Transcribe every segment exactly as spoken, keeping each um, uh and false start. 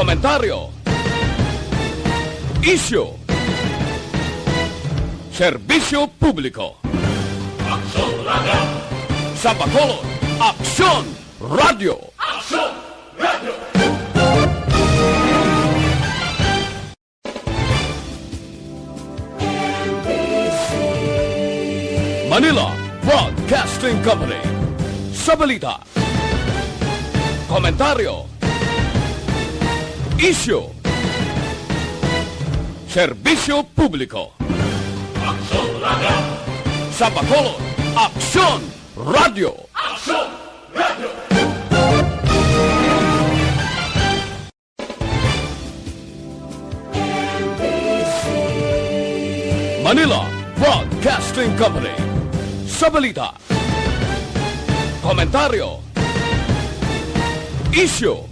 Komentaryo. Isyu. Serbisyo publiko. Aksyon Radio. Sa Bacolod, Aksyon Radio. Aksyon Radio. Manila Broadcasting Company. Sa balita, komentaryo, isyu, serbisyo publiko. Aksyon Radio. Sa Bacolod, Aksyon Radio. Aksyon Radio. Manila Broadcasting Company. Sa balita, komentaryo, isyu,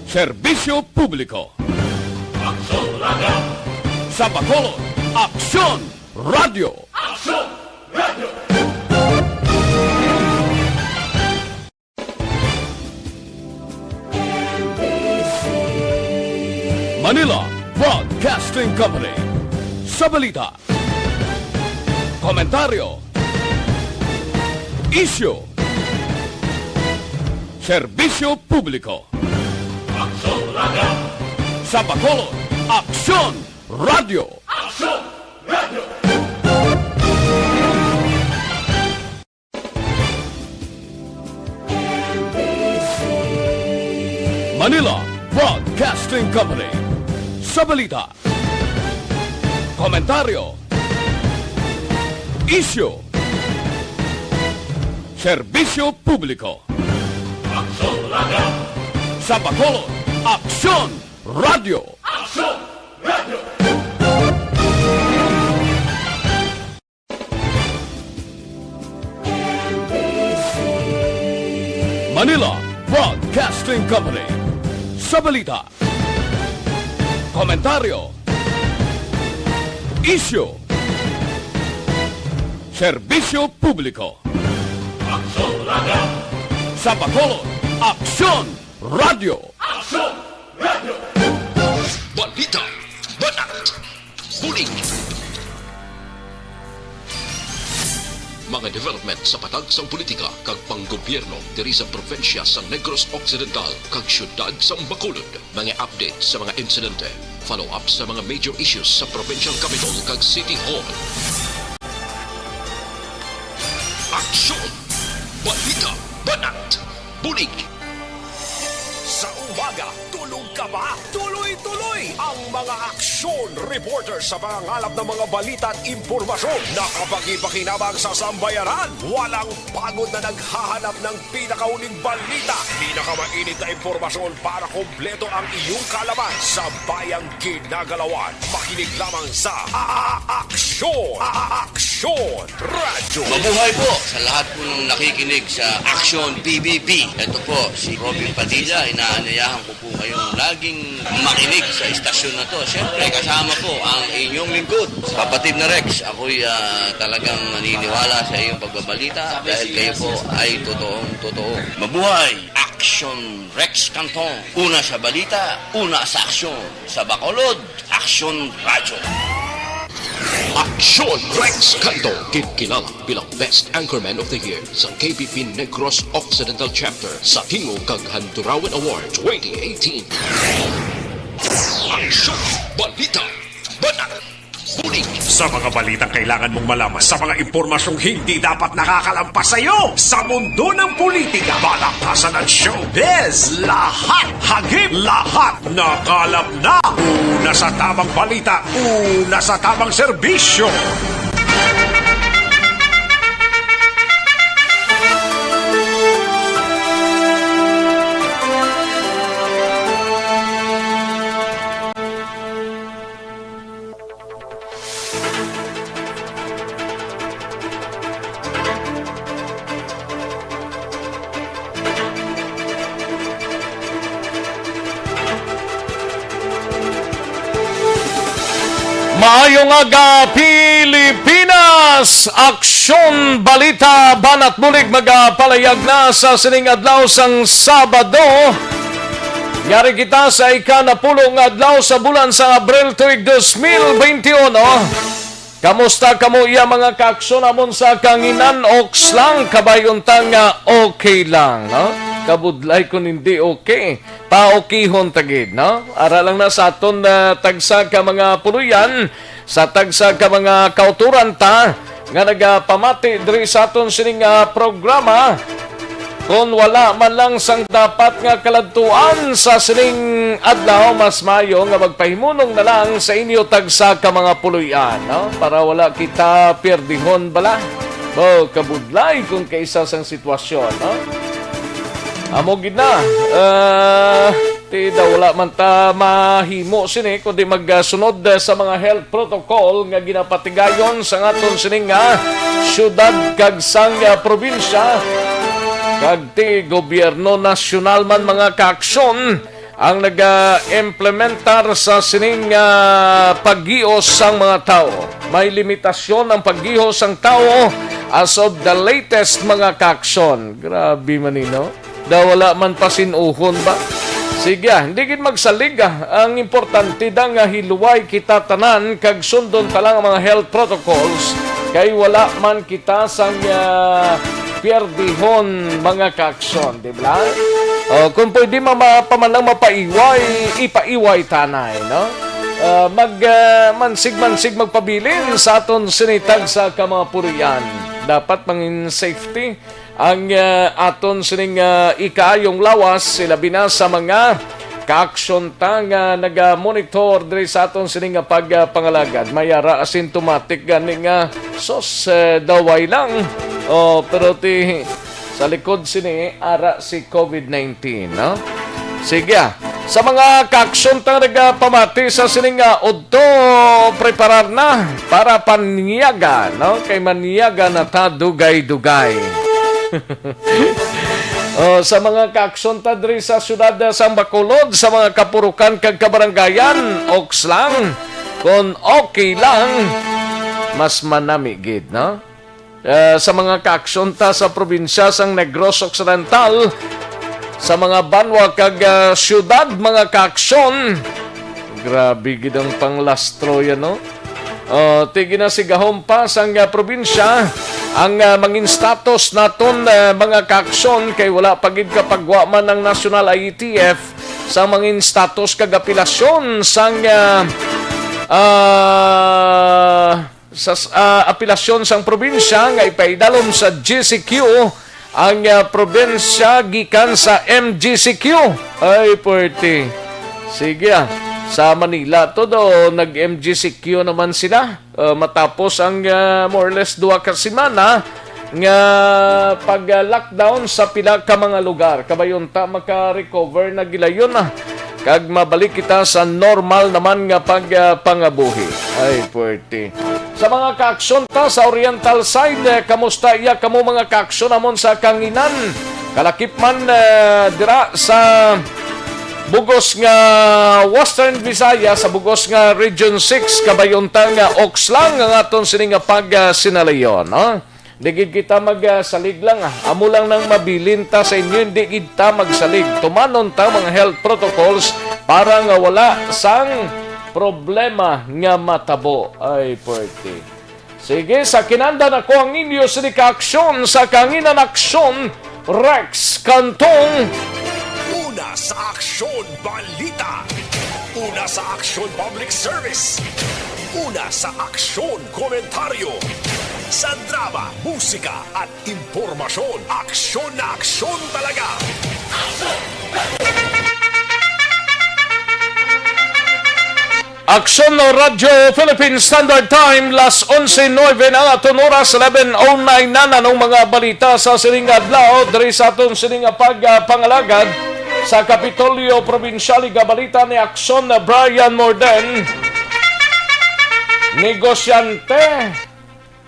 serbisyo publiko. Aksyon Radio. Sa Bacolod, Aksyon Radio. Aksyon Radio. Manila Broadcasting Company. Sa balita, komentaryo, isyu, serbisyo publiko. Aksyon Radio. Sa Bacolod, Aksyon Radio. Aksyon Radio. Manila Broadcasting Company. Sa balita, komentaryo, isyu, serbisyo publiko. Aksyon Radio. Sa Bacolod, Aksyon Radio. Aksyon Radio. Manila Broadcasting Company. Sa balita, komentaryo, isyu, serbisyo publiko. Aksyon Radio. Sa Bacolod, Aksyon Radio. Aksyon Radio. Balita, banat, bulig. Mga development sa patag sang politika kag panggobyerno diri sa probinsya sang Negros Occidental kag siyudad sang Bacolod. Mga update sa mga insidente, follow-up sa mga major issues sa provincial capitol kag city hall. Aksyon! Balita! Banat! Bulig! Sa umaga, tulog ka ba? Tuloy-tuloy ang mga aksyon reporter sa pangangalap ng mga balita at impormasyon na kapakipakinabang sa sambayanan. Walang pagod na naghahanap ng pinakahuling balita, pinakamainit na impormasyon para kompleto ang iyong kaalaman sa bayang ginagalawan. Makinig lamang sa A-, A-, Aksyon! A-, A-, Aksyon Radyo! Mabuhay po sa lahat po ng nakikinig sa Aksyon P B B. Ito po si Robin Padilla, inaanyayahan ko po kayong laging makinig sa istasyon na to. Siyempre, kasama po ang inyong lingkod, Kapatid na Rex. Ako'y, ah, talagang naniniwala sa iyong pagbabalita dahil kayo po ay totoong totoo. Mabuhay! Aksyon Rex Canton. Una sa balita, una sa aksyon. Sa Bacolod, Aksyon Radyo. Aksyon Rex Canton, kinkilala bilang Best Anchorman of the Year sa K B P Negros Occidental Chapter sa Tingog kag Handurawan Award twenty eighteen. Aksyon, balita, banat, bulig. Sa mga balitang kailangan mong malaman, sa mga impormasyong hindi dapat nakakalampas sa iyo, sa mundo ng politika, balatasan at showbiz, lahat hagip, lahat nakalap na. Una sa tamang balita, una sa tamang serbisyo. Maayong aga, Pilipinas! Aksyon, balita, banat bulig magapalayag na sa sining adlaw sang Sabado. Yari kita sa ika-napulo nga adlaw sa bulan sa Abril tuig dos mil benti uno. Kamusta kamo iya mga kaaksyon amon sa kanginan, oks lang, kabay unta nga okay lang, no? Kabudlay kung hindi okay. Paokihon ta gid, no? Ara lang na sa aton, ah, tagsa ka mga puloy-an, sa tagsa ka mga kautoran ta nga nagapamati diri sa aton sining, ah, programa. Kon wala man lang sang dapat nga kaladtuan sa sining adlaw, mas maayo nga magpahimunong na lang sa inyo tagsa ka mga puloy-an, no? Para wala kita pierdihon bala. Bo, kabudlay kung kaisa sang sitwasyon, no? Amo gid na. Ah, ti daw wala man ta mahimo sini kundi magsunod, ah, sa mga health protocol nga ginapatigayon sa aton sining nga syudad kag sang, ah, probinsya. Kag ti gobyerno nasyonal man mga kaaksyon ang naga-implementar sa sining, ah, paggios sang mga tawo. May limitasyon ang paggios sang tawo as of the latest mga kaaksyon. Grabe man ni, no? Daw wala man pasinuhon ba? Sige, ah, hindi gid magsalig, ah. Ang importante da nga hiluway kita tanan kag sundon ta lang ang mga health protocols kay wala man kita sang, ah, pierdihon mga kaaksyon, di ba? O, kung pwede ma, ma, pa man lang mapaiway, ipaiway tanay, no? Ah, mag, ah, mansig-mansig magpabilin sa aton sinitag sa kamapurian. Dapat mangin safety ang, ah, aton sining, ah, ikaayong lawas, ilabi na sa mga kaaksyon ta nga naga-monitor diri sa aton sining nga pagpangalagad. May ara asymptomatic gani nga, sus, eh, daway lang. Oh, pero ti sa likod sini ara si covid nineteen, no? Sige, ah. Sa mga kaaksyon ta nagapamati sa sining nga udto, preparar na para panyaga, no? Kay manyaga na ta dugay-dugay. Oh, sa mga kaaksyon ta diri sa siyudad sang Bacolod, sa mga kapurukan kag kabaranggayan, oks lang. Kon okay lang, mas manami gid, no? Eh, sa mga kaaksyon ta sa probinsya sang Negros Occidental, sa mga banwa kag, ah, siyudad, mga kaaksyon. Grabe gid ang panglastro yan, no? Oh, ti ginasigahom pa sang, ah, probinsya ang, ah, mangin status naton, ah, mga kaaksyon kay wala pa gid kapagwa man ang National I E T F sa mangin status kag apelasyon sang, ah, ah, sa s-, ah, apelasyon sang probinsya nga ipaidalom sa G C Q ang, ah, probinsya gikan sa M G C Q. Ay, puwerte. Sige, ah. Sa Manila to do, nag-M G C Q naman sila. Ah, matapos ang, ah, more or less duha ka semana nga pag-lockdown sa pila ka mga lugar. Kabay unta maka-recover na gilayon na. Kag mabalik kita sa normal naman nga pag, ah, pangabuhi. Ay, puwerte. Sa mga kaaksyon ta sa Oriental side, eh, kamusta iya kamo mga kaaksyon amon sa kanginan? Kalakip man, eh, dira sa bugos nga Western Visayas, sa bugos nga Region six, kabay unta nga oks lang ang aton sini nga pag, ah, sinalayon, no? Di gid kita mag, ah, salig lang, ah. Amo lang nang mabilin ta sa inyo, hindi gid ta magsalig. Tumanon ta mga health protocols para nga wala sang problema nga matabo. Ay, puwerte. Sige, sa kinandan ako ang inyo sini ka aksyon sa Kanginan Aksyon, Rex Cantong. Una sa aksyon, balita. Una sa aksyon, public service. Una sa aksyon, komentaryo. Sa drama, musika, at impormasyon, aksyon na aksyon talaga. Aksyon Radyo Philippine Standard Time, las onse nuebe na ang aton oras, eleven oh nine na. Nanong mga balita sa sining adlaw diri sa aton sining pagpangalagad sa Kapitolyo Probinsyal. Igabalita ni Aksyon Brian Morden. Negosyante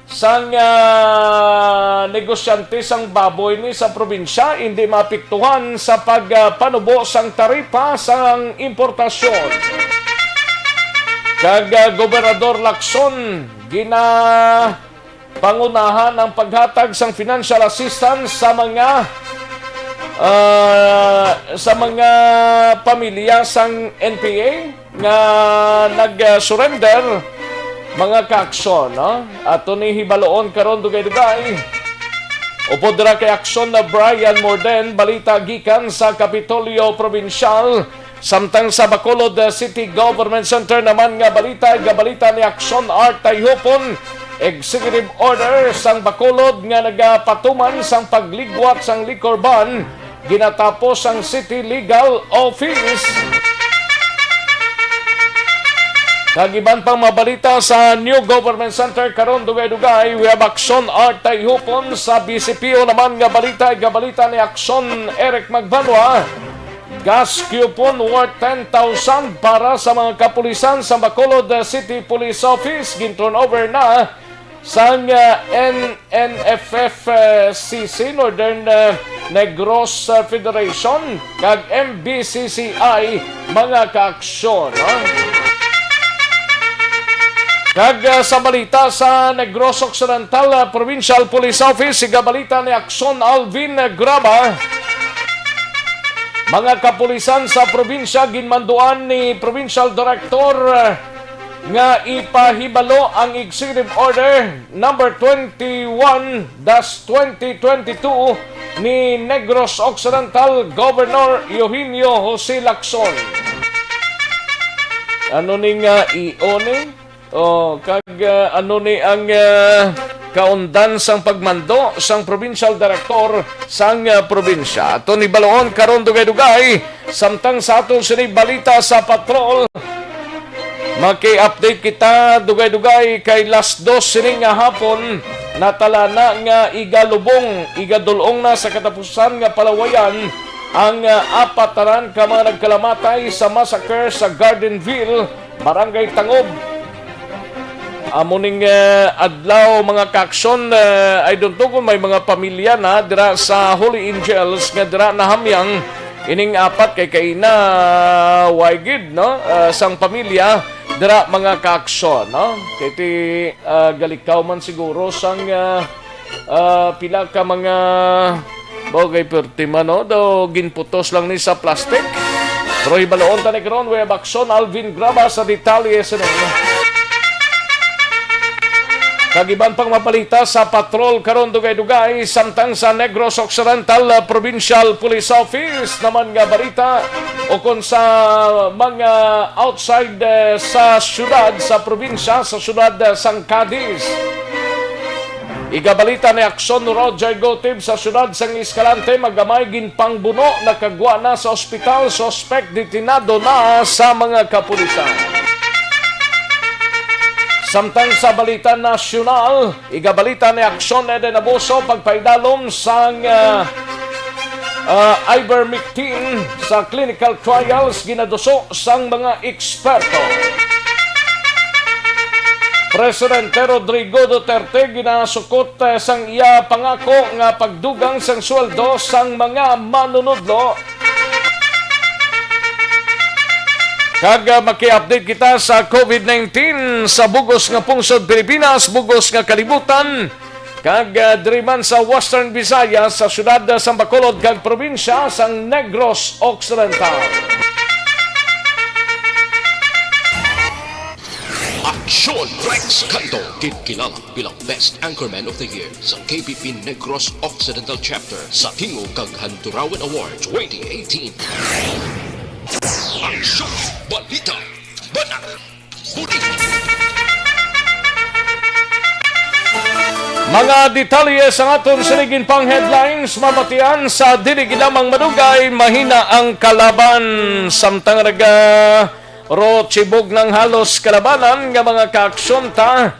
sang, ah, negosyante sang baboy ni sa probinsya hindi maapektuhan sa pagpanubo sang taripa sang importasyon. Kag, ah, Gobernador Lacson, ginapangunahan ang paghatag sang financial assistance sa mga, ah, sa mga pamilya sang N P A nga nag-surrender, mga kaaksyon, no? Ato ni hibaloon karon dugay-dugay. Upod dira kay Aksyon na Brian Morden, balita gikan sa Kapitolyo Probinsyal, samtang sa Bacolod, uh, City Government Center naman nga balita, igabalita ni Aksyon Art Tayhupon, executive order sang Bacolod nga nagapatuman sang pagligwat sang liquor ban ginatapos sang City Legal Office. Kag iban pang mabalita sa New Government Center karon, dugay-dugay, we have Aksyon Art Tayhupon. Sa B C P O naman nga balita, igabalita ni Aksyon Eric Magbanwa. Gas coupon worth ten thousand para sa mga kapulisan sa Bacolod, uh, City Police Office, gin-turnover na sang, uh, N N F F, uh, C C, Northern, uh, Negros, uh, Federation, kag M B C C I, mga kaaksyon, no? Kag, uh, sa balita sa Negros Occidental, uh, Provincial Police Office, igabalita ni Aksyon Alvin Graba, mga kapulisan sa probinsya ginmanduan ni Provincial Director, uh, nga ipahibalo ang Executive Order number twenty-one dash twenty twenty-two ni Negros Occidental Governor Eugenio Jose Lacson. Ano ni nga io ni? Oh, kag, ah, ano ni ang, ah, kaundan sang pagmando sang provincial director sang, ah, probinsya? Aton hibaluon karon dugay-dugay, samtang sa aton sini balita sa patrol. Maki-update kita dugay-dugay kay las dos sini nga hapon, natalana nga igalubong, igadulong na sa katapusan nga palawayan ang, ah, apat tanan ka mga nagkalamatay sa massacre sa Gardenville, Barangay Tangob. Amo ning, eh, adlaw, mga kaaksyon, eh, I don't know kung may mga pamilya na dira sa Holy Angels nga dira nahamyang ining apat kay kaina, way gid, no? Eh, sang pamilya dira, mga kaaksyon, no? Kay ti, ah, galikaw man siguro sang, ah, ah, pila ka mga bagay, perti man, no? Daw ginputos lang ni sa plastic. Pero hibaluon ta ni karon, we have Aksyon Alvin Graba sa detalye sini. Kag iban pang mabalita sa patrol karon dugay-dugay, samtang sa Negros Occidental, uh, Provincial Police Office naman nga balita, ukon sa mga outside, uh, sa syudad, sa probinsya, sa syudad, uh, sang Cadiz. Igabalita ni Aksyon Roger Gotib sa siyudad sang Escalante, magamay ginpangbuno, nakagwa na sa ospital, suspek detenado na sa mga kapulisan. Samtang sa balita nasyonal, igabalita ni Aksyon Eden Abuso, pagpaidalom sang, ah, ah, ivermectin sa clinical trials ginaduso sang mga eksperto. Presidente Rodrigo Duterte ginasukot, eh, sang iya pangako nga pagdugang sang sweldo sang mga manunudlo. Kag, ah, maki-update kita sa COVID nineteen sa bugos nga pungsod Pilipinas, bugos nga kalibutan. Kag, ah, diri man sa Western Visayas, sa siyudad, ah, sang Bacolod kag probinsya sang Negros Occidental. Aksyon Rex Cantong, ginkilala bilang Best Anchorman of the Year sa K B P Negros Occidental Chapter sa Tingog kag Handurawan Award twenty eighteen. Aksyon, balita, banat, Budi. Mga detalye sa aton sining pang headlines, mabatian sa dili gid lamang madugay, mahina ang kalaban. Samtang naga ro chibog ng halos kalabanan nga mga kaaksyon ta.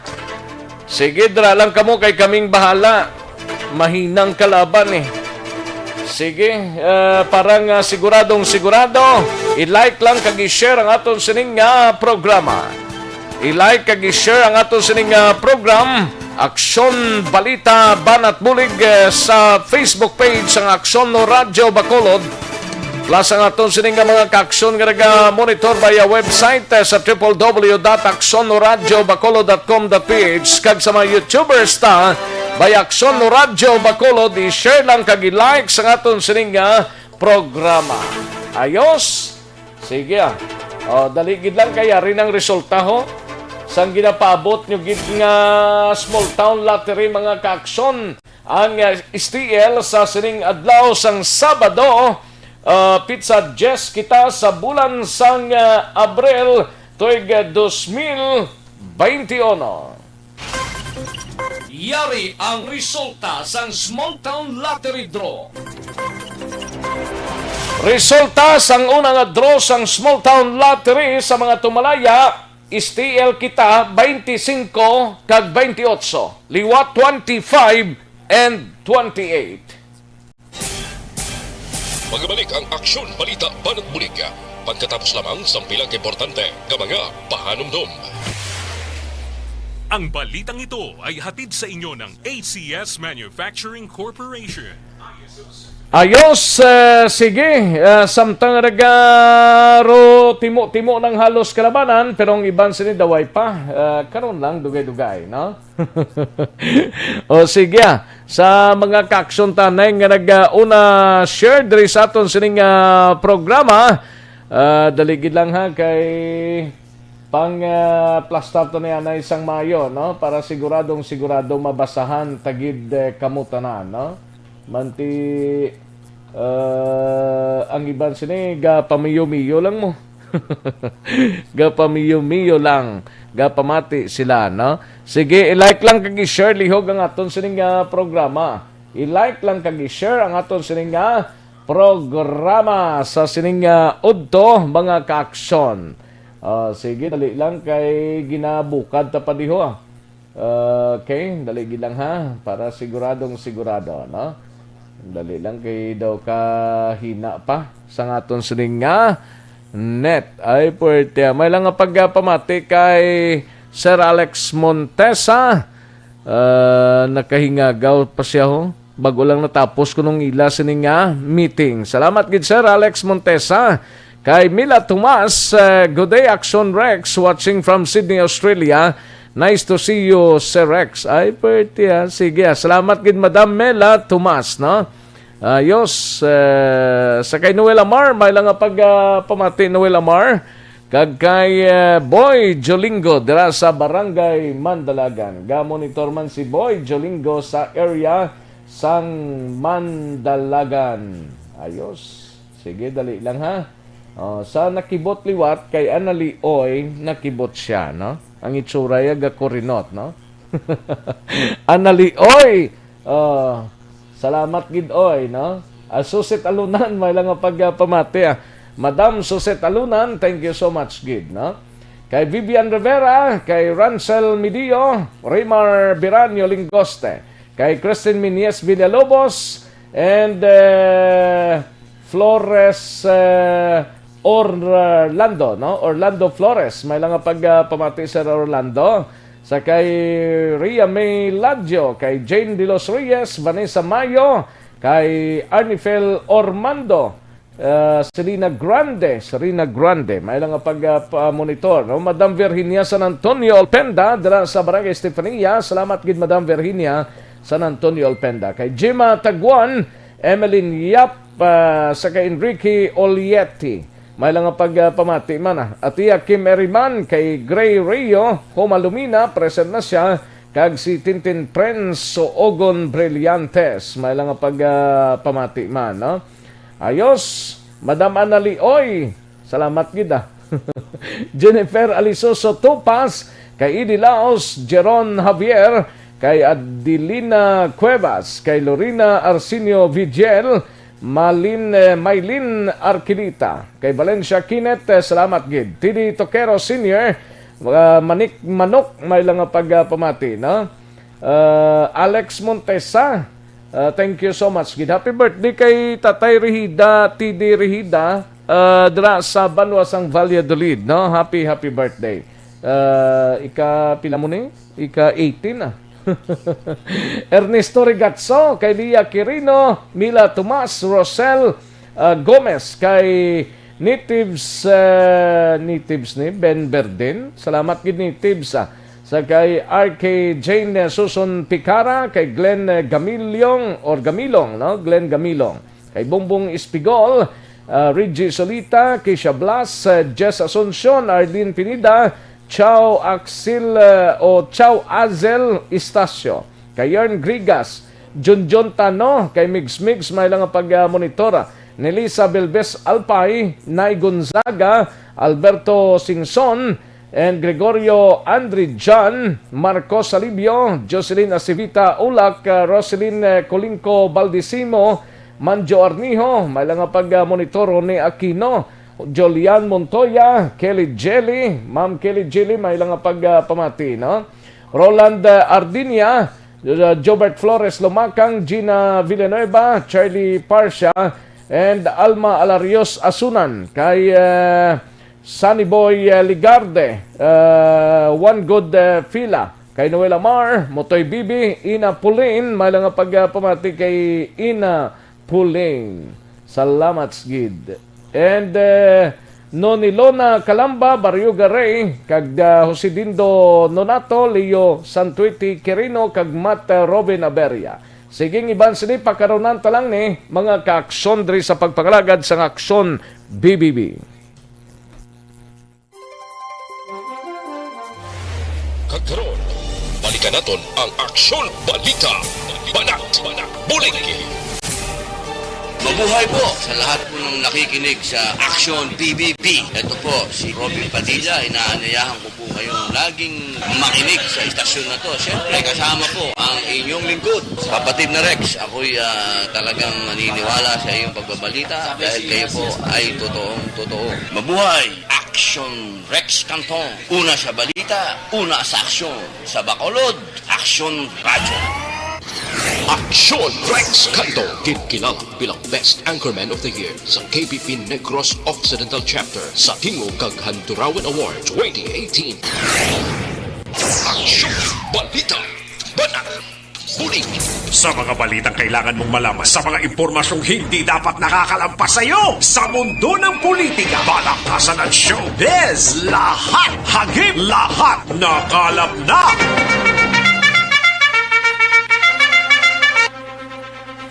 Sige, dira lang kamo kay kaming bahala. Mahinang kalaban eh. Sige, eh, para nga siguradong sigurado, i-like lang kag i-share ang aton sining nga programa. I-like kag i-share ang aton sining nga program, Aksyon Balita Banat Bulig, eh, sa Facebook page sang Aksyon no Radyo Bacolod. Plus ang aton sining nga mga kaaksyon nga naga-monitor via website, eh, sa triple W dot aksyon no radyo bacolod dot com dot P H kag sa mga YouTubers ta By Aksyon Radyo Bacolod, i-share lang kag i-like sa aton sining nga programa. Ayos? Sige, ah. O, dali gid lang kay ari nang resulta, ho. Sang ginapaabot nyo gid nga small town lottery, mga kaaksyon, ang, ah, S T L sa sining adlaw sang Sabado, ah, pitsa diyes kita sa bulan sang, ah, Abril, tuig, ah, dos mil baynte uno. Yari ang resulta sang Small Town Lottery Draw. Resulta sang una nga draw sang Small Town Lottery sa mga tumalaya, S T L kita, twenty-five kag twenty-eight, liwat twenty-five and twenty-eight. Magbalik ang Aksyon Balita Banat Bulig pagkatapos lamang sang pila ka importante nga mga pahanumdom. Ang balitang ito ay hatid sa inyo ng A C S Manufacturing Corporation. Ayos, eh, sige. Eh, samtang nagaro timo-timo ng halos kalabanan, pero ang iban sini daway pa. Eh, karon lang, dugay-dugay, no? O sige, ah. Sa mga kaaksyon tanay nga nag-una share diri sa aton sining, ah, programa, ah, dali gid lang, ha, kay pang, ah, plastar to niya na isang maayo, no? Para siguradong sigurado mabasahan tagid, eh, kamo tanan, no? Manti, ah, ang iban sini gapamiyo-miyo lang mo. Gapamiyo-miyo lang. Gapamati sila, no? Sige, i-like lang kag i-share lihog ang aton sining nga programa. I-like lang kag i-share ang aton sining nga programa sa sining nga udto, mga kaaksyon. Ah, sige, dali lang kay ginabukad ta pa diho, ah. Okay, dali gid lang, ha, para siguradong sigurado, no? Dali lang kay daw kahina pa sa aton sining nga net. Ay, puwerte, ah. May lang nga pagpamati kay Sir Alex Montesa. Ah, nakahingagaw pa siya, ho. Bago lang natapos kuno ang ila sini nga meeting. Salamat gid, Sir Alex Montesa. Kay Mila Tomas, eh, "Good day, Action Rex, watching from Sydney, Australia. Nice to see you, Sir Rex." Ay, pwerte, ah. Sige, ah. Salamat gid, Madam Mela Tomas, no? Ayos. Eh, sa kay Noel Amar, may lang nga pag, ah, pamati, Noel Amar. Kag kay, eh, Boy Jolingo dira sa Barangay Mandalagan. Ga-monitor man si Boy Jolingo sa area sang Mandalagan. Ayos. Sige, dali lang, ha. Oh, sa nakibot liwat kay Anali Oy, nakibot siya, no? Ang itsura ya gakurinot, no? Anali Oy. Oh, salamat gid, oy, no? Ah, Susit Alunan, may lang nga pagpamati, ah. Madam Susit Alunan, thank you so much gid, no? Kay Vivian Rivera, kay Ransel Midio, Rimar Biranyo Lingoste, kay Christine Minyes Villalobos, and, eh, Flores, eh, Orlando, no? Orlando Flores, may lang nga pagpamati, Sir Orlando. Sa kay Ria May Ladjo, kay Jane De Los Reyes, Vanessa Mayo, kay Arnifel Ormando, eh, Selena Grande, Serena Grande, may lang nga pag, ah, pa-monitor, no? Madam Virginia San Antonio Olpenda, dira sa Barangay Estefania. Salamat gid, Madam Virginia San Antonio Olpenda. Kay Jima Taguan, Emeline Yap, ah, sa kay Enrique Olieti. May lang nga pag, ah, pamati man, ah. Atiya Kim Eriman, kay Gray Rio, Homa Lumina, present na siya, kag si Tintin Prince Soogon Brillantes. May lang nga pag, ah, pamati man, no? Ayos, Madam Anali Oy. Salamat gid, ah. Jennifer Alisoso Tupas, kay Idi Laos, Jeron Javier, kay Adelina Cuevas, kay Lorena Arsenio Vigil, Malin, eh, Maylin Arquilita, kay Valencia Kinet, eh, salamat gid. T D Toquero Senior, ah, Manik Manok, may lang nga pagpamati, no? Ah, Alex Montesa, ah, thank you so much gid. Happy birthday kay Tatay Rehida, T D Rehida, ah, dira sa banwa sang Valladolid, no? Happy, happy birthday. Ah, ika pila mo ni? Ika eighteen, ah. Ernesto Regatso, kay Lia Quirino, Mila Tomas, Rosel, ah, Gomez, kay Natives, ah, Natives ni Ben Berdin. Salamat gid, Natives, ah. Sa kay R K Jane Susan Picara, kay Glenn Gamilong, or Gamilong, no? Glenn Gamilong. Kay Bongbong Espigol, ah, Reggie Solita, Kisha Blas, ah, Jess Asuncion, Arlene Pineda, Chow Axel, ah, o Chow Azel Estacio. Kay Yarn Grigas, Junjun Tano, kay Migs Migs, may lang pag, ah, monitor. Nelisa Belbes Alpay, Nay Gonzaga, Alberto Singson, and Gregorio Andri John, Marcos Salibio, Jocelyn Acivita Ulak, uh, Roselyn, uh, Colinco Baldisimo, Manjo Arnijo, may lang nga pag-, uh, monitor ni Aquino, Julian Montoya, Kelly Jelly, Ma'am Kelly Jelly, may lang nga pag-, uh, pamati, no? Roland, uh, Ardinia, uh, Jobert Flores Lumakang, Gina Villanueva, Charlie Parsia, and Alma Alarios Asunan. Kay, uh, Sunny Boy, uh, Ligarde, uh, One Good, uh, Fila, kay Noel Amar, Motoy Bibi, Ina Pulin, may lang nga pag, uh, pamati kay Ina Pulin. Salamat gid. And, uh, Nonilona Calamba, Barrio Garay, kag, uh, Jose Dindo Nonato, Leo Santuiti Quirino, kag Matt, uh, Robin Aberia. Sige, iban sini, pakarunan ta lang ni mga kaaksyon diri sa pagpangalagad sang Aksyon B B B. Kag karon, balikan naton ang Aksyon Balita. Banat, Bulig. Mabuhay po sa lahat po ng nakikinig sa Aksyon P B B. Ito po si Robin Padilla. Inaanyayahan ko po kayong laging makinig sa istasyon na to. Siyempre, kasama po ang inyong lingkod, kapatid na Rex. Ako'y, ah, talagang naniniwala sa iyong pagbabalita dahil kayo po ay totoong totoo. Mabuhay! Action Rex Canton. Una sa balita, una sa aksyon. Sa Bacolod, Aksyon Radyo. Aksyon Rex Canton, ginkilala bilang Best Anchorman of the Year sa K B P Negros Occidental Chapter sa Tingog kag Handurawan Award twenty eighteen. Aksyon Balita. Banat. Bulig. Sa mga balitang kailangan mong malaman, sa mga impormasyong hindi dapat nakakalampas sa iyo, sa mundo ng politika, palakasan at showbiz, lahat hagip, lahat nakalap na.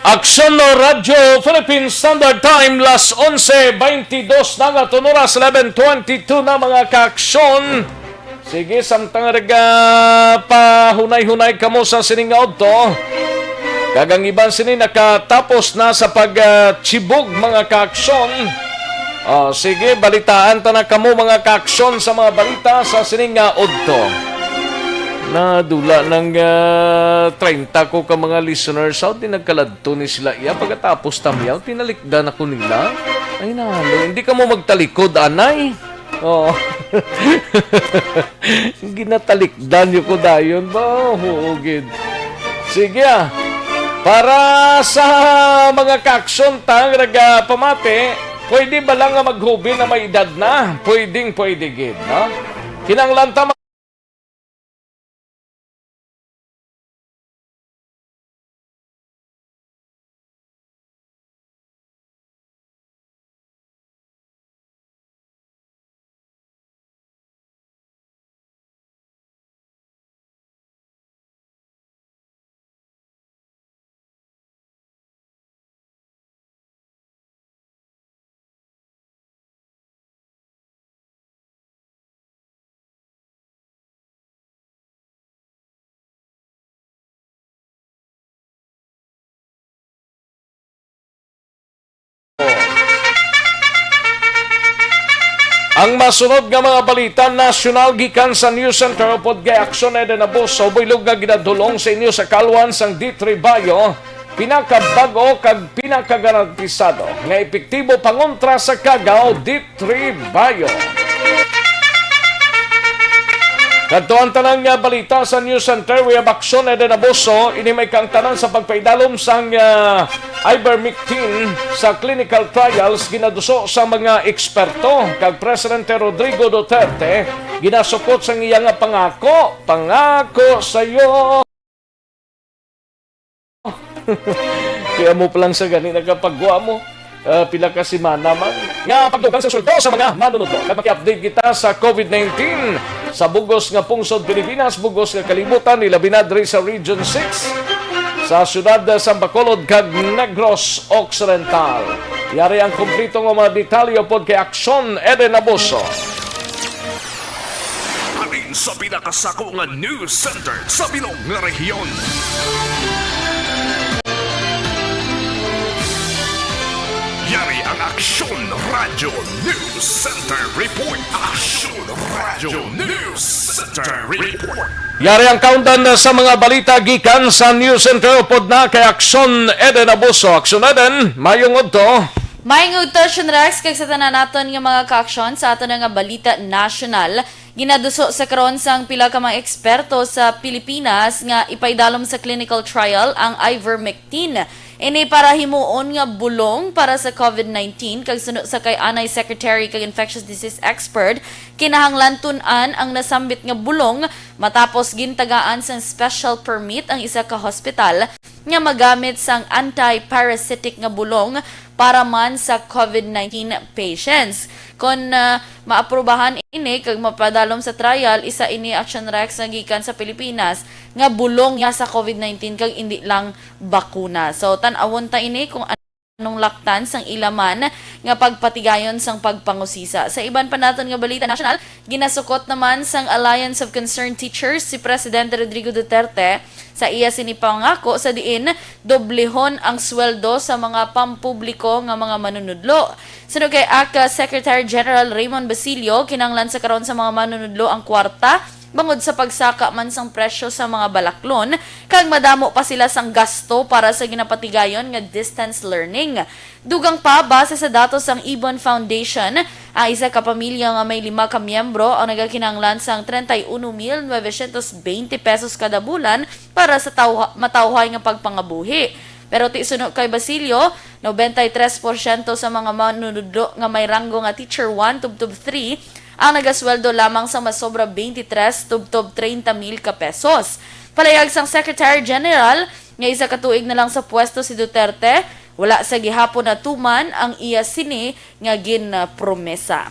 Aksyon Radyo Philippine Standard Time, las onse beintidos na nga, aton oras, eleven twenty-two na, mga kaaksyon. Sige, samtang naga pahunay-hunay kamo sa sining nga udto, kag ang iban sini nakatapos na sa pag, ah, chibog, mga kaaksyon. Oh, sige, balitaan ta na kamo, mga kaaksyon, sa mga balita sa sining nga udto. Nadula nang, ah, treinta ko ka mga listeners out, di nagkaladto ni sila iya. Pagkatapos tamyaw, tinalikdan ako nila. Ay, nalo, hindi ka mo magtalikod, anay. Oo. Ginatalikdan niyo ko dayon ba? Oo, gid. Sige, ah. Para sa mga kaaksyon ta nga nagapamati, pwede ba lang nga maghubi na may edad na? Pwedeng pwede gid, no? Kinahanglan ta ma- Ang masunod nga mga balita nasyonal gikan sa News Center upod kay Aksyon Eden Abuso, buylog nga ginadulong sa inyo sa kalwan sang D three Bayo, pinakabag-o kag pinakagarantisado nga epektibo pangontra sa kagaw, D three Bayo. Kadto ang tanan nga balita sa News Center. We have Aksyon Eden Abuso. Ini may kaangtanan sa pagpaidalom sang, ah, ivermectin sa clinical trials ginaduso sa mga eksperto. Kag Presidente Rodrigo Duterte ginasukot sang iya nga pangako, pangako sa iyo. Kaya mo pa lang sa gani nakapagwa mo. ah, pila ka semana man nga pagdugang sa suldo sa mga manunodlo. Kag maki-update kita sa COVID nineteen sa bug-os nga pungsod Pilipinas, bug-os nga kalibutan, ilabi na diri sa Region six, sa siyudad sa Bacolod kag Negros Occidental. Yari ang kompleto nga mga detalye upod kay Aksyon Eden Abuso. Halin sa pinakasako nga news center sa bilog nga rehiyon. Yari ang Aksyon Radyo News Center Report. Aksyon Radyo News Center Report. Yari ang countdown sa mga balita gikan sa News Center. Upod na kay Aksyon Eden Abuso. Aksyon Eden, mayong udto. Mayong udto, Aksyon Rex, kag sa tanan naton nga mga kaaksyon, sa aton nga balita nasyonal. Ginaduso sa karon sang pila ka mga eksperto sa Pilipinas nga ipaidalom sa clinical trial ang ivermectin. Ini para himuon nga bulong para sa COVID nineteen, kag suno sa kay anay Secretary kag infectious disease expert, kinahanglan tun-an ang nasambit nga bulong matapos gintagaan sang special permit ang isa ka hospital nga magamit sang anti-parasitic nga bulong para man sa COVID nineteen patients. Kon, ah, maaprubahan ini kag mapadalom sa trial, isa ini, Aksyon Rex, nga gikan sa Pilipinas nga bulong ya sa COVID nineteen kag indi lang bakuna. So, tan-awon ta ini kung anong laktan sang ila man nga pagpatigayon sang pagpangusisa. Sa iban pa naton nga balita nasyonal, ginasukot naman sang Alliance of Concerned Teachers si Presidente Rodrigo Duterte sa iya sini pangako sa diin doblehon ang sweldo sa mga pampubliko nga mga manunudlo. Suno kay ACT Secretary General Raymond Basilio, kinahanglan sa karon sa mga manunudlo ang kwarta bangod sa pagsaka man sang presyo sa mga balaklon, kag madamo pa sila sang gasto para sa ginapatigayon nga distance learning. Dugang pa, base sa datos sang Ibon Foundation, ang isa ka pamilya nga may lima ka miyembro ang nagakinahanglan sang treinta y uno mil novecientos veinte pesos kada bulan para sa tawha-, matawhay nga pagpangabuhi. Pero ti suno kay Basilio, noventa y tres porsyento sa mga manunudlo nga may ranggo nga Teacher one tubtob three ang nagasweldo lamang sa masobra twenty-three tubtob treinta mil ka pesos. Palayag sang Secretary General nga isa ka tuig na lang sa pwesto si Duterte, wala sa gihapon natuman ang iya sini nga ginpromesa.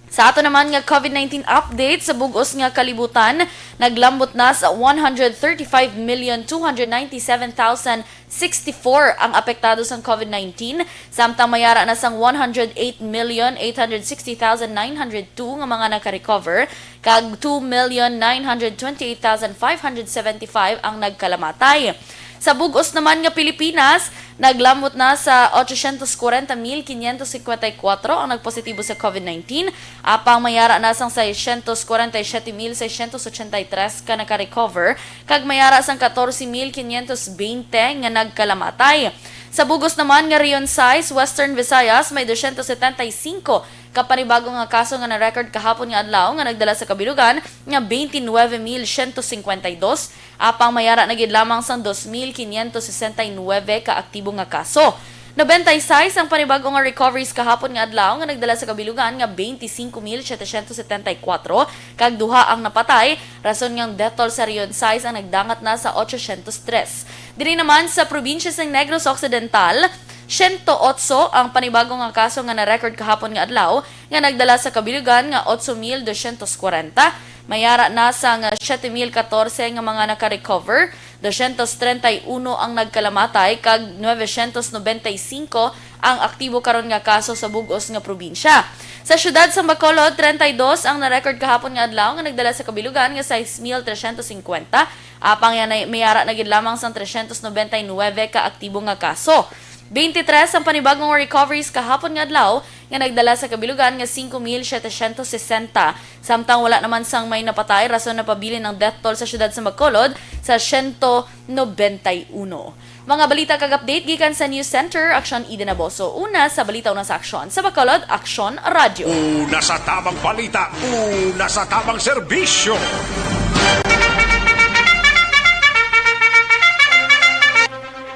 Sa ato naman nga COVID nineteen update, sa bug-os nga kalibutan, naglambot na sa one hundred thirty-five million two hundred ninety-seven thousand sixty-four ang apektado sang COVID nineteen, samtang mayara na sang one hundred eight million eight hundred sixty thousand nine hundred two nga mga naka-recover, kag two million nine hundred twenty-eight thousand five hundred seventy-five ang nagkalamatay. Sa bug-os naman nga Pilipinas, naglambot na sa ochocientos kwarenta mil quinientos cincuenta y cuatro ang nagpositibo sa COVID nineteen, apang mayara na sang seiscientos kwarenta y siete mil seiscientos ochenta y tres ka naka-recover, kag mayara sang catorce mil quinientos veinte nga nagkalamatay. Sa bug-os naman nga Region sais, Western Visayas, may doscientos setenta y cinco ka panibago nga kaso nga na-record kahapon nga adlaw nga nagdala sa kabilugan nga twenty-nueve mil ciento cincuenta y dos, apang mayara na gid lamang sang dos mil quinientos sesenta y nuebe ka aktibo nga kaso. Noventa y seis ang panibago nga recoveries kahapon nga adlaw nga nagdala sa kabilugan nga twenty-cinco mil setecientos setenta y cuatro, kag duha ang napatay, rason nga ang death toll sa Region sais ang nagdangat na sa ochocientos tres. Diri naman sa probinsya sang Negros Occidental, siyento otso ang panibago nga kaso nga na-record kahapon nga adlaw, nga nagdala sa kabilugan nga otso mil doscientos kwarenta. Mayara na sang siyete mil katorse nga mga naka-recover, doscientos treinta y uno ang nagkalamatay, kag novecientos noventa y cinco ang aktibo karon nga kaso sa bug-os nga probinsya. Sa siyudad sang Bacolod, treinta y dos ang na-record kahapon nga adlaw nga nagdala sa kabilugan nga sais mil trescientos cincuenta, apang yan ay mayara na gid lamang sang trescientos noventa y nuebe ka aktibo nga kaso. Twenty-three ang panibagong recoveries kahapon nga adlaw nga nagdala sa kabilugan nga singko mil setecientos sesenta, samtang wala naman sang may napatay, rason napabilin ang death toll sa siyudad sa Bacolod sa siyento nobenta y uno. Mga balita kag update gikan sa News Center, Aksyon Eden Abuso. Una sa balita, una sa aksyon. Sa Bacolod, Aksyon Radyo. Una sa tamang balita, una sa tamang serbisyo.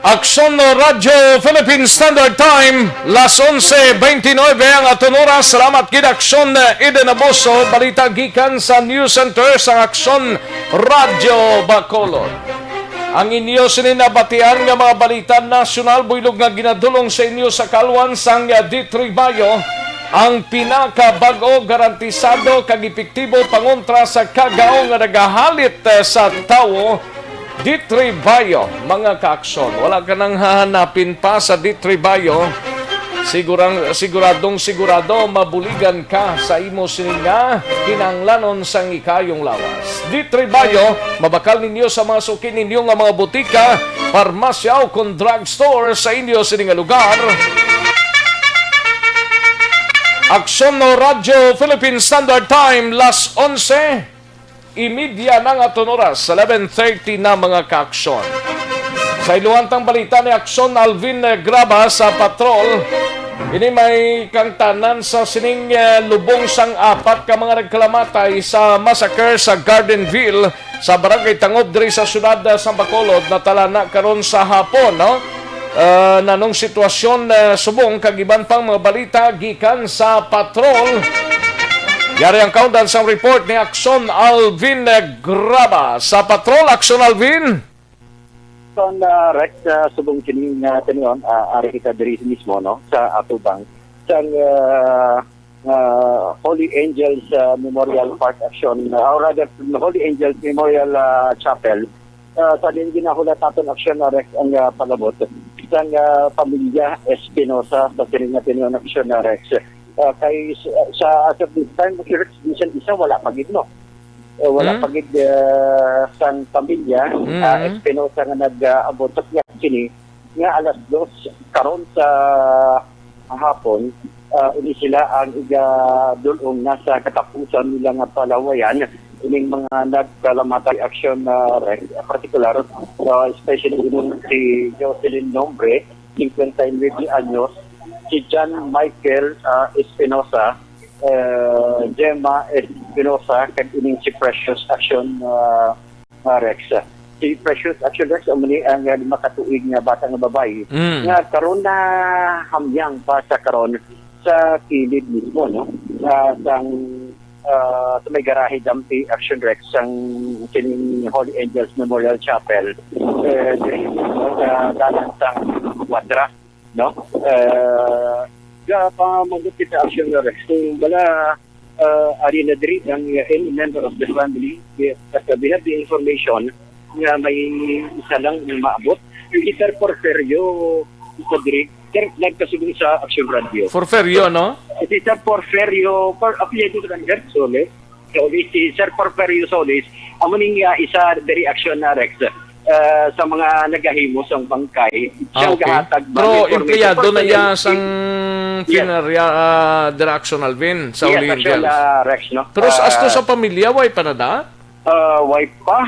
Aksyon Radyo Philippine Standard Time, las onse bentinobe ang aton oras. Salamat gid, Aksyon Eden Abuso. Balita gikan sa News Center sa Aksyon Radyo Bacolod. Ang inyo sini nabatian nga mga balita nasyonal, buylog nga ginadulong sa inyo sa kalwan sang D three Bayo, ang pinakabag-o, garantisado, kag epektibo pangontra sa kagaw nga nagahalit, eh, sa tawo. D three Bayo, mga kaaksyon. Wala ka nang hahanapin pa sa D three Bayo. Sigurang, siguradong sigurado, mabuligan ka sa imo sini nga kinahanglanon sang ikayong lawas. D three Bayo, mabakal ninyo sa mga suki ninyo nga mga butika, parmasya, o kon drugstore sa inyo sini nga lugar. Aksyon no Radyo Philippine Standard Time, las onse imedya na nga aton oras, eleven thirty na, mga kaaksyon. Sa iluhantang balita ni Aksyon Alvin, eh, Graba sa Patrol. Ini may kangtanan sa sining, eh, lubong sang apat ka mga nagkalamatay sa massacre sa Gardenville, sa Barangay Tangob, diri sa siyudad, eh, sang Bacolod. Natala na karon sa hapon, no? Ah, nanong sitwasyon, ah, subong kag iban pang mga balita gikan sa Patrol. Yari ang kaundan sang report ni Aksyon Alvin Graba. Sa Patrol, Aksyon Alvin. Son, ah, Rex, ah, subong kini nga tinion, ah, ari kita diri mismo, no, sa atubang sang, ah, ah, Holy Angels, ah, Memorial Park Action, ah, or rather, Holy Angels Memorial, ah, Chapel. Ah, sa din ginahulat naton, Aksyon, ah, Rex, ang, ah, palabot sang, ah, pamilya Espinosa sa sining nga tinion, Aksyon, ah, Rex. Ah, kay sa, sa, as of this time, Rex, bisan isa wala pa gid, no? Eh, wala Hmm? pa gid, ah, sang pamilya, Mm. ah, Espinosa nga nag-abot sa kini nga alas dos karon sa hapon, ah, ini sila ang igadul-ong na sa katapusan nila nga palawayan ining mga nagkalamatay, Aksyon, ah, Rex, ah, partikular, ah, especially ining si Jocelyn Nombre, cincuenta y nueve anyos, si John Michael, ah, Espinosa, eh, Gemma Espinosa, kag ining si Precious, Aksyon, ah, ah, Rex. Si Precious, Aksyon, Rex, amo ni ang, ah, lima ka tuig nga bata nga babayi Mm. nga karon na hamyang pa sa karon sa kilid mismo, no? Ah, sang, ah, sa may garahe dampi, Aksyon, Rex, sang kining Holy Angels Memorial Chapel, eh, diri mismo sa dalan sang Quadra, no? Eh, ga pa magupit sa, Aksyon, Rex. Kung bala, ah, ari na diri ang, uh, any member of the family, we, as we have the information nga may isa lang ang maabot. Si Sir Porferio, isa diri, sir, nagkasubong sa Action Radio. Porferio, no? Si Sir Porferio, por, apelyido ko lang, sir, Solis. Solis, si Sir Porferio Solis, amo ning, ah, isa diri, Action na, Rex, ah, sa mga nagahimo sang bangkay. Ah, Siyang okay. gahatag ba Pero ng information? empleyado na Personally, iya sang in-, yes. Funeraria, ah, dira, Action Alvin, sa Yes, Holy Angels. Actual, ah, Rex, no? Pero sa asto Ah, sa pamilya, way pa na da? ah, way pa.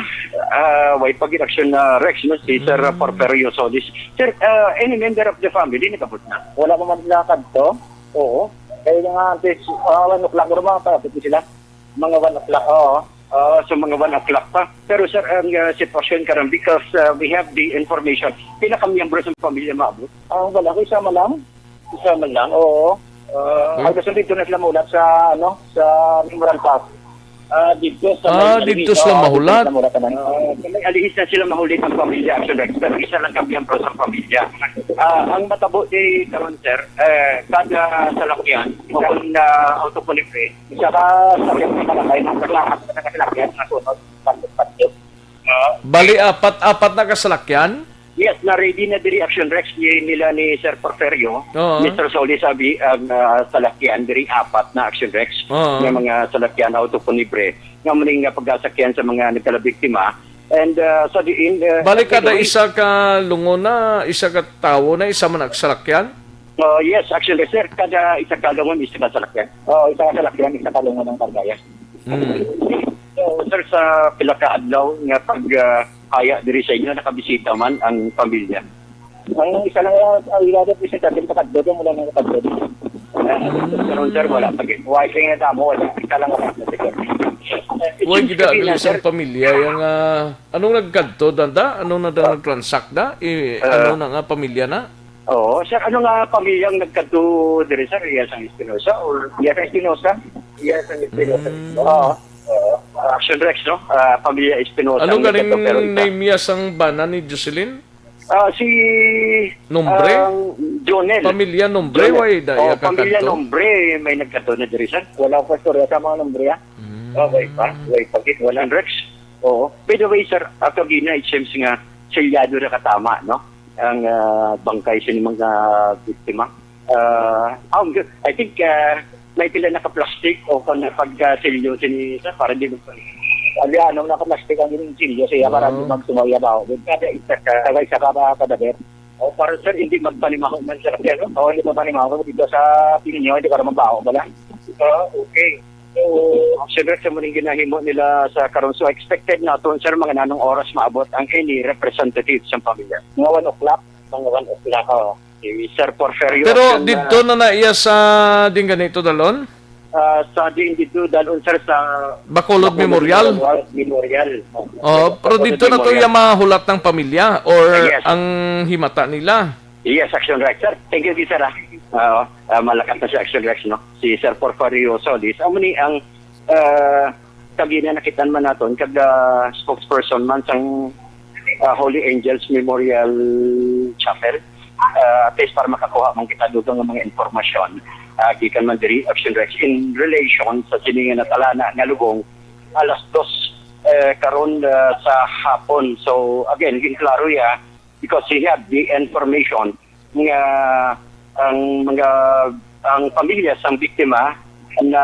Ah, way pa gid, Action, ah, Rex, no? Si Sir Mm. Porferio Solis. Sir, ah, any member of the family, nakabot na? Wala pa man sila kadto. Oo. Kaya nga, antes, ah, one o'clock, pero mga parapit sila. Mga one o'clock, oo. Ah, so mga one o'clock pa. Pero, sir, ang, ah, sitwasyon karon, because, ah, we have the information, pila ka miyembro sa pamilya maabot? Ah, wala ko, isa man lang. Isa man lang? Oo. Ah, Hmm. Ang gusto dito na sila maulat sa, ano, sa Memorial Park. Ah, dito sa may Ah, dito Alihis, sila oo, dito mahulat? sila maulat naman. Ah, sa may Alihis na sila mahulit ang pamilya, actually. Pero isa lang ka miyembro sa pamilya. Ah, ang matabo ni karon, sir, eh, kada salakyan, o kung, ah, auto ko libre, Isa ka sakit sa barangay, nasa lahat na nakatilapia, nasa sunod, patid-patid. Ah, Bali, apat-apat na kasalakyan? Yes, na-ready na diri, Action Rex, ni, nila ni Sir Porferio. Oo. Mister Solis Abi, ang, ah, salakyan diri, apat na, Action Rex, Oo. nga mga salakyan, auto funibre, nga muning nga pagkasakyan sa mga nagkalabiktima. And, ah, sa diin, ah, Bali, kada anyway, isa ka lungo na, isa ka tawo na, isa man ang salakyan? Oh, yes, actually, sir, kada isa ka lungon, isa ka salakyan. Oo, isa ka salakyan, isa ka lungon ang kargaya. Mm. So, sir, sa pila ka adlaw nga pag, ah, haya diri sa inyo, nakabisita man ang pamilya? Ang isa lang, ah, ang iladat, isa ka din, pakadto, mula nang pakadto. Ah, Mm. karon, sir, wala pa gid. Wala, kaya nga damo, wala. Isa lang wala na, sir. Way Ibig gid sabihin ang na, isang sir, pamilya yang, ah, anong nagkadto, danda? Anong na, Ah. nag-transact na? Eh, Ah. ano na nga, pamilya na? Oo, sir, ano nga pamilyang nagkadto diri, sir? Iya sang Espinosa or Iya sang Espinosa. Iya sang Espinosa. Mm. Oo. Oo. Action Rex, no? Ah, pamilya Espinosa Ano ang ganing nagkadto, pero isa. Name niya sang bana ni Jocelyn? Ah, si, Nombre? Ang Jonel. Pamilya Nombre, Jonel. Way daya Oh, ka pamilya kadto? Nombre, may nagkadto na diri, sir. Wala ko istorya sa mga Nombre, ah. Mm. Okay pa? Way pa, wala. Action Rex? Oo. By the way, sir, ah, kagina, it seems nga selyado na katama, no? Ang, ah, bangkay sa mga biktima. Ah, ah, ang, I think, ah, may pila naka-plastic o kung pagkasilyo sini, sir, para di magpang-, Abi, ano, naka-plastic ang inyong silyo siya para Ah. di magsumaw yabaw. Kada isa ka, kada isa ka ba, kadaber? O, para, sir, hindi magpanimaho man, sir. Ano? O, hindi magpanimaho dito sa pinyo, hindi ka na magbaho ba lang? Ah, okay. So, sir, sa muling ginahimo nila sa karon. So, expected naton, sir, mga nanong oras maabot ang any representative sa pamilya? Mga one o'clock. Mga one o'clock, oh. Si Sir Porfirio Pero Action, didto ah, na na iya sa din ganito dalon? Ah, sa din dito dalon, sir, sa Bacolod Bacolod Memorial? Memorial. Memorial. Oh, pero Bacolod dito na to Memorial. Yung mahulat ng pamilya or Ah, yes. Ang himata nila? Yes, Action Rex, sir. Thank you, sir, ah. Oo, ah, malakas na si Action Rex, no? Si Sir Porfirio Solis. Amo ni ang, ah, kagina nakitan man naton, kag, ah, spokesperson man sang, ah, Holy Angels Memorial Chapel. Ah, at least para makakuha man kita dugang nga mga impormasyon, ah, gikan man diri, Action Rex, in relation sa sini nga natalana nga lubong alas dos, eh, karon, ah, sa hapon. So, again, ginklaro ya because he had the information nga ang mga, ang pamilya sang biktima na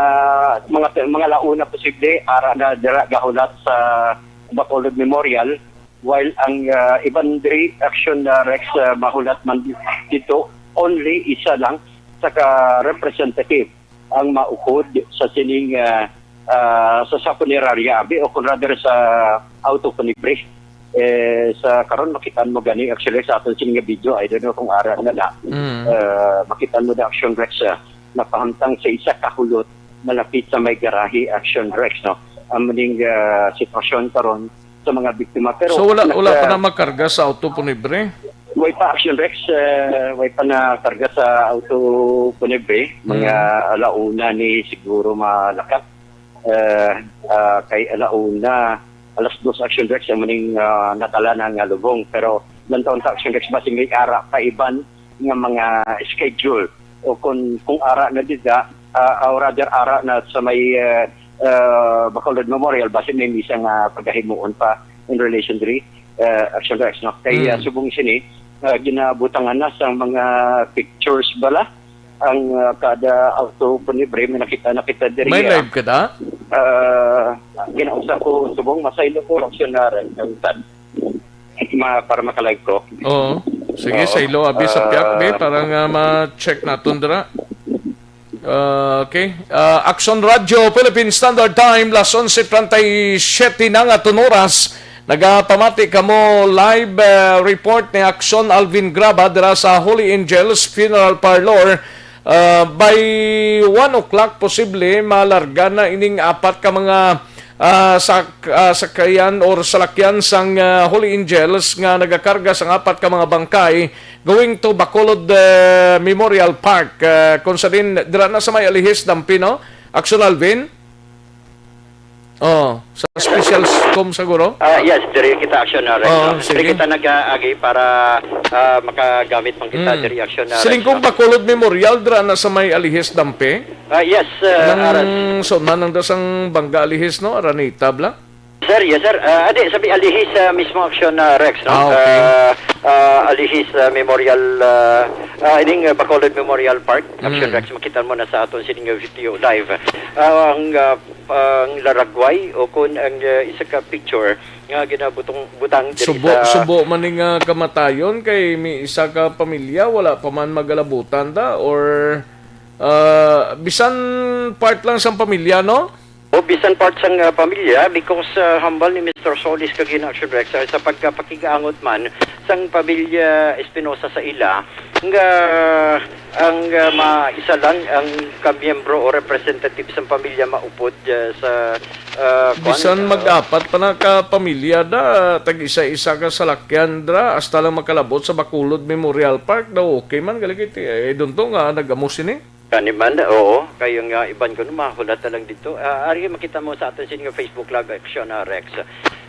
mga, mga launa posible ara na dira gahulat sa Bacolod Memorial, while ang, ah, iban diri, Action, ah, Rex, ah, mahulat man dito, only isa lang sa ka representative ang maupod sa sining, ah, ah, sa, sa punerarya, abi, o kung rather sa auto funebre. Eh, sa karon, makitaan mo gani, actually, sa aton sining nga video, I don't know kung ara na na. Mm. Ah, makitaan mo na, Action Rex, ah, napahamtang sa isa ka hulot malapit sa may garahe, Action Rex, no? Ang muning, ah, sitwasyon karon sa mga biktima. Pero So, wala, wala pa nasa na makarga sa auto funebre? Way pa, Action Rex, eh, way pa na karga sa auto funebre. Mga Mm. alauna ni siguro malakat. Eh, ah, kay alauna, alas dos, Action Rex, ang muning, ah, natala na nga lubong. Pero lantaw ta, Action Rex, basing may ara pa iban nga mga schedule. O kung, kung ara na dida, ah, or rather ara na sa may, eh, eh, Bacolod Memorial, basi may misa nga pagahimuon pa in relation diri, eh, Action Rex, no? Kay, ah, Mm. subong sini, ah, ginabutangan na sa mga pictures bala ang, ah, kada auto funebre, may nakita na kita diri, May ah. Live ka da? Ah, ginausap ko subong, masaylo ko, Action Rex, ang tan. Ma-, para makalive ko. Oo. Sige, Oo. Saylo, abi sa piyak, be, Ah. para nga ma-check naton dira. Ah, okay. Ah, Action Radio, Philippine Standard Time, las onse treinta y siete na nga aton oras. Nagapamati kamo live, ah, report ni Action Alvin Graba dira sa Holy Angels Funeral Parlor. Ah, by one o'clock, posible, malarga na ining apat ka mga ah, sa, ah, sakayan or salakyan sang, ah, Holy Angels nga nagakarga sang apat ka mga bangkay going to Bacolod, eh, Memorial Park. Ah, kung sa din, dira na sa may Alihis, Dampi, no? Action Alvin? Oh, sa special com siguro? Ah, yes, diri kita, Action, ah, Rex, Oh, no? Diri sige. Kita nag-aagi para, ah, makagamit man kita Mm. diri, Action, ah, Siling Rex, kong no? Bacolod Memorial, dira na sa may Alihis, Dampi? Ah, yes, uh, Nang Aras. Sunan ang dasang Bangga Alihis, no? Aranita bla? Sir, yes, sir. Ah, adi, sabi Alihis, ah, mismo, Action, ah, Rex, no? Ah, okay. Ah, ah, Alihis, ah, Memorial, ah, ah, ining, ah, Bacolod Memorial Park, Action, Mm. Rex, makita mo na sa aton sining video live. Ah, ang, ah, ang laragway o kun ang, ah, isa ka picture nga ginabutong butang diri Subo, sa subo man ni nga kamatayon kay may isa ka pamilya, wala pa man magalabutan ta or Ah, bisan part lang sang pamilya, no? O bisan part sang, ah, pamilya, because, ah, hambal ni Mister Solis kagina, Action Rex, ah, sa pagkapakig-angot man sang pamilya Espinosa sa ila, nga ang, ah, ma-, isa lang ang kamiyembro o representative sang pamilya maupod, ah, sa, ah, kwan, Bisan ah, mag-apat pa na ka pamilya da, tag-isa-isa ka salakyan dra, hasta lang makalabot sa Bacolod Memorial Park daw, okay man, gali kay ti-, eh, dunto nga nag-amo sini. Kani man, oo. Kay ang, ah, iban ko, no, mahulat na lang dito. Ah, ari makita mo sa aton sini nga Facebook Live, Action, ah, Rex.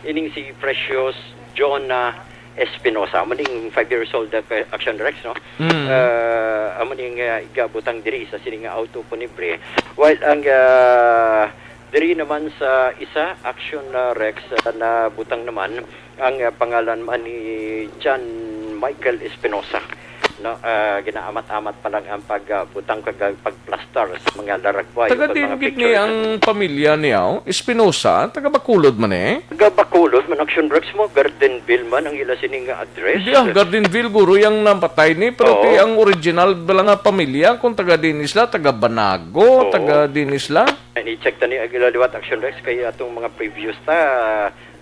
Ining si Precious Jonah Espinosa. Amo ning five years old, ah, Action Rex, no? Mm. Ah, amo ning, ah, igabutang diri sa sini nga auto punibre. While ang, ah, diri naman sa isa, Action, ah, Rex, ah, nabutang naman ang, ah, pangalan man ni John Michael Espinosa. No, ah, ginaamat-amat pa lang ang pagbutang kag pagplastar sa mga laragway Taga ug mga din gid ni pictures. Ang pamilya niya, oh, Espinosa, taga Bacolod man eh. Taga Bacolod man, Action Rex, mo, Gardenville man ang ila sining address. Hindi ah, Gardenville guro yang namatay ni, pero Oo. Ti ang original bala nga pamilya kung taga din isla, taga Banago, Oo. Taga din isla. Ni-check tani ang ila liwat, Action Rex, kay atong mga previews ta,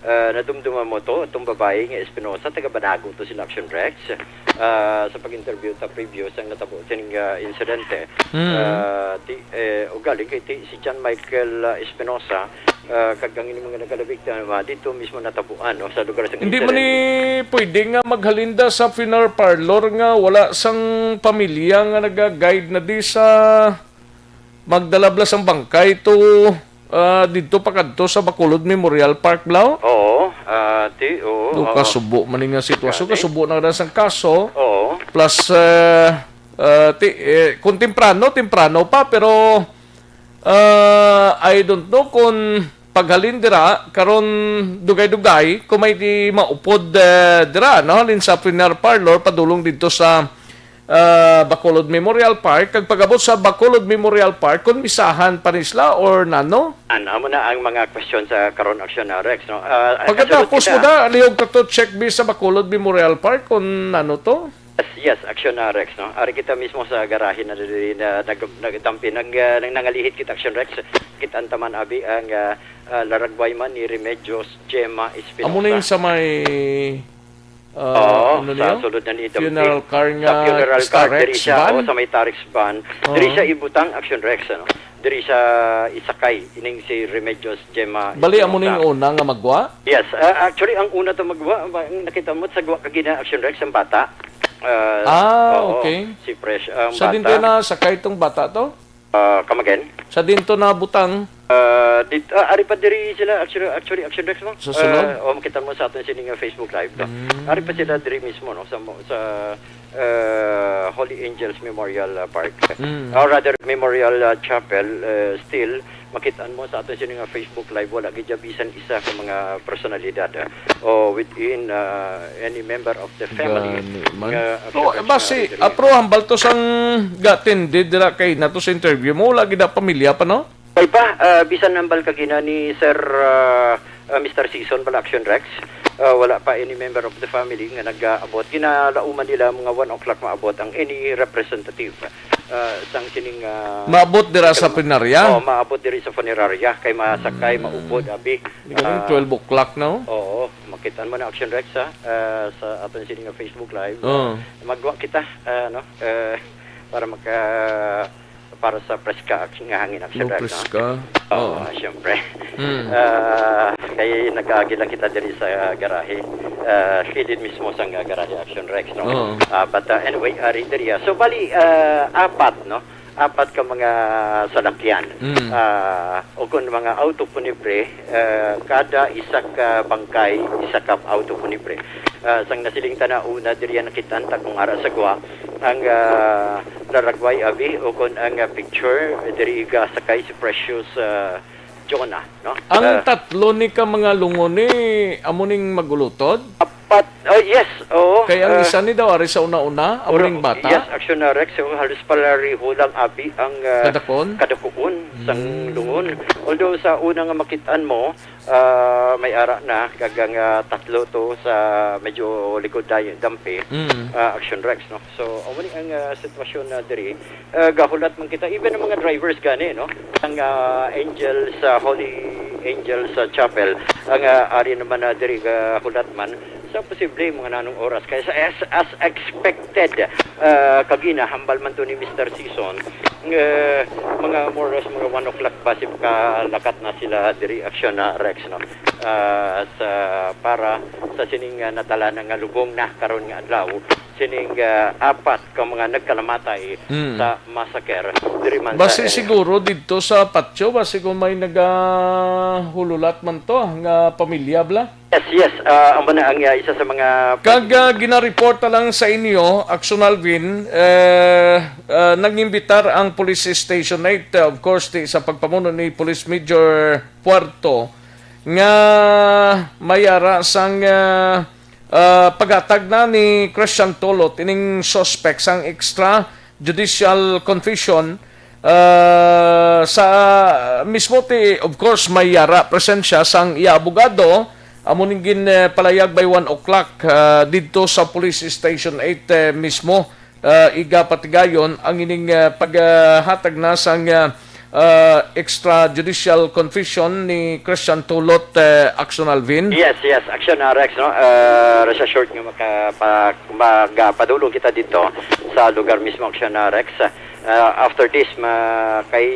ah, nadumduman mo to, itong babae nga Espinosa, taga Banago to sila, Action Rex. Ah, sa pag-interview ta previous ang natabo sining, ah, insidente. Hmm. Ah, ti, eh, ugaling kay ti, si John Michael, ah, Espinosa, ah, kag ang ining mga nagkalabitan, ah, dito mismo natabuan, no, sa lugar sa Hindi man insidente. Ni pwede nga maghalinda sa funeral parlor nga wala sang pamilya nga naga-guide na di sa magdalabla sang bangkay to, ah, didto pa kadto sa Bacolod Memorial Park, Blau? Oo, ah, ti, oo, Do oo. Kasubo man nga sitwasyon, Gani. Kasubo na ra sang kaso. Oo. Plus, ah, ah, ti, eh, kung temprano, temprano pa, pero, ah, I don't know kung paghalin dira, karon dugay-dugay, kung may di maupod, eh, dira, no? Halin sa funeral parlor, padulong didto sa ah, Bacolod Memorial Park, kag pag-abot sa Bacolod Memorial Park, kon misahan pa ni sila or nano? An, amo na ang mga question sa karon, Action, ah, Rex, no? Ah, Pagkatapos kasulod mo kita da, lihog ka to check bi sa Bacolod Memorial Park kung nano to? Yes, yes, Action, ah, Rex, no? Ari kita mismo sa garahe na diri na nag-, nagdampi, nag-, ah, nang-, nangalihit kita, Action Rex. Kitaan ta man abi ang, ah, ah, laragway man ni Remedios Gemma Espinosa. Amo na yung sa may Ah, Oo, ano sa niya? Sulod na ni Dom Funeral Ping. Car Sa nga funeral car, Starex diri siya, van? Oo, sa may Tarex van. Oo. Diri siya ibutang, Action Rex, ano? Diri siya isakay, ining si Remedios Gemma Bali, amo Espinosa. Ning una nga magwa? Yes, ah, actually, ang una to magwa, ang nakita mo, sa gwa kagina, Action Rex, ang bata. Ah, Ah, oo, okay. Si Fresh, ang Sa bata. Din na sakay tong bata to? Ah, come again? Sa dinto na butang? Ah, dit-, ah, ari pa diri sila, actually, actually, Action Rex, no? Sa sulod? Ah, o, makita mo sa aton sini nga Facebook Live, no? Mm. Ari pa sila diri mismo, no? Sa mo-, sa, ah, Holy Angels Memorial, ah, Park. Mm. Or rather, Memorial, ah, Chapel, ah, still, makitaan mo sa aton sini nga Facebook Live, wala gid bisan isa ka mga personalidad, ah, o within, ah, any member of the family Gani man. Nga So, actually basi, ari diri. Apro, hambal to sang ga-attended dira kay nato sa interview mo, wala gid na pamilya pa, no? Ay pa, ah, bisan hambal kagina ni Sir, ah, ah, Mister Season pala, Action Rex, ah, wala pa any member of the family nga nag-aabot. Ginalauman nila mga one o'clock maabot ang any representative, ah, sang sining, ah, Maabot dira sa sining, punerarya? Oh, maabot diri sa punerarya kay masakay, Hmm. maupod, abi. Di ka lang Ah, twelve o'clock na, oh. Oo, makitaan mo na, Action Rex, ha? Ah, sa aton sini nga Facebook Live. Oo. Ah, magwa kita, ah, no? Ah, para maka-, para sa preska ak-, nga hangin, Action Rex, no? Preska. Oo, Oo. Siyempre. Hmm. Ah, kay nag-agi lang kita diri sa garahe. Ah, kilid mismo sa nga garahe, Action Rex, no? Oo. Ah, but, ah, anyway, ari diri, ah. So, bali, ah, apat, no? Apat ka mga salakyan. Mm. Ah, o kung mga auto punibre, ah, kada isa ka bangkay, isa ka auto punibre. Ah, sang nasiling ta na una, diri yan nakita ta kung ara sa gwa, ang, ah, laragway abi, o kung ang, ah, picture, diri ga sakay si Precious, ah, Jonah, no? Ang Ah. tatlo ni ka mga lungon ni, amo ning magulutod? Apat, oh, yes, oo. Kay ang Ah, isa ni daw ari sa una-una, amo oro-, ning bata? Yes, Action, ah, Rex, so, halos pala riho lang abi ang, ah, Kadakon? Kadakuon sang Mm. lungon. Although sa una nga makitaan mo, ah, may ara na, kag ang, ah, tatlo to sa medyo likod na dampi, Mm. ah, Action Rex, no? So, amo ni ang, ah, sitwasyon na diri. Ah, gahulat man kita, even ang mga drivers gani, no? Ang, ah, Angels, ah, Holy Angels, ah, Chapel, ang, ah, ari naman na diri gahulat man sa posible mga nanong oras. Kaya sa, as, as expected, ah, kagina, hambal man to ni Mister Season, eh, mga more or less, mga one o'clock pa, si makalakat na sila diri, Action, ah, Rex, no? ah, sa, para sa sining, ah, natalana nga lubong na karon nga adlaw, sining, ah, apat ka mga nagkalamatay Mm. sa massacre diri man Basi sa area. Siguro didto sa patio, basi kung may nagahululat man to nga pamilya, bla? Yes, yes. Ah, amo na ang, ah, isa sa mga Kag, ah, ginareport na lang sa inyo, Action Alvin, eh, ah, nag-imbitar ang Police Station eight, ah, of course, ti, sa pagpamuno ni Police Major Puerto, nga mayara sang, ah, ah, paghatag na ni Christian Tulot ining suspect sang extrajudicial confession, ah, sa mismo ti, of course, may yara presensya sang iya abogado, amo ning gin, eh, palayag by one o'clock, ah, didto sa Police Station eight, eh, mismo, ah, iga patigayon ang ining, ah, paghatag na sang, ah, ah, extrajudicial confession ni Christian Tulot, eh, Action Alvin. Yes, yes, Action, ah, Rex, no? Ah, rest assured nga maka-, pa-, magpadulong kita dito sa lugar mismo, Action, ah, Rex. Ah, after this, ma-, kay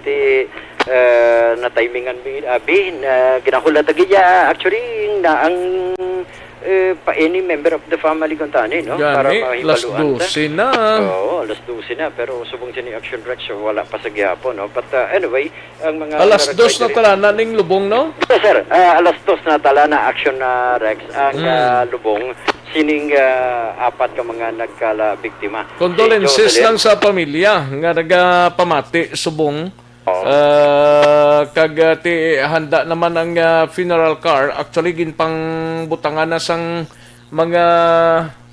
ti, ah, na-timingan bi-, ah, bin, ah, ginahulat lagi ya, actually, na ang, eh, pa any member of the family kung tani, no? Gani, Para alas mahibaluan ta. dose na. Oo, alas dose na, pero subong sini Action Rex, wala pa sa gihapon, no? But, ah, anyway, ang mga Alas dos na nagkakita tala na ning lubong, no? Yes, sir. Ah, alas dos na tala na, Action, ah, Rex, ang, Mm. ah, lubong sining, ah, apat ka mga nagkala biktima. Si Condolences Jocelyn. lang sa pamilya nga nagapamati subong. Oo. Ah, kag, ah, ti, handa naman ang, ah, funeral car. Actually, ginpangbutangan na sang mga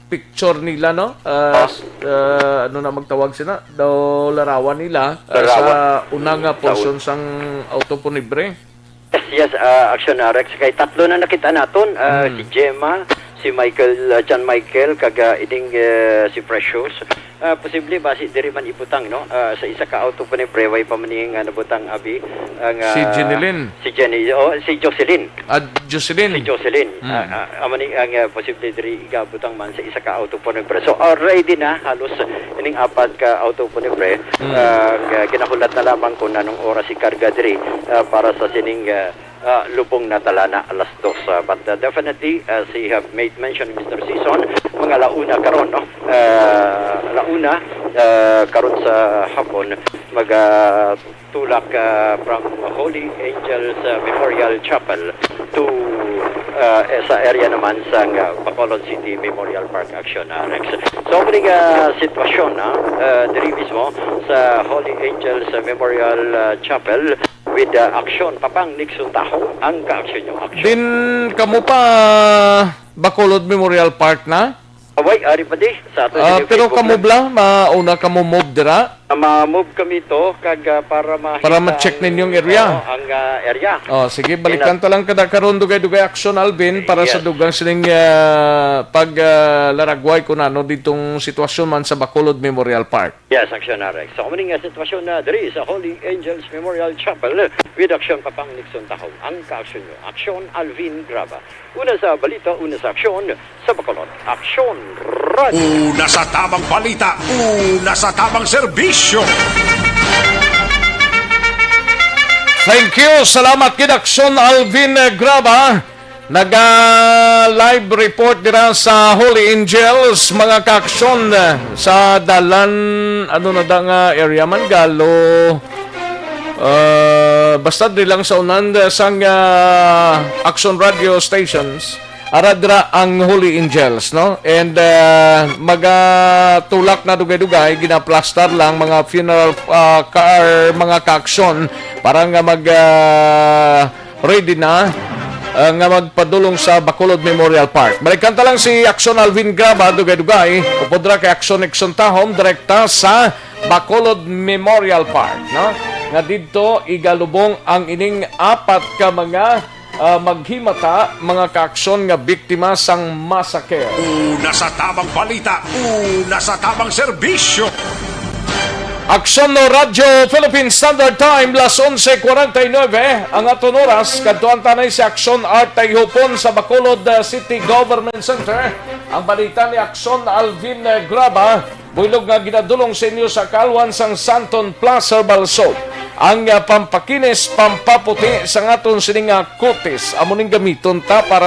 picture nila, no? Ah, Oh. s-, ah, ano na magtawag sila? Daw larawan nila, ah, Larawan. sa una nga Sa portion un- sang auto funibre. Yes, yes, ah, Action, ah, Rex. Kay tatlo na nakita naton, ah, Hmm. si Gemma, si Michael, ah, John Michael, kag, ah, ining, eh, si Precious. Ah, posible basi diri man ibutang, no? Ah, sa isa ka auto funibre, way pa man ni nga nabutang abi ang, Si ah, Jenilyn. si Jenny, oh, si Jocelyn. Ah, Jocelyn. Si Jocelyn. Mm. Ah, ah, amo ni ang, ah, posible diri igabutang man sa isa ka auto funibre. So, already na halos ining apat ka auto funibre, Mm. ah, nga ginahulat na lamang kung anong oras ikarga diri, ah, para sa sining, ah, ah, lubong na talana alas dos. Ah, but, ah, definitely, as he have made mention, Mister Season, mga launa karon, no? Ah, launa, ah, karon sa hapon, mag, ah, tulak, ah, from Holy Angels, ah, Memorial Chapel to, ah, eh, sa area naman sa, ah, Bacolod City Memorial Park, Action, ah, Rex. So, muli nga sitwasyon, ah, ah, diri mismo sa Holy Angels, ah, Memorial, ah, Chapel with, ah, Action Papang Nixon Taho, ang kaaksyon nyo, Action. Din kamo pa Bacolod Memorial Park na? Away, ari pa di. Sa ato Ah, sa pero Facebook kamo lang. Bla, mauna kamo move dira? Ah, ma-move kami to, kag, ah, para mahita Para ma-check ang, ninyong area. Oo, ang, ah, area. Oh, sige, balikan Ina- ta lang kada karon, dugay-dugay, Action Alvin, para sa Yes. dugang sining, ah, pag, ah, laragway kung ano ditong sitwasyon man sa Bacolod Memorial Park. Yes, Action, ah, Rex. So, kamo ning, ah, sitwasyon na diri sa Holy Angels Memorial Chapel with Action Papang Nixon Taho. Ang kaaksyon nyo, Action Alvin Graba. Una sa balita, una sa aksyon, sa Bacolod. Aksyon Radio. Una sa tamang balita, una sa tamang serbisyo. Thank you. Salamat gid, Aksyon Alvin, eh, Graba. Naga live report dira sa Holy Angels, mga kaaksyon, eh, sa dalan, ano na da nga area man, Galo. Ah, basta di lang sa unan, eh, sang, ah, Action Radio stations. Ara dira ang Holy Angels, no? And, ah, magatulak na dugay-dugay, ginaplastar lang mga funeral, ah, car, mga kaaksyon para nga mag, ah, ready na, ah, nga magpadulong sa Bacolod Memorial Park. Balikan ta lang si Aksyon Alvin Graba, dugay-dugay, upod ra kay Aksyon Nixon Tahom, direkta sa Bacolod Memorial Park, no? Nga didto igalubong ang ining apat ka mga, ah, maghimata, mga kaaksyon nga biktima sang massacre. Una sa tamang balita, una sa tamang serbisyo. Aksyon, no, Radyo Philippine Standard Time, las onse cuarenta y nueve ang aton oras. Kadtuan tanay si Aksyon Art Tayhupon sa Bacolod, ah, City Government Center. Ang balita ni Aksyon Alvin, eh, Graba. Buylog nga ginadulong sa inyo sa kaalwan sang Santon Plaza, Balsog. Ang, ah, pampakinis, pampaputi sa aton sini nga kutis, amo ning gamiton ta para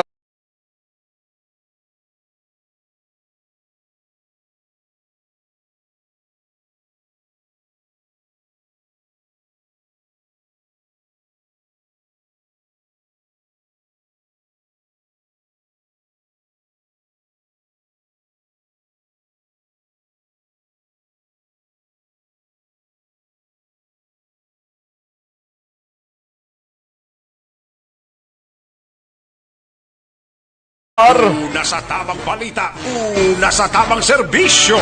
Una sa tamang balita, una sa tamang serbisyo.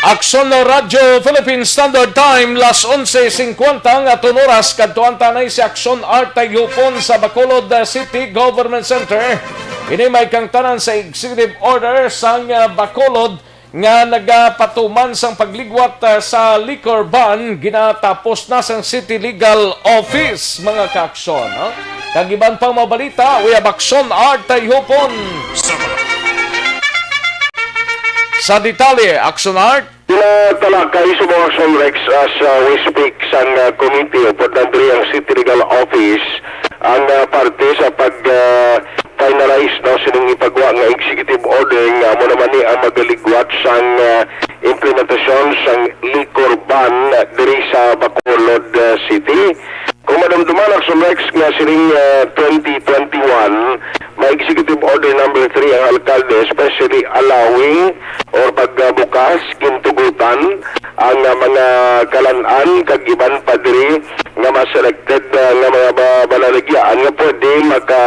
Aksyon Radyo Philippine Standard Time, las onse singkwenta nga aton oras, kadtuan ta anay si Aksyon Art Tayupon sa Bacolod, uh, City Government Center. Ini may kangtanan sa executive order sang, uh, Bacolod nga nagapatuman sang pagligwat, ah, sa liquor ban ginatapos na sang City Legal Office, mga kaaksyon, no? Kag iban pang mga balita, we have Aksyon Art Tayhupon. Sa detalye, Aksyon Art. Ginatalakay sa mga Aksyon Rex as, ah, we speak sang, ah, committee upod na diri ang City Legal Office ang, ah, parte sa pag, ah, finalize, no, sining ipagwa nga executive order nga amo naman ni ang magaligwat sang, ah, implementasyon sang liquor ban diri sa Bacolod, ah, City. Kung madumduman, Aksyon Rex, nga sining, ah, twenty twenty-one, may executive order number three ang alkalde, especially allowing or pagbukas, gintugutan ang, ah, mga kalan-an kag iban pa diri nga mga selected, ah, nga mga ba-, balaligyaan nga pwede maka,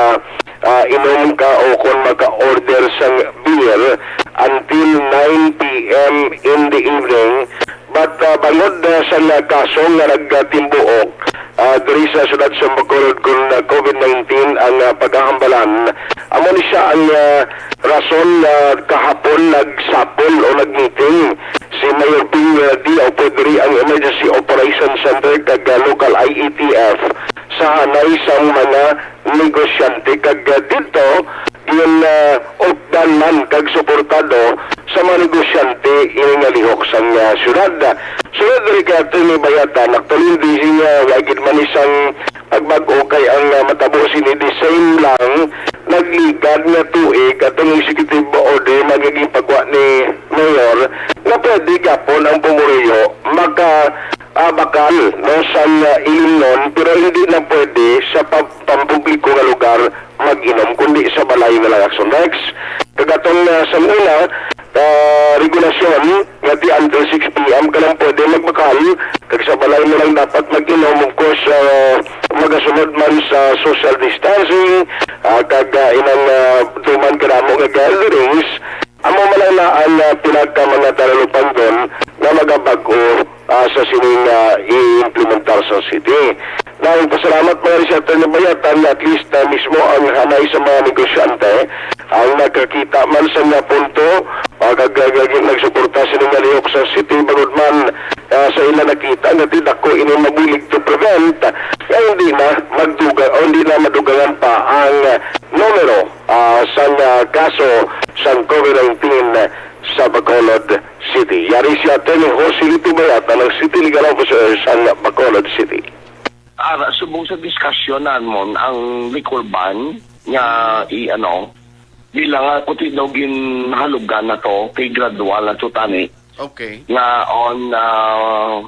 ah, inom ka o kon maka-order sang beer until nine p m in the evening. But, ah, bangod, ah, sa nga kaso nga nagtimbuok, ah, diri sa siyudad sa Bacolod kon, ah, covid nineteen ang, ah, pagahambalan, amo ni siya ang, ah, rason nga kahapon nagsapol o nagmeeting si Mayor Ping, ah, Diao Pudri ang Emergency Operation Center kag, ah, local I E T F sa hanay sang mga negosyante kag, ah, didto gin, ah, updan man kag suportado sa mga negosyante ini nga lihok sang, ah, syudad. Sunod diri kay Attorney Bayatan, actually, di siya, wa gid man isang pagbag-o kay ang, ah, matabo sini the same lang nagligad nga tuig atong executive order nga ginpagwa ni Mayor nga pwede gyapon ang pumuluyo maka, ah, bakal, no, sang, ah, ilimnon, pero hindi na pwede sa pam-, pampubliko nga lugar mag-inom, kundi sa balay na lang, Action Rex. Kag atong, ah, sang una, ah, regulasyon nga ti until six p m ka lang pwede magbakal, kag sa balay mo lang dapat mag-inom. Of course, ah, magasunod man sa social distancing, ah, kag, ah, inang, ah, tuman kadamo nga gatherings, amo man lang na ang, ah, pinaka mga talupanggon nga magabag-o, ah, sa sining, ah, i-implementar sa city. Nagpasalamat man si Attorney Bayatan nga at least na mismo ang hanay sa mga negosyante ang nakakita man sa nga punto, ah, kag, kag, kag nagsuporta sini nga lihok sa city, bangod man, ah, sa ila nakita nga ti dako ini mabulig to prevent nga hindi na magduga o hindi na madugangan pa ang numero, ah, sang, ah, kaso sang covid nineteen sa Bacolod City. Yari si Attorney Joselito Bayatan, ang City Legal Officer sang Bacolod City. Ara, subong sa diskusyon namon, ang liquor ban nga i-, ano, bilang nga kuti daw ginhalugan na to, kay gradual na to tani, Okay. nga on, ah,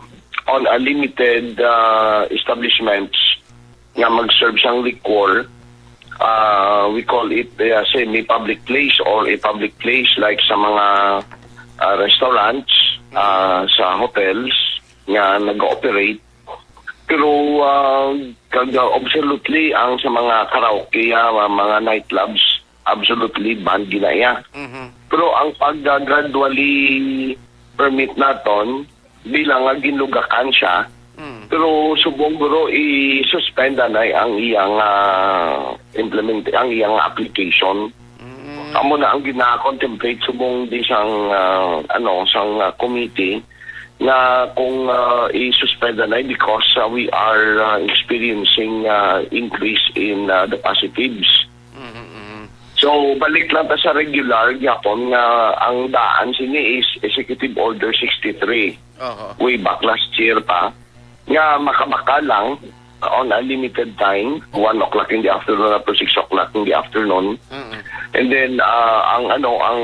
on a limited, ah, establishments nga mag-serve sang liquor, ah, we call it, ah, semi-public place or a public place like sa mga, ah, restaurants, ah, sa hotels nga nag-ooperate. Pero, ah, kag, ah, absolutely, ang sa mga karaoke, ah, mga, mga nightclubs, absolutely banned gina iya. Mhm. Pero ang pag, ah, gradually permit naton, bilang nga ginlugakan siya, Mm. pero subong guro i-suspend anay ang iyang, ah, implement, ang iyang application. Mm. Amo na ang gina-contemplate subong di sang, ah, ano, sang, ah, committee nga kung, ah, i-suspend anay because, ah, we are, ah, experiencing, ah, increase in, ah, the positives. Mhm, mhm. So, balik lang ta sa regular gyapon nga ang daan sini is Executive Order sixty-three. Aha. Way back last year pa, nga makabaka lang on a limited time, one o'clock in the afternoon up to six o'clock in the afternoon. Mm-mm. And then, ah, ang ano, ang,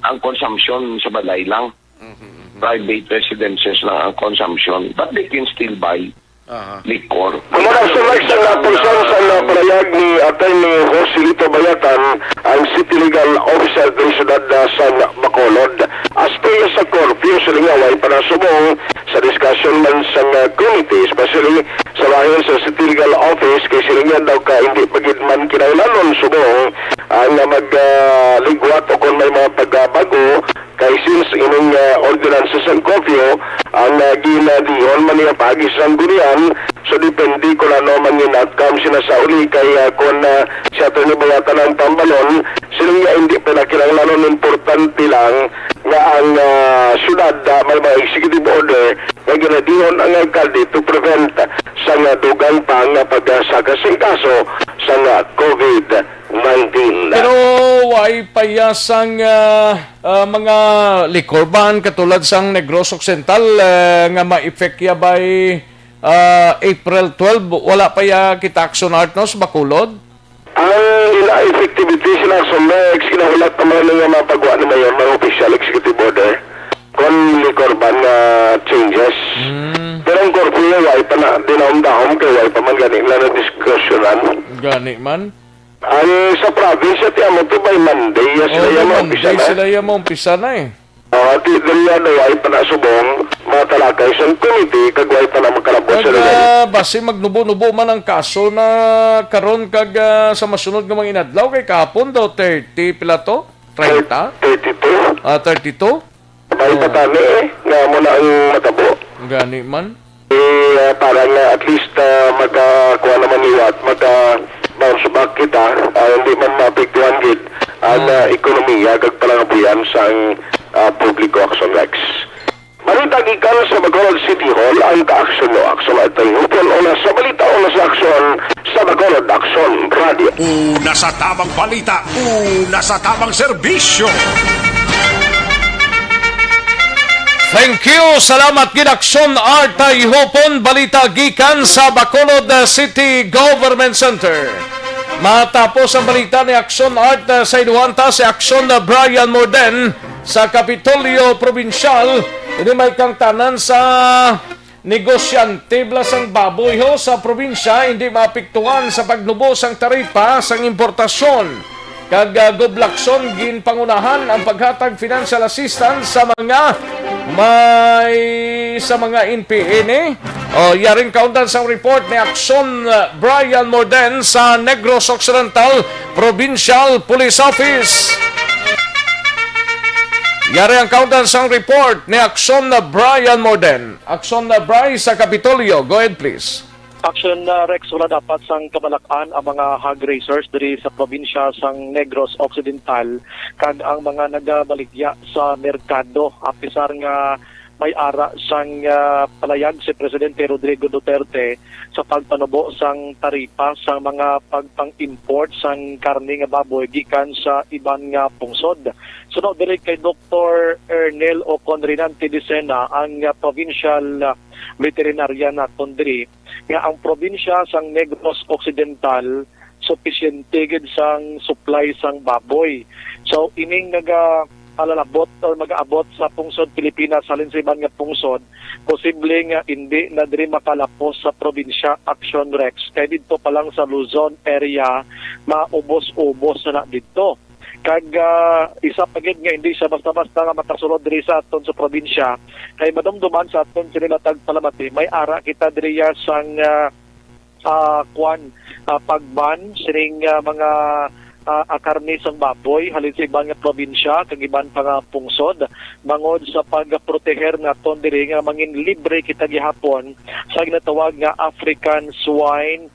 ang consumption sa balay lang. Mm-hmm, mm-hmm. Private residences lang ang consumption, but they can still buy Aha. liquor. Amo na sa next, ang, ah, pulsar sa, ah, palahayag ni Attorney Joselito Bayatan, ang City Legal Officer diri sa syudad, ah, sa Bacolod. As to sa curfew, sila nga way pa nasubong sa discussion man sa, ah, committee, especially sa bahin sa City Legal Office, kay sila nga daw ka hindi pa gid man kinahanglanon subong ang, ah, mag, ah, ligwat o kung may mga pagbabago. Kay since ining, ah, ordinansa sang curfew, ang, ah, ginadihon man niya paagi sa sanggunian, so depende kung ano man yung outcome sina sa uli kay, ah, kung, ah, si Attorney Bayatan ang pambalon, siling niya hindi pa na kinahanglanon, importante lang nga ang, ah, syudad, ah, may mga executive order nga ginadihon ang alkalde to prevent sa nga dugang pa nga pagsaka sing kaso sa nga COVID nineteen. Pero way pa ya sang, ah, ah, mga liquor ban katulad sang Negros Occidental, ah, nga ma-effect ya by, ah, April twelve, wala pa ya kita action art no sa Bacolod? Ang ila effectivity sila sa next, kinahulat naman nga mapagwa na mayor ng official executive order kung liquor ban nga changes. Mm. Pero ang curfew, way pa na, dinaom-dahom kay way pa man gani na nadiskusyonan. Gani man. Ang sa province, ti amo to by Monday, ya sila Oh, ya by maumpisa Monday na. Sila ya maumpisa na eh. Ah, ti, diri ya daw, way pa na subong, matalakay sa committee, kag way pa na makalabot sa Kag, legal. Ah, basi magnubo-nubo man ang kaso na karon kag, ah, sa masunod nga mga inadlaw, kay kahapon daw thirty, pila to? Treinta? Thirty-two. Ah, thirty-two? May Oh. patani eh, nga mo na ang matabo. Gani man. Eh, ah, para nga at least, ah, makakuha naman liwat, maka-bounce back kita, ah, hindi man maapektuhan gid ang, Hmm. ah, ekonomiya kag panangabuhian sang, ah, publiko, Action Rex. Balita gikan sa Bacolod City Hall, ang ka-aksyon no aksyon ay tayupon una sa balita, una sa aksyon sa Bacolod Aksyon Radio. Una sa tamang balita, una sa tamang serbisyo. Thank you. Salamat gid, Aksyon Art Tayhupon. Balita gikan sa Bacolod, uh, City Government Center. Matapos ang balita ni Aksyon Art, uh, sa inuhanta si Aksyon, uh, Brian Morden sa Kapitolyo Probinsyal. Ini may kangtanan sa negosyante bala sang baboy ho sa probinsya hindi maapektuhan sa pagnubo sang taripa sang importasyon. Kag, ah, Gob Lacson, ginpangunahan ang paghatag financial assistance sa mga may, sa mga N P A ni. O, yaring kaundan sang report ni Aksyon, ah, Brian Morden sa Negros Occidental Provincial Police Office. Yari ang kaundan sang report ni Aksyon, ah, Brian Morden. Aksyon, ah, Bry, sa Kapitolyo. Go ahead, please. Action, uh, Rex, wala dapat sang kabalak-an ang mga hog raisers diri sa probinsya sang Negros Occidental kag ang mga nagabaligya sa merkado, apisar nga may ara sang, uh, palayag si Presidente Rodrigo Duterte sa pagpanubo sang taripa sang mga pagpang-import sang karne nga baboy gikan sa iban nga pungsod. Suno diri kay Doktor Ernel Ocon Rinante Dicena, ang, uh, provincial, uh, veterinarian naton diri, nga ang probinsya sang Negros Occidental supisyente gid sang supply sang baboy. So, ining naga-, palalabot or mag-aabot sa pungsod Pilipinas halin sa iban nga pungsod, posible nga indi na diri makalapos sa probinsya, Action Rex, kay didto pa lang sa Luzon area, maubos-ubos na didto. Kag, ah, isa pa gid nga hindi siya basta-basta nga makasulod diri sa aton sa probinsya, kay madumduman sa aton sini matag palamati, may ara kita diriya sang, ah, ah, kwan, ah, pagban sining, ah, mga, ah, ah, karne sang baboy halin sa iban nga probinsya kag iban pa nga pungsod, bangod sa pagproteher naton diri nga mangin libre kita gihapon sa ginatawag nga African Swine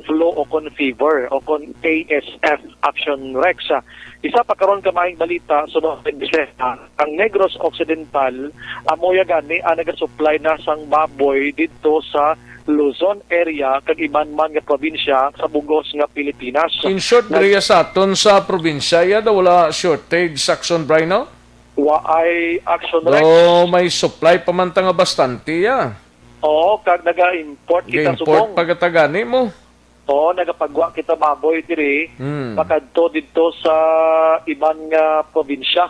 Flu o kon fever o kon A S F, Action Rex. Isa pa karon ka maayong balita, sunod sa Bisaya, ang Negros Occidental, amo ya gani ang nagasupply na sang baboy didto sa Luzon area kag iban man nga probinsya sa bugos nga Pilipinas. In short, Nag- diriya sa aton sa probinsya, ya daw wala shortage, Action Bry, no? Waay action, Rex. Do may supply pa man ta nga bastante, ya. Oo, kag naga-import kita. Ga-import subong pa gani mo. Oo, nagapagwa kita baboy diri, Hmm. pakadto didto sa iban nga probinsya.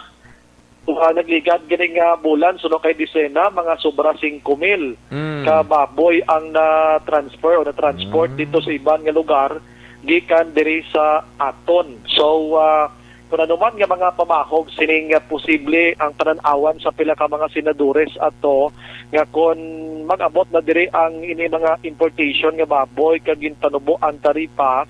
Ug, ah, nagligad gani nga bulan, suno kay Disena, mga sobra singko mil Hmm. ka baboy ang na-transfer o na-transport Hmm. dito sa iban nga lugar gikan diri sa aton. So, ah, kung ano man nga mga pamahog sining, ah, posible ang panan-awan sa pila ka mga senadores ato nga kon mag-abot na diri ang ini mga importation nga baboy kag ginpanubo ang taripa,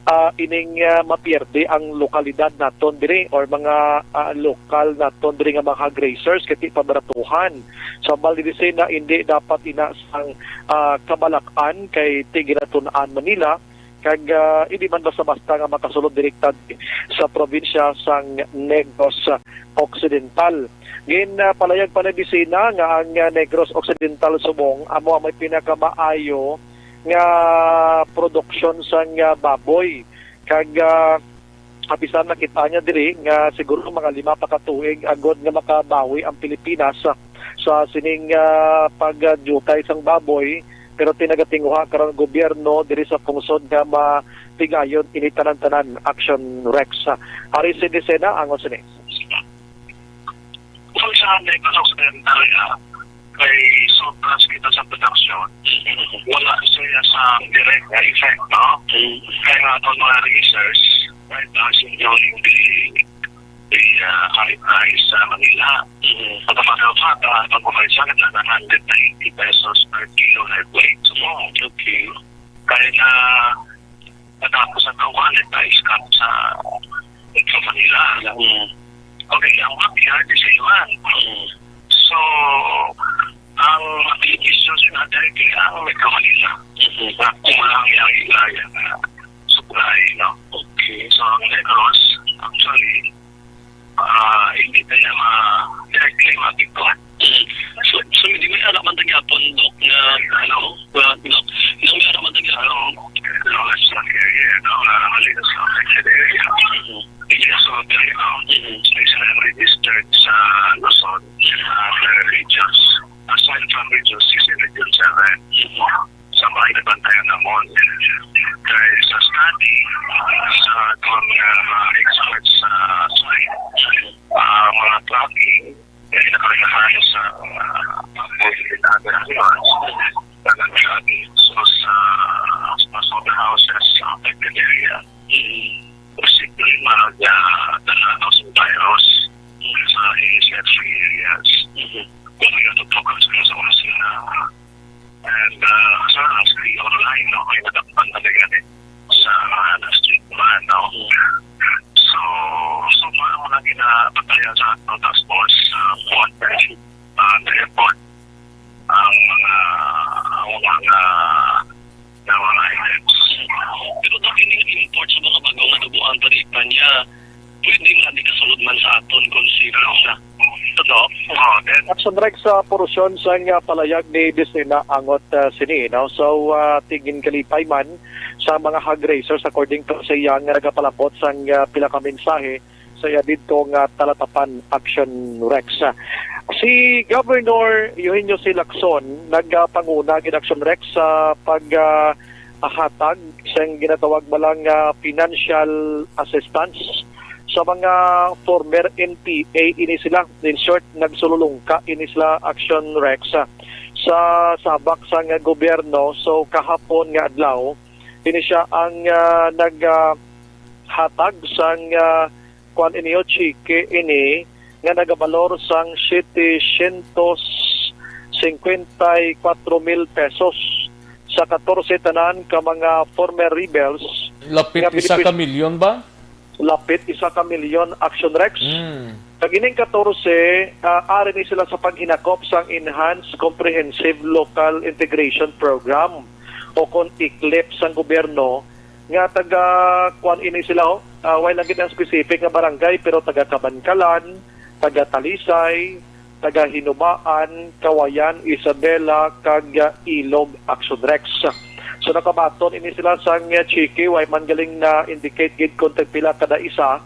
ah, ining, ah, mapierde ang lokalidad naton diri or mga, ah, lokal naton diri nga mga hog raisers kay ti pabaratuhan. Sa Valdivicina, hindi dapat ina sang, ah, kabalak-an kay ti ginatun-an Manila kag, ah, hindi man basta-basta nga makasulod direkta sa probinsya sang Negros Occidental. Gin, ah, palayag pa ni Disena nga ang, ah, Negros Occidental subong amo ang may pinakamaayo nga produksyon sang, ah, baboy. Kag, ah, bisan nakita niya diri nga siguro mga lima pa ka tuig agod nga makabawi ang Pilipinas sa, sa sining, ah, pagdiutay sang baboy, pero ti nagatinguha karon ang gobyerno diri sa pungsod nga matigayon ini tanan-tanan, Action Rex. Ari si Disena, angon sini. Kung sa Negros Occidental, ah, kay sobras kita sa production, wala siya sa direct nga effect, no? Mm. Kaya nga itong mga research, right now, is enjoying the, the, uh, high price sa Manila. Mm. As a matter of fact, ah, pag-umpisa, naglalang hundred ninety pesos per kilo live weight. So, okay. Kaya na, natapos ang kawan, nag-price cap sa Metro Manila. Mm. Okay, ang backyard is iwan. Mm. So, ang mapipisyo sa natin kay ang Metro Manila. Mm. Kulang ang ilaya na supply, no? Okay. So, ang Negros, actually, ah, hindi kaya ma-, directly maapektuhan. Mm. So, so, hindi may alam man tagyapon, Doc, na, ano, well, Doc, hindi may alam man tagyapon. Ano, no, that's not here yet, no? Ah, malinis sa affected area. Mm. Yes, so, there you go. Mm. So, isa na yung registered sa Luzon, sa other regions, aside from Region six and Region seven. Mm. Sa mga inabantayan namon. Kay sa study, sa aton nga mga experts sa site, ah, mga tracking, eh, nakalalayo sa, ah, mga tracking. So, sa, sa mga houses, sa affected area, posible mag, ah, dala ng virus sa A S F free areas. Kung may natutukan sila sa mga sila, and, ah, sa last online, no, may nadakpan na gani sa, ah, last week man, no? So, so, mga, mga ginapatayan sa ato, tapos, ah, kuwan, ah, the airport, ang mga, ang mga, nga mga items. Pero dati ning import sa mga bag-o nga nabuang taripa niya, pwede nga di kasulod man sa aton kung zero siya. Totoo. Oh, then, Action Rex, sa porusyon sang, ah, palayag ni Disena angot, ah, sini, no? So, ah, ti ginkalipay man sa mga hog raisers, according to sa iya nga nagapalapot sang, ah, pila ka mensahe sa iya didto nga talatapan, Action Rex. Si Governor Eugenio C. Lacson nagapanguna gid, Action Rex, sa pag, ah, hatag sang ginatawag man lang nga financial assistance sa mga former N P A ini sila. In short, nagsululungka ini sila, Action Rex, sa sabak sang gobyerno. So, kahapon nga adlaw, ini siya ang, ah, nag, ah, hatag sang, ah, kuan ini, o, tseke ini nga nagabalor sang setecientos cincuenta y cuatro mil pesos sa katorse tanan ka mga former rebels. Lapit nga isa ka binipis-, milyon ba? Lapit isa ka milyon, Action Rex. Mm. Kag ining katorse, ah, ari ni sila sa paghinakop sang Enhanced Comprehensive Local Integration Program o kon ECLIP sang gobyerno nga taga, kuan ini sila, oh, ah, wala lang gid ang specific nga barangay, pero taga Kabankalan, taga Talisay, taga Hinubaan, Kawayan, Isabela, kag, ah, Ilog, Action Rex. So, nakabaton ini sila sang, ah, tseke, way man galing na-indicate gid kung tagpila kada isa,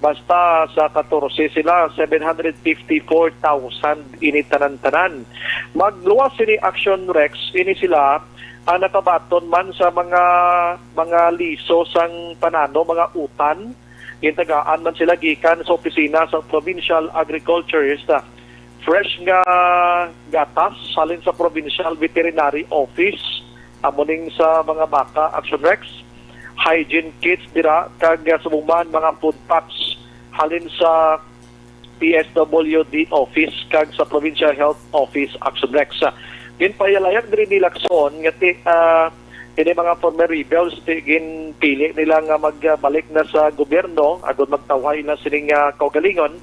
Basta sa katorse sila, seven hundred fifty-four thousand ini tanan-tanan. Magluwas sini, Action Rex, ini sila ang nakabaton man sa mga, mga liso sang panano, mga utan. Gintagaan man sila gikan sa opisina sang provincial agriculturist. Fresh nga gatas halin sa Provincial Veterinary Office, amo ning sa mga baka, Action Rex, hygiene kits dira, kag, ah, subong man, mga food packs halin sa P S W D Office kag sa Provincial Health Office, Action Rex. Ginpahilayag diri ni Lacson nga ti-, ah, ini mga former rebels, ti-, ginpili nila nga magbalik na sa gobyerno agod magtawhay na sining, ah, kaugalingon.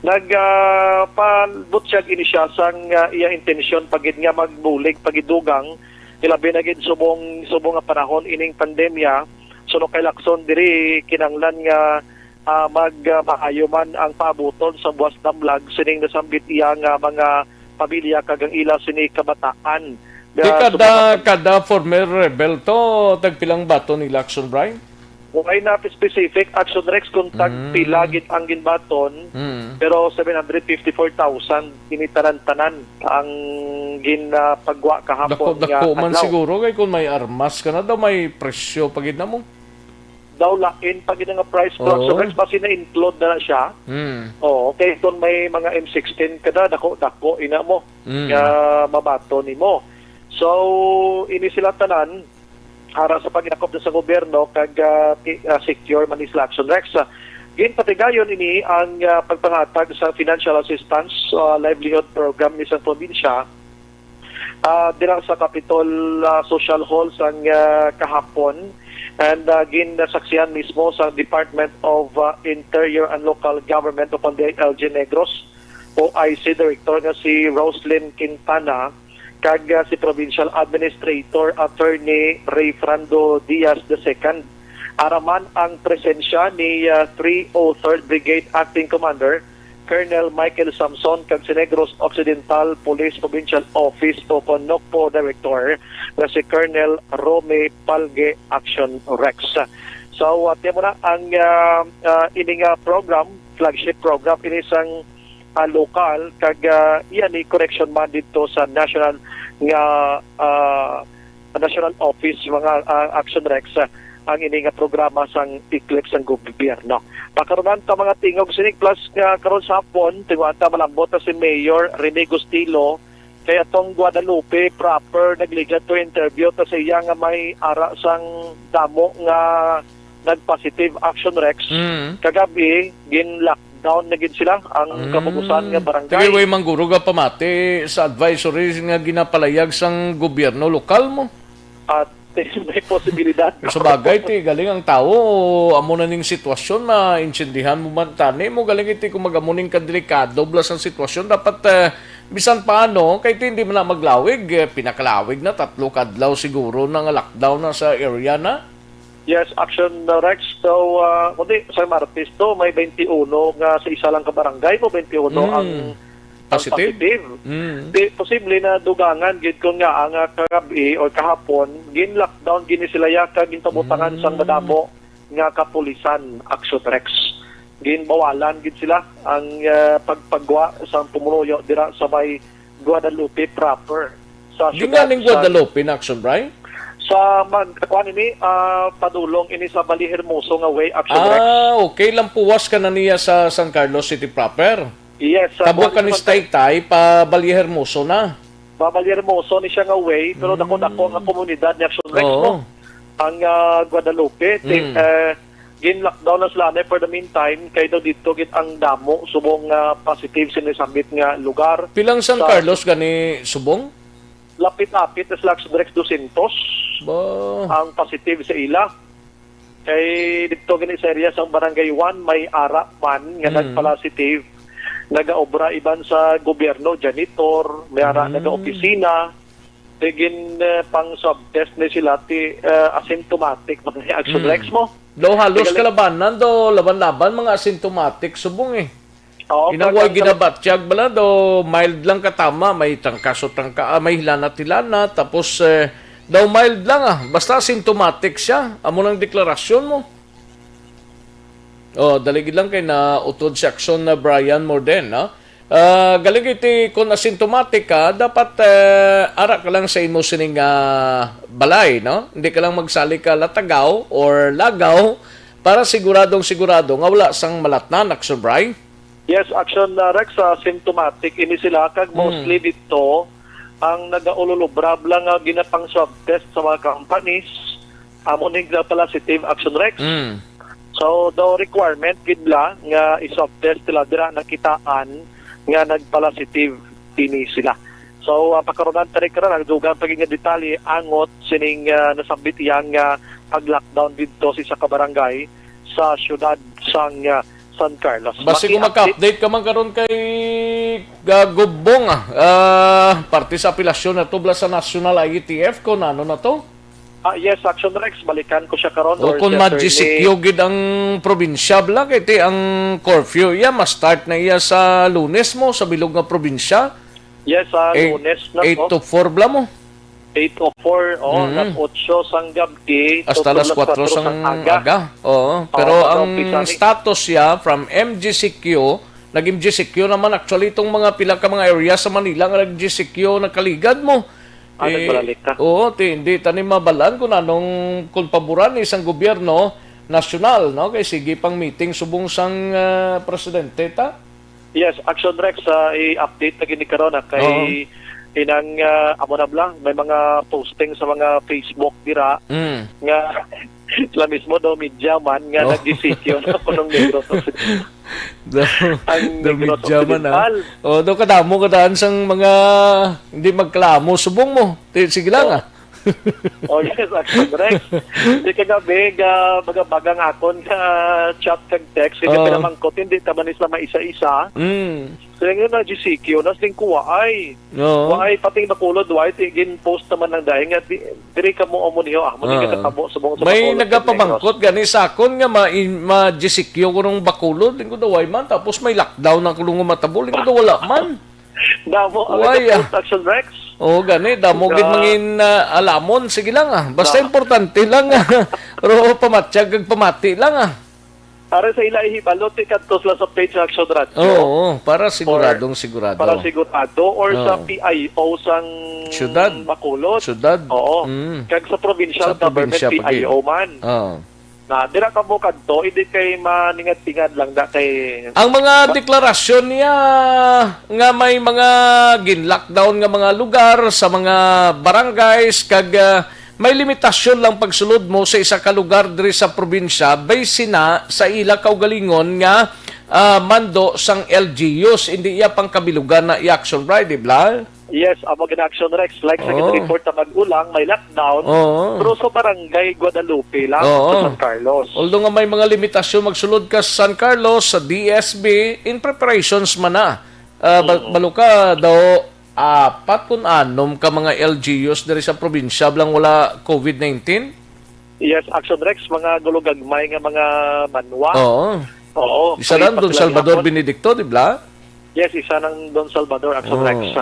Nag, ah, pabutyag ini siya sang, ah, iya intensyon pa gid nga magbulig pa gid dugang, ilabi na gid subong, subong nga panahon ining pandemya. Suno kay Lacson, diri kinahanglan nga, ah, mag, ah, maayo man ang paabuton sa buwas damlag sining nasambit iya nga mga pamilya kag ang ila sini kabataan. Di Ah, kada, subong nga kada former rebel to, tagpilang baton ni Lacson, Brian? Wala na specific, Action Rex, kung tag Mm. pila gid ang ginbaton, Mm. pero seven hundred fifty-four thousand ini tanan-tanan ang ginapagwa kahapon Dako-dako nga man adlaw. Siguro kay kung may armas ka na daw, may presyo pa gid na mo. Daw lain pa gid nga price, Oo. Action Rex, basi na-include na, na siya. Mm. Oo, kay kung may mga M sixteen ka na, dako-dako ina mo Mm. nga mabaton nimo. So, ini sila tanan, ara sa pagyakop na sa gobyerno kag, ah, ti-, ah, secure man ni sila, Action Rex. Ah, ginpatigayon ini ang, ah, pagpangatag sa financial assistance, ah, livelihood program ni sa probinsya, ah, dira sa Capitol, ah, Social Hall sang, ah, kahapon, and, ah, ginsaksihan mismo sa Department of, ah, Interior and Local Government o kon di ay L G Negros, O I C Director nga si Roslyn Quintana, kag, ah, si Provincial Administrator Attorney Rayfrando Diaz the second. Ara man ang presensya ni, ah, three oh third Brigade Acting Commander Colonel Michael Samson kag si Negros Occidental Police Provincial Office o kon NOCPO Director nga si Colonel Romy Palge, Action Rex. So, ah, tiyan mo na ang, ah, ah, ini nga program, flagship program ini sang, ah, lokal, kag, ah, iya ni connection man dito sa national nga, ah, national office, mga, ah, Action Rex, ah, ang ini nga programa sang Eclipse sang gobyerno. Pakarunan ta mga tingog sining, plus nga karon sa hapon, tinguhaan ta malambot na si Mayor Rene Gustilo, kay atong Guadalupe proper nagligad to interview ta sa iya nga may ara sang damo nga nag-positive, Action Rex. Mm. Kagabi, gin-lockdown na gid sila ang Mm. kabugusan nga barangay. Sige, way mangguro ka pamati sa advisory nga ginapalayag sang gobyerno lokal mo? At may posibilidad. Sa bagay, ti, galing ang tawo, amo na ning sitwasyon, maintindihan mo man tani mo, galing iti kung mag-amo ning kadelikado bala sang sitwasyon, dapat, eh, bisan paano, kay ti, hindi man na maglawig, eh, pinakalawig na, tatlo kadlaw siguro na nga lockdown na sa area na. Yes, Action, uh, Rex. So, uh, kundi sa Martes to, may twenty-uno nga sa isa lang ka barangay mo, twenty-uno Mm. ang, ang Positive? positive. Mm. Di, posible na dugangan gid kun nga ang, uh, kagabi or kahapon, gin-lockdown gid ni sila ya kag ginpabutangan Mm. sang madamo nga kapulisan, Action Rex. Ginbawalan gid sila ang, uh, pagpagwa sang pumuloyo dira sa may Guadalupe proper. Sa Di syudad nga ning sa Guadalupe na, Action Bray? Sa mag-, kuan ini, ah, padulong ini sa Bali Hermoso nga way, Action Rex. Ah, okay. Lampuwas ka na niya sa San Carlos City proper. Yes, sa Tabok kuan ka ni sa Taytay, pa Bali Hermoso na. Pa Bali Hermoso ni siya nga way, pero Mm. dako-dako nga komunidad ni, Action Rex, Oo. no? Ang, ah, Guadalupe, ti-, Mm. eh, gin-lockdown na sila, ne, for the meantime, kay daw dito gid ang damo subong nga positive sini sambit nga lugar. Pilang San Sa Carlos gani subong? Lapit-lapit na sila sa direct dosyentos Ba? ang positive sa ila. Kay dito gani sa area sa Barangay one, may ara man nga Mm. nagpositive. Nagaobra iban sa gobyerno, janitor, may ara Mm. nagaopisina. Di gin, eh, pang swab test ni sila, ti, eh, asymptomatic man ni, Action Mm. Rex, mo. Daw halos Tagal- kalabanan, daw laban-laban, mga asymptomatic subong eh. Oo, Inang way tagal- ginabatyag bala, daw mild lang katama, may trangkaso-trangka, ah, may hilanat-hilanat, tapos, eh, daw mild lang, ah, basta asymptomatic siya. Amo nang deklarasyon mo. Oh, dali gid lang kay nautod si Action na Brian Morden, no? Ah, galing iti, kung asymptomatic ka, dapat, eh, ara ka lang sa imo sining, ah, balay, no? Hindi ka lang magsali ka latagaw or lagaw para siguradong sigurado nga wala sang malatnan, Action Bry. Yes, Action, uh, Rex, uh, symptomatic ini sila, kag Mm. mostly dito ang nagaululubra lang nga ginapang swab test sa mga companies, amo ning positive, Action, Rex. Mm. So, the requirement gid la nga i-swab test sila dira nakitaan nga nagpala-positive ini sila. So, uh, pakarunan tani karon ang dugang pa gid nga detalye angot sining, uh, nasambit iya nga pag-lockdown didto sa isa ka barangay sa siyudad sang, uh, San Carlos. Basi kung Maki-update. Maka-update ka man karon kay, uh, Gov Bong, ah, ah, parte sa apelasyon na tubla sa National I E T F, kung ano na to? Ah, yes, Action Rex, balikan ko siya karon O or kung siya ma-G C Q Attorney. Gid ang probinsya, bla, kay ti ang curfew iya, ma-start na iya sa Lunes mo, sa bilog nga probinsya. Yes, sa Eight, Lunes na eight to. To four bla mo. Eight o four, oh, Mm. alas otso sang gabki, Hasta to alas alas kwatro kwatro sang sang aga. Aga. Oo, Oo, pero ang mag-umpisa ni status siya from M G C Q, nag-M G C Q naman actually itong mga pila ka mga area sa Manila nga nag-G C Q nakaligad mo. Ah, Eh, nagbalalik ka? Oo, ti, hindi tani mabalaan kung anong, kung paboran ni isang gobyerno nasyonal, no? Kay sige pang meeting subong sang, ah, presidente ta. Yes, Action Rex, ah, i-update na gini karon, ah, kay Oo. inang, ah, amo na bla, may mga posting sa mga Facebook dira Mm. nga sila mismo daw media man nga Oo. nag-G C Q na kunong Negros Occidental. The, Ang the Negros media man, ah. Occidental. Oh, daw kadamo kadaan sang mga hindi magklamo subong mo. Ti, sige lang, Oh. ah. Oh, yes, Action Rex. Di kagabi, ga, baga-bagang akon ka chat kag text, kaya Oo. pinamangkot, hindi ta man isla maisa-isa. Mm. Kaya nga na G C Q, nas din kuwaay. Oo. Kuwaay, pating Bacolod, why? Ti, gin-post naman ng dahil nga, di, diri ka mo amo niyo, ah, mali ka Oo. Katabo, subong sa May Bacolod, nagapamangkot Negros. Gani sa akon nga ma, in, ma G C Q ko nung Bacolod, lingkod daw, why man? Tapos may lockdown na kulong matabo, lingkod daw, wala man. Damo ang Why, ah? Nag-post, Action Rex. Oo, gani. Damo Sa gid mangin, ah, alamon. Sige lang, ah. Basta Da- importante lang, ah. Pero pamatsyag kag pamati lang, ah. Para sa ila ihibalo, ti kadto sila sa page sa Action Radyo. Oo, para siguradong Or sigurado. Para sigurado. Or sa Oo. P I O sang Siyudad. Bacolod. Siyudad. Oo. Mm. Kag sa provincial Sa government, probinsya pa gid. P I O man. Oo. Na, dira ka mo kadto, hindi kay maningad-tingad lang da kay Ang mga Ba- deklarasyon niya nga may mga gin-lockdown nga mga lugar sa mga barangays kag, ah, may limitasyon lang pagsulod mo sa isa ka lugar diri sa probinsya, base na sa ila kaugalingon nga, ah, mando sang L G Us, hindi iya pangkabilugan na i-action, right, di ba? Yes, amo gid, Action Rex. Like sa Oo. Gid-report na mag-ulang, may lockdown. Oo. Pero sa barangay Guadalupe lang, Oo. Sa San Carlos. Although nga may mga limitasyon magsulod ka sa San Carlos, sa D S B, in preparations man na. Ah, ba-, Oo. Balo ka daw, apat kun anom ka mga L G Us diri sa probinsya lang wala COVID nineteen? Yes, Action Rex, mga gulugagmay nga mga banwa. Oo. Oo, Isa safe lang pa Don sila Salvador gihapon. Benedicto, di ba? Yes, isa nang Don Salvador, Action Oo. Rex.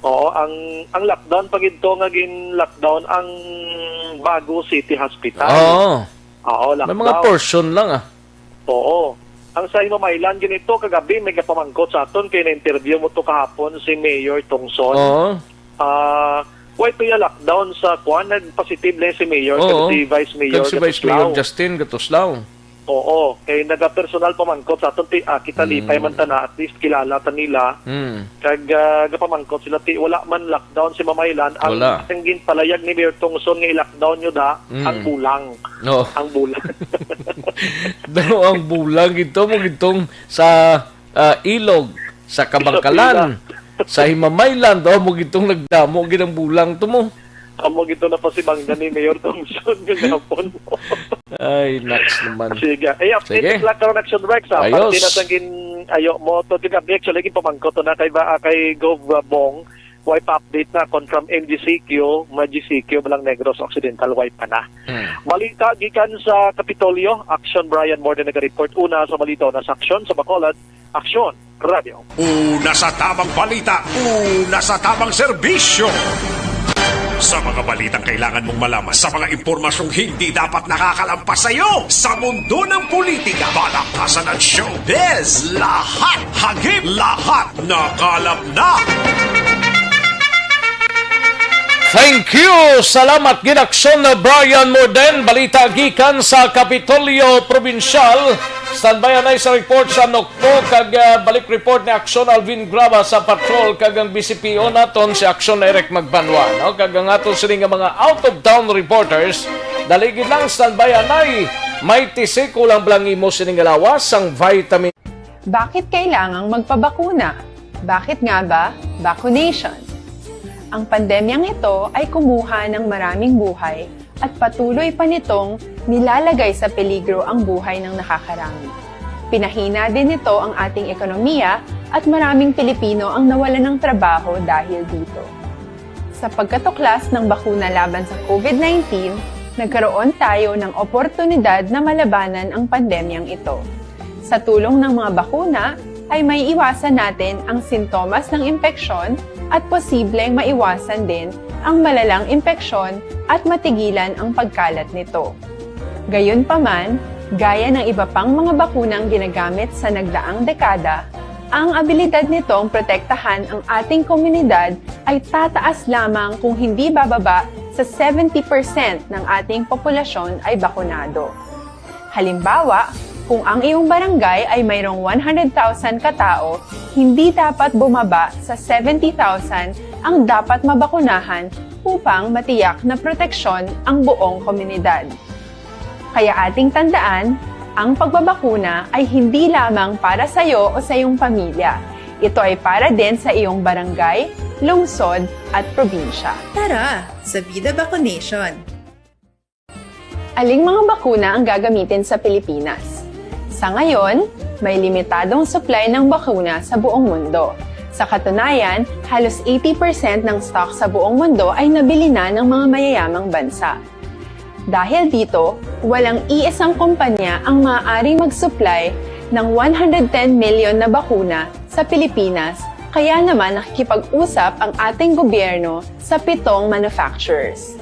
Oo, ang, ang lockdown pa gid to nga gin-lockdown ang Bago City Hospital. Oo. Oo, May mga lockdown. Portion lang, ah. Oo. Ang sa Himamaylan, ganito, kagabi may kapamangkot sa aton kay na-interview mo to kahapon si Mayor Tongson. Oo. Ah, why to ya lockdown sa kuan? Nag-positive na si Mayor, Oo. Kag si Vice Mayor Kag si Vice Mayor Gatuslao. Justin Gatuslao. Oo. Kay nagapersonal pamangkot sa aton, ti, ah, kita Mm. lipay man ta na, at least kilala ta nila. Mm. Kag, ah, gapamangkot sila, ti, wala man lockdown si Himamaylan. Ang, Wala. ang ginpalayag ni Mayor Tongson nga i-lockdown nyo da, Mm. ang bulang. Oo. Ang bulang. Daw ang bulang ito mo gitong sa, ah, Ilog, sa Kabangkalan, Isabela. Sa Himamaylan, daw mo gitong nagdamo gid ang bulang to mo. Amo gito na pasimangga ni Mayor Tongson nga gahapon. Ay, naks naman. Sige. Eh, update Sige. lang karon, Action Rex, ha? Ayos. Parte na sa gin-, ayo mo. To, tiga, actually, ginpamangkot to na kay ba, ah, kay Gov, ah, Bong. Why pa update na kon from M G C Q, ma G C Q, Balang Negros Occidental, why pa na? Hmm. Balita gikan sa Kapitolyo, Action Brian Morden naga-report. Una sa balita, una sa aksyon sa Bacolod, Aksyon Radio. Una sa tabang balita, una sa tabang serbisyo. Sa mga balitang kailangan mong malaman, sa mga impormasyong hindi dapat nakakalampas sa iyo, sa mundo ng politika, balakasan at showbiz, lahat hagip, lahat nakalap na. Thank you. Salamat gid, Aksyon Brian Morden. Balita gikan sa Kapitolyo Probinsyal. Standby anay sa report sa Nokpo kag, ah, balik report ni Aksyon Alvin Graba sa patrol kag ang B C P O naton si Aksyon Eric Magbanwa, no? Kag ang aton sini nga mga out of town reporters, dali gid lang, standby anay. May tisi, kulang bala ang imo sini nga lawas sang vitamin. Bakit kailangang magpabakuna? Bakit nga ba vaccination? Ang pandemyang ito ay kumuha ng maraming buhay at patuloy pa nitong nilalagay sa peligro ang buhay ng nakakarami. Pinahina din nito ang ating ekonomiya at maraming Pilipino ang nawalan ng trabaho dahil dito. Sa pagkatuklas ng bakuna laban sa COVID nineteen, nagkaroon tayo ng oportunidad na malabanan ang pandemyang ito. Sa tulong ng mga bakuna, ay maiiwasan natin ang sintomas ng impeksyon at posibleng maiwasan din ang malalang impeksyon at matigilan ang pagkalat nito. Gayunpaman, gaya ng iba pang mga bakunang ginagamit sa nagdaang dekada, ang abilidad nitong protektahan ang ating komunidad ay tataas lamang kung hindi bababa sa seventy percent ng ating populasyon ay bakunado. Halimbawa, kung ang iyong barangay ay mayroong one hundred thousand katao, hindi dapat bumaba sa seventy thousand ang dapat mabakunahan upang matiyak na proteksyon ang buong komunidad. Kaya ating tandaan, ang pagbabakuna ay hindi lamang para sa iyo o sa iyong pamilya. Ito ay para din sa iyong barangay, lungsod, at probinsya. Tara, sa Vida Vaccination! Aling mga bakuna ang gagamitin sa Pilipinas? Sa ngayon, may limitadong supply ng bakuna sa buong mundo. Sa katunayan, halos eighty percent ng stock sa buong mundo ay nabili na ng mga mayayamang bansa. Dahil dito, walang iisang kumpanya ang maaaring mag-supply ng one hundred ten million na bakuna sa Pilipinas, kaya naman nakikipag-usap ang ating gobyerno sa pitong manufacturers.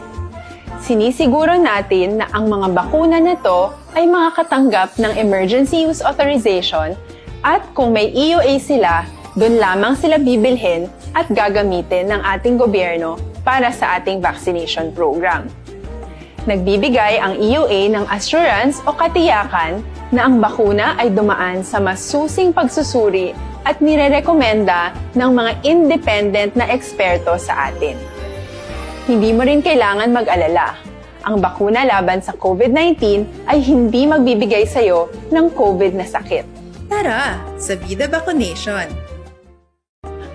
Sinisiguro natin na ang mga bakuna na to ay makakatanggap ng emergency use authorization at kung may E U A sila, doon lamang sila bibilhin at gagamitin ng ating gobyerno para sa ating vaccination program. Nagbibigay ang E U A ng assurance o katiyakan na ang bakuna ay dumaan sa masusing pagsusuri at nirerekomenda ng mga independent na eksperto sa atin. Hindi mo rin kailangan mag-alala. Ang bakuna laban sa COVID nineteen ay hindi magbibigay sa iyo ng COVID na sakit. Tara, sa Vida Vaccination!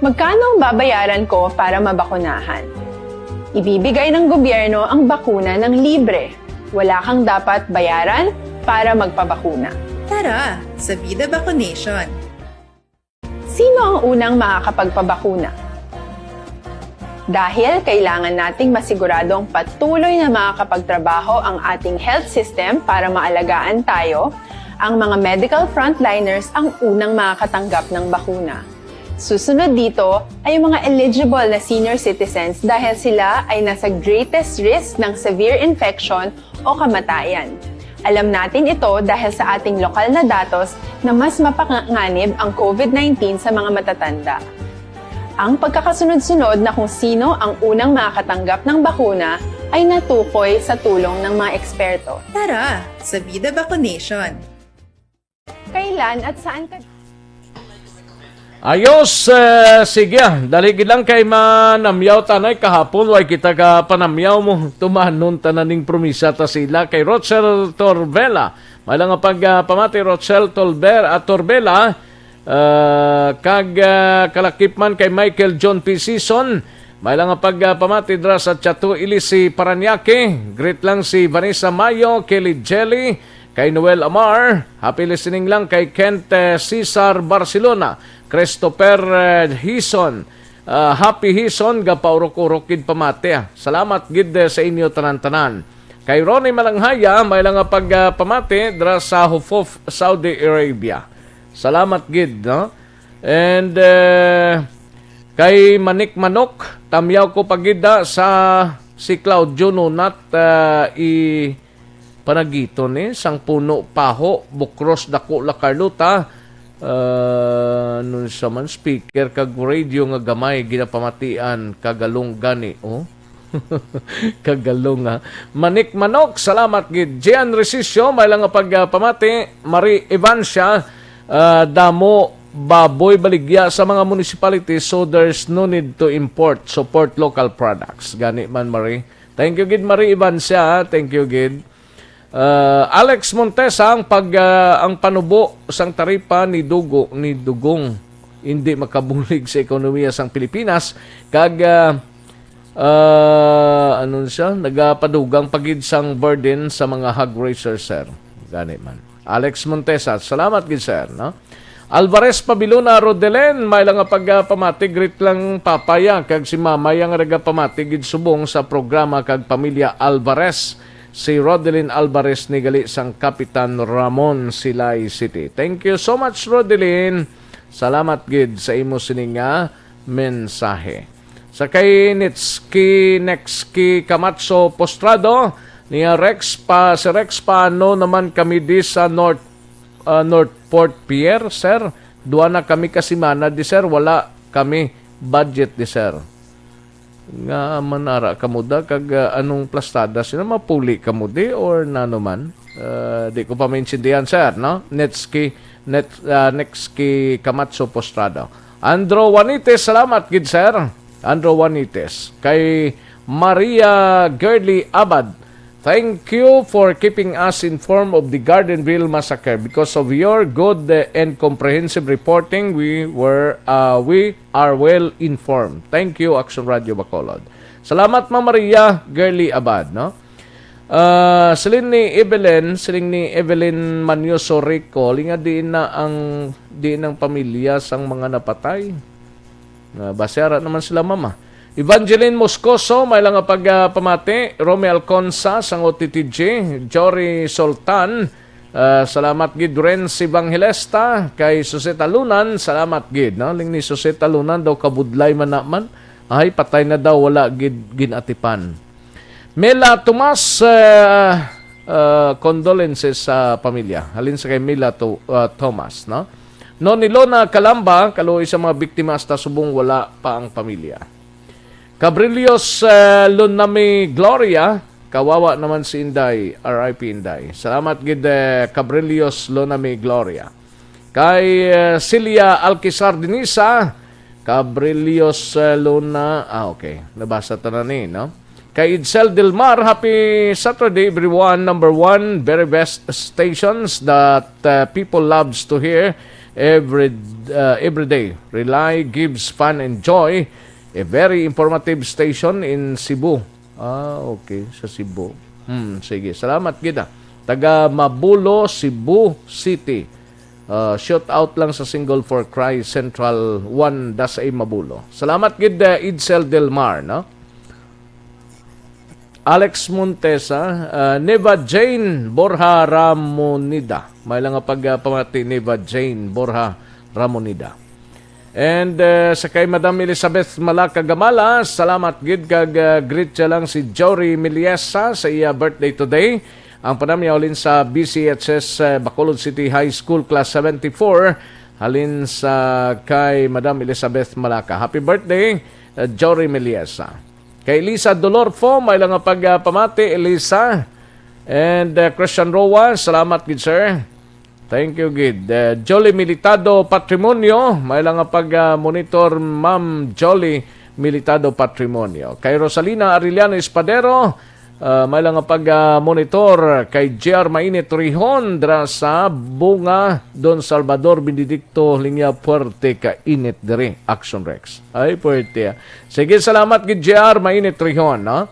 Magkano ang babayaran ko para mabakunahan? Ibibigay ng gobyerno ang bakuna ng libre. Wala kang dapat bayaran para magpabakuna. Tara, sa Vida Vaccination! Sino ang unang makakapagpabakuna? Dahil kailangan nating masiguradong patuloy na makakapagtrabaho ang ating health system para maalagaan tayo, ang mga medical frontliners ang unang makakatanggap ng bakuna. Susunod dito ay ang mga eligible na senior citizens dahil sila ay nasa greatest risk ng severe infection o kamatayan. Alam natin ito dahil sa ating lokal na datos na mas mapanganib ang COVID nineteen sa mga matatanda. Ang pagkakasunod-sunod na kung sino ang unang makakatanggap ng bakuna ay natukoy sa tulong ng mga eksperto. Tara, sa Vida Vaccination! Kailan at saan ka Ayos, eh, sige, ah. Dali gid lang kay manamyaw tanay kahapon, way kita ka panamyaw mo. Tumanon tanan ning promisa ta sila kay Rochel Torvela. May lang nga pag, ah, pamati, Rochel Tolber at Torbela, ah, kag, ah, kalakip man kay Michael John P. Sison. May lang nga pag, ah, pamati dra sa Chato Ilisi, Parañaque. Greet lang si Vanessa Mayo, Kelly Jelly, kay Noel Amar, happy listening lang kay Kent, eh, Cesar Barcelona, Christopher, eh, Hison, ah, Happy Hison, gapaurok-urok gid pamati, ah. Salamat gid, eh, sa inyo tanan-tanan. Kay Ronnie Malanghaya, may lang nga pag, ah, pamati dra sa Hufuf, Saudi Arabia. Salamat gid, no? And, eh, kay Manik Manok, tamyaw ko pagida sa Si Claudio Nunat, ah, i panagiton ni sang puno paho, bukros dako la Carlota. Ah, nun sa man speaker kag radio nga gamay ginapamatian, kagalong gani, oh. Kagalong, ha. Manik Manok, salamat gid. Gian Resisyo, may lang nga pagpamati. Marie Evancia, ah, damo baboy baligya sa mga municipalities, so there's no need to import. Support local products. Gani man, Marie. Thank you gid, Marie Evancia, ha. Thank you gid. Ah, Alex Montesa, ang pag, ah, ang panubo sang taripa ni Dugo, ni Dugong, hindi makabulig sa ekonomiya sang Pilipinas, kag, ah, ah, ano siya, nagapadugang pa gid sang burden sa mga hog raisers, sir. Gani man. Alex Montesa, salamat gid, sir, no? Alvarez Pabiluna Rodelen, may lang nga pagpamati, greet lang papaya, kag si mamay ang nagapamati gid subong sa programa kag pamilya Alvarez. Si Rodelin Alvarez ni gali sang Kapitan Ramon, Silay City. Thank you so much, Rodelin. Salamat gid sa imo sini nga mensahe. Sa kay Nitski, Nexki Camacho Postrado, niya Rex pa, si Rex, paano naman kami di sa North, ah, Northport Pier, sir? Dua na kami ka semana di, sir. Wala kami budget di, sir. Nga manara kamo da, kag, ah, anong plastada sila? Mapuli kamo di or nano man? Ah, di ko pa maintindihan, sir, no? Netski, net, ah, Nexki Camacho Postrado. Andro Juanites, salamat gid, sir. Andro Juanites. Kay Maria Girly Abad, thank you for keeping us informed of the Gardenville Massacre. Because of your good, uh, and comprehensive reporting, we were, uh, we are well informed. Thank you, Action Radio Bacolod. Salamat, Ma'am Maria Girly Abad, no? Ah, siling ni Evelyn, siling ni Evelyn Manyoso Rico, linga diin na ang, diin ang pamilya sang mga napatay. Ah, basi ara naman sila, mama. Evangeline Moscoso, may lang nga pag, ah, pamati. Romy Alconsa, sang O T T G. Jory Sultan, ah, salamat gid. Renz Evangelista, kay Susie Talunan, salamat gid, no? Ling ni Susie Talunan daw kabudlay man naman. Ay, patay na daw, wala gid ginatipan. Mela Tomas, ah, ah, condolences sa pamilya. Halin sa kay Mila to, ah, Thomas, no? No, ni Lona Calamba, kaluoy sa mga biktima hasta subong wala pa ang pamilya. Cabrillos, ah, Lunami Gloria, kawawa naman si Inday, R I P Inday. Salamat gid, eh, Cabrillos Lunami Gloria. Kay, eh, Celia Alquizar Dinisa, Cabrillos, eh, Luna, ah, okay. Nabasa ta na ni, no? Kay Edsel Del Mar, happy Saturday, everyone. Number one, very best stations that, uh, people loves to hear every, uh, every day. Rely gives fun and joy. A very informative station in Cebu. Ah, okay. Sa Cebu. Hmm, sige. Salamat gid, ah. Taga Mabulo, Cebu City. Ah, shout out lang sa Single for Christ Central one, Dasay, Mabulo. Salamat gid, ah, Edsel Del Mar, no? Alex Montesa, ah, Neva Jane Borja Ramonida. May lang nga pag, ah, pamati, Neva Jane Borja Ramonida. And, ah, sa kay Madam Elizabeth Malaka Gamala, salamat gid kag, ah, greet siya lang si Jory Miliesa sa iya birthday today. Ang panamyaw halin sa B C H S, ah, Bacolod City High School Class seventy-four, halin sa kay Madam Elizabeth Malaka. Happy birthday, ah, Jory Miliesa. Kay Lisa Dolorfo, may lang nga pag, ah, pamati, Lisa. And, uh, Christian Roa, salamat gid, sir. Thank you gid. Uh, Jolly Militado Patrimonio, may lang nga pag, uh, monitor, Ma'am Jolly Militado Patrimonio. Kay Rosalina Arellano Espadero, uh, may lang nga pag, uh, monitor. Kay J R Mainit Rihon, dra sa Bunga, Don Salvador Benedicto, linya, puwerte ka init diri, Action Rex. Ay, puwerte, ah. Sige, salamat gid, J R, mainit rihon, no?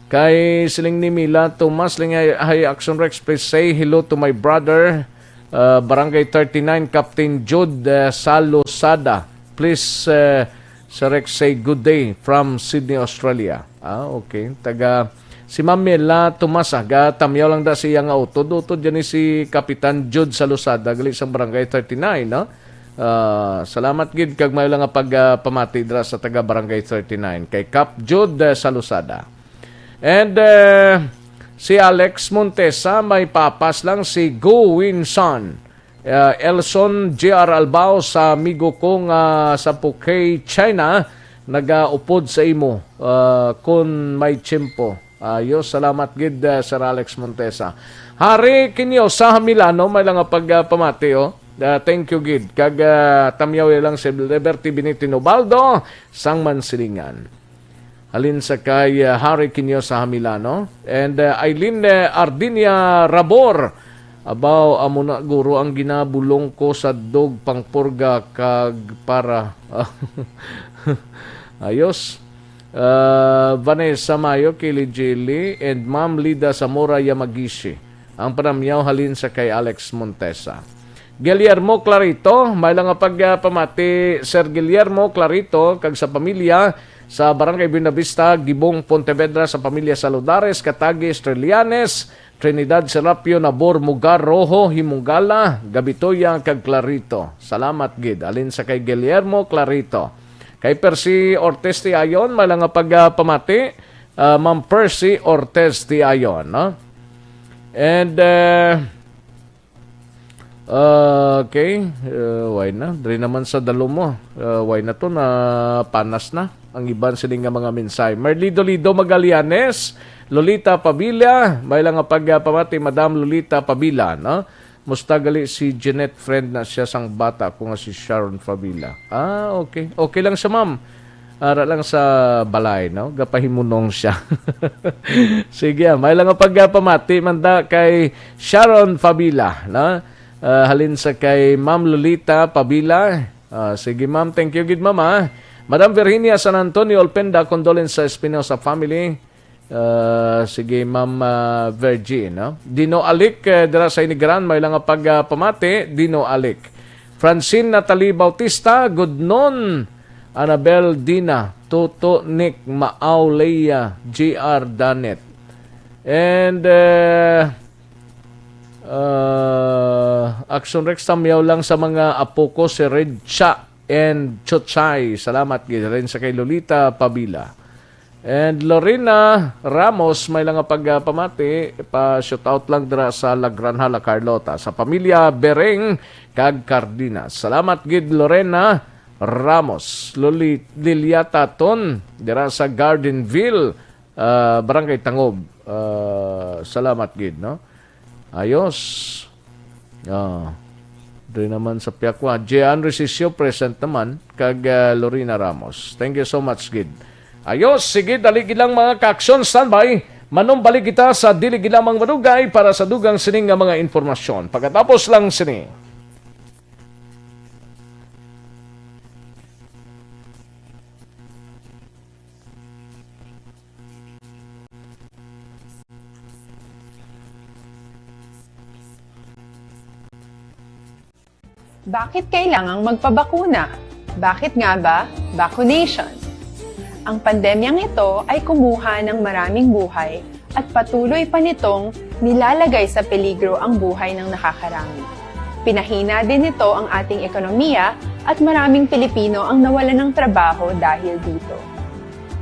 Kay siling ni Mila Tomas, ling, "Hi, hi, Action Rex, please say hello to my brother, uh, Barangay thirty-nine, Captain Jude, uh, Salosada. Please, uh, Sir Rex, say good day from Sydney, Australia." Ah, okay. Taga, si Ma'am Mila Tomas, ah, gatamyaw lang da siya nga utod-utod dyan ni si Kapitan Jude Salosada, gali sa Barangay thirty-nine, no? Ah, salamat gid kag maayo lang nga pag, ah, pamati dira sa taga Barangay thirty-nine kay Cap Jude, eh, Salosada. And uh, si Alex Montesa, may papas lang si Go Win Son. Uh, Elson J R Albao, sa amigo ko nga sa Pukay, China, nagaupod sa imo uh, kun may tiyempo. Ayos, salamat gid, uh, Sir Alex Montesa. Hari Kinyo sa Hamilano, may lang nga pagpamati, oh. Uh, thank you gid. Kag uh, tamyaw lang si Liberty Benitino Baldo sang Mansilingan. Halin sa kay uh, Harry Quiniosa Hamilano and uh, Eileen uh, Ardinia Rabor. Abaw, amo na guro ang ginabulong ko sa dog pangpurga kag para. Ayos. Uh, Vanessa Mayo, Kili Jili, and Ma'am Lida Zamora Yamagishi. Ang panamyaw halin sa kay Alex Montesa. Guillermo Clarito, may lang nga pagpamati, Sir Guillermo Clarito, kag sa pamilya sa Barangay Buenavista, Gibong, Pontevedra, sa pamilya Saludares, Katagi, Estrelianes, Trinidad, Serapio, Nabor, Mugar, Rojo, Himungala, Gabitoya, kag Clarito. Salamat gid. Alin sa kay Guillermo Clarito. Kay Percy Ortiz Tiayon, may lang nga pagpamati, ah, Ma'am Percy Ortiz Tiayon, no? And, uh, Ah, okay. Uh, why na? Diri naman sa Dalomo. Uh, why na to na panas na ang iban sini nga mga mensahe? Merlido Lido Magallanes, Lolita Pabila, may lang nga pagpamati, Madam Lolita Pabila, no? Musta gali si Jeanette, friend na siya sang bata ko nga si Sharon Fabila. Ah, okay. Okay lang siya, ma'am. Ara lang sa balay, no? Gapahimunong siya. Sige, ah, may lang nga pagpamati man da kay Sharon Fabila, no? Ah, halin sa kay Ma'am Lolita Pabila. Ah, sige, ma'am. Thank you gid, ma'am, ah. Madam Virginia San Antonio Olpenda, condolence sa Espinosa family. Ah, sige, Ma'am, ah, Virgie, no? Dino Alik, eh, dira sa Inigaran, may lang nga pagpamati, Dino Alik. Francine Natalie Bautista, Gudnon, Annabel Dina, Toto Nick, Maaw Leia, J R Danet. And, eh, ah, Action Rex, tamyaw lang sa mga apo ko, si Red Cha and Chuchay. Salamat gid rin sa kay Lolita Pabila. And Lorena Ramos, may lang nga pagpamati, pa shout out lang dira sa La Granja, La Carlota, sa pamilya Bereng kag Cardenas. Salamat gid, Lorena Ramos. Loli-, Liliata Ton, dira sa Gardenville, ah, Barangay Tangob. Ah, salamat gid, no? Ayos. Ah. Diri naman sa Piakwa, Jean Resisio, present naman, kag, ah, Lorena Ramos. Thank you so much, gid. Ayos, sige, dali gid lang, mga ka-aksyon, standby. Manumbalik kita sa dili gid lamang madugay para sa dugang sining nga mga impormasyon. Pagkatapos lang sini. Bakit kailangang magpabakuna? Bakit nga ba vaccination? Ang pandemyang ito ay kumuha ng maraming buhay at patuloy pa nitong nilalagay sa peligro ang buhay ng nakakarami. Pinahina din nito ang ating ekonomiya at maraming Pilipino ang nawalan ng trabaho dahil dito.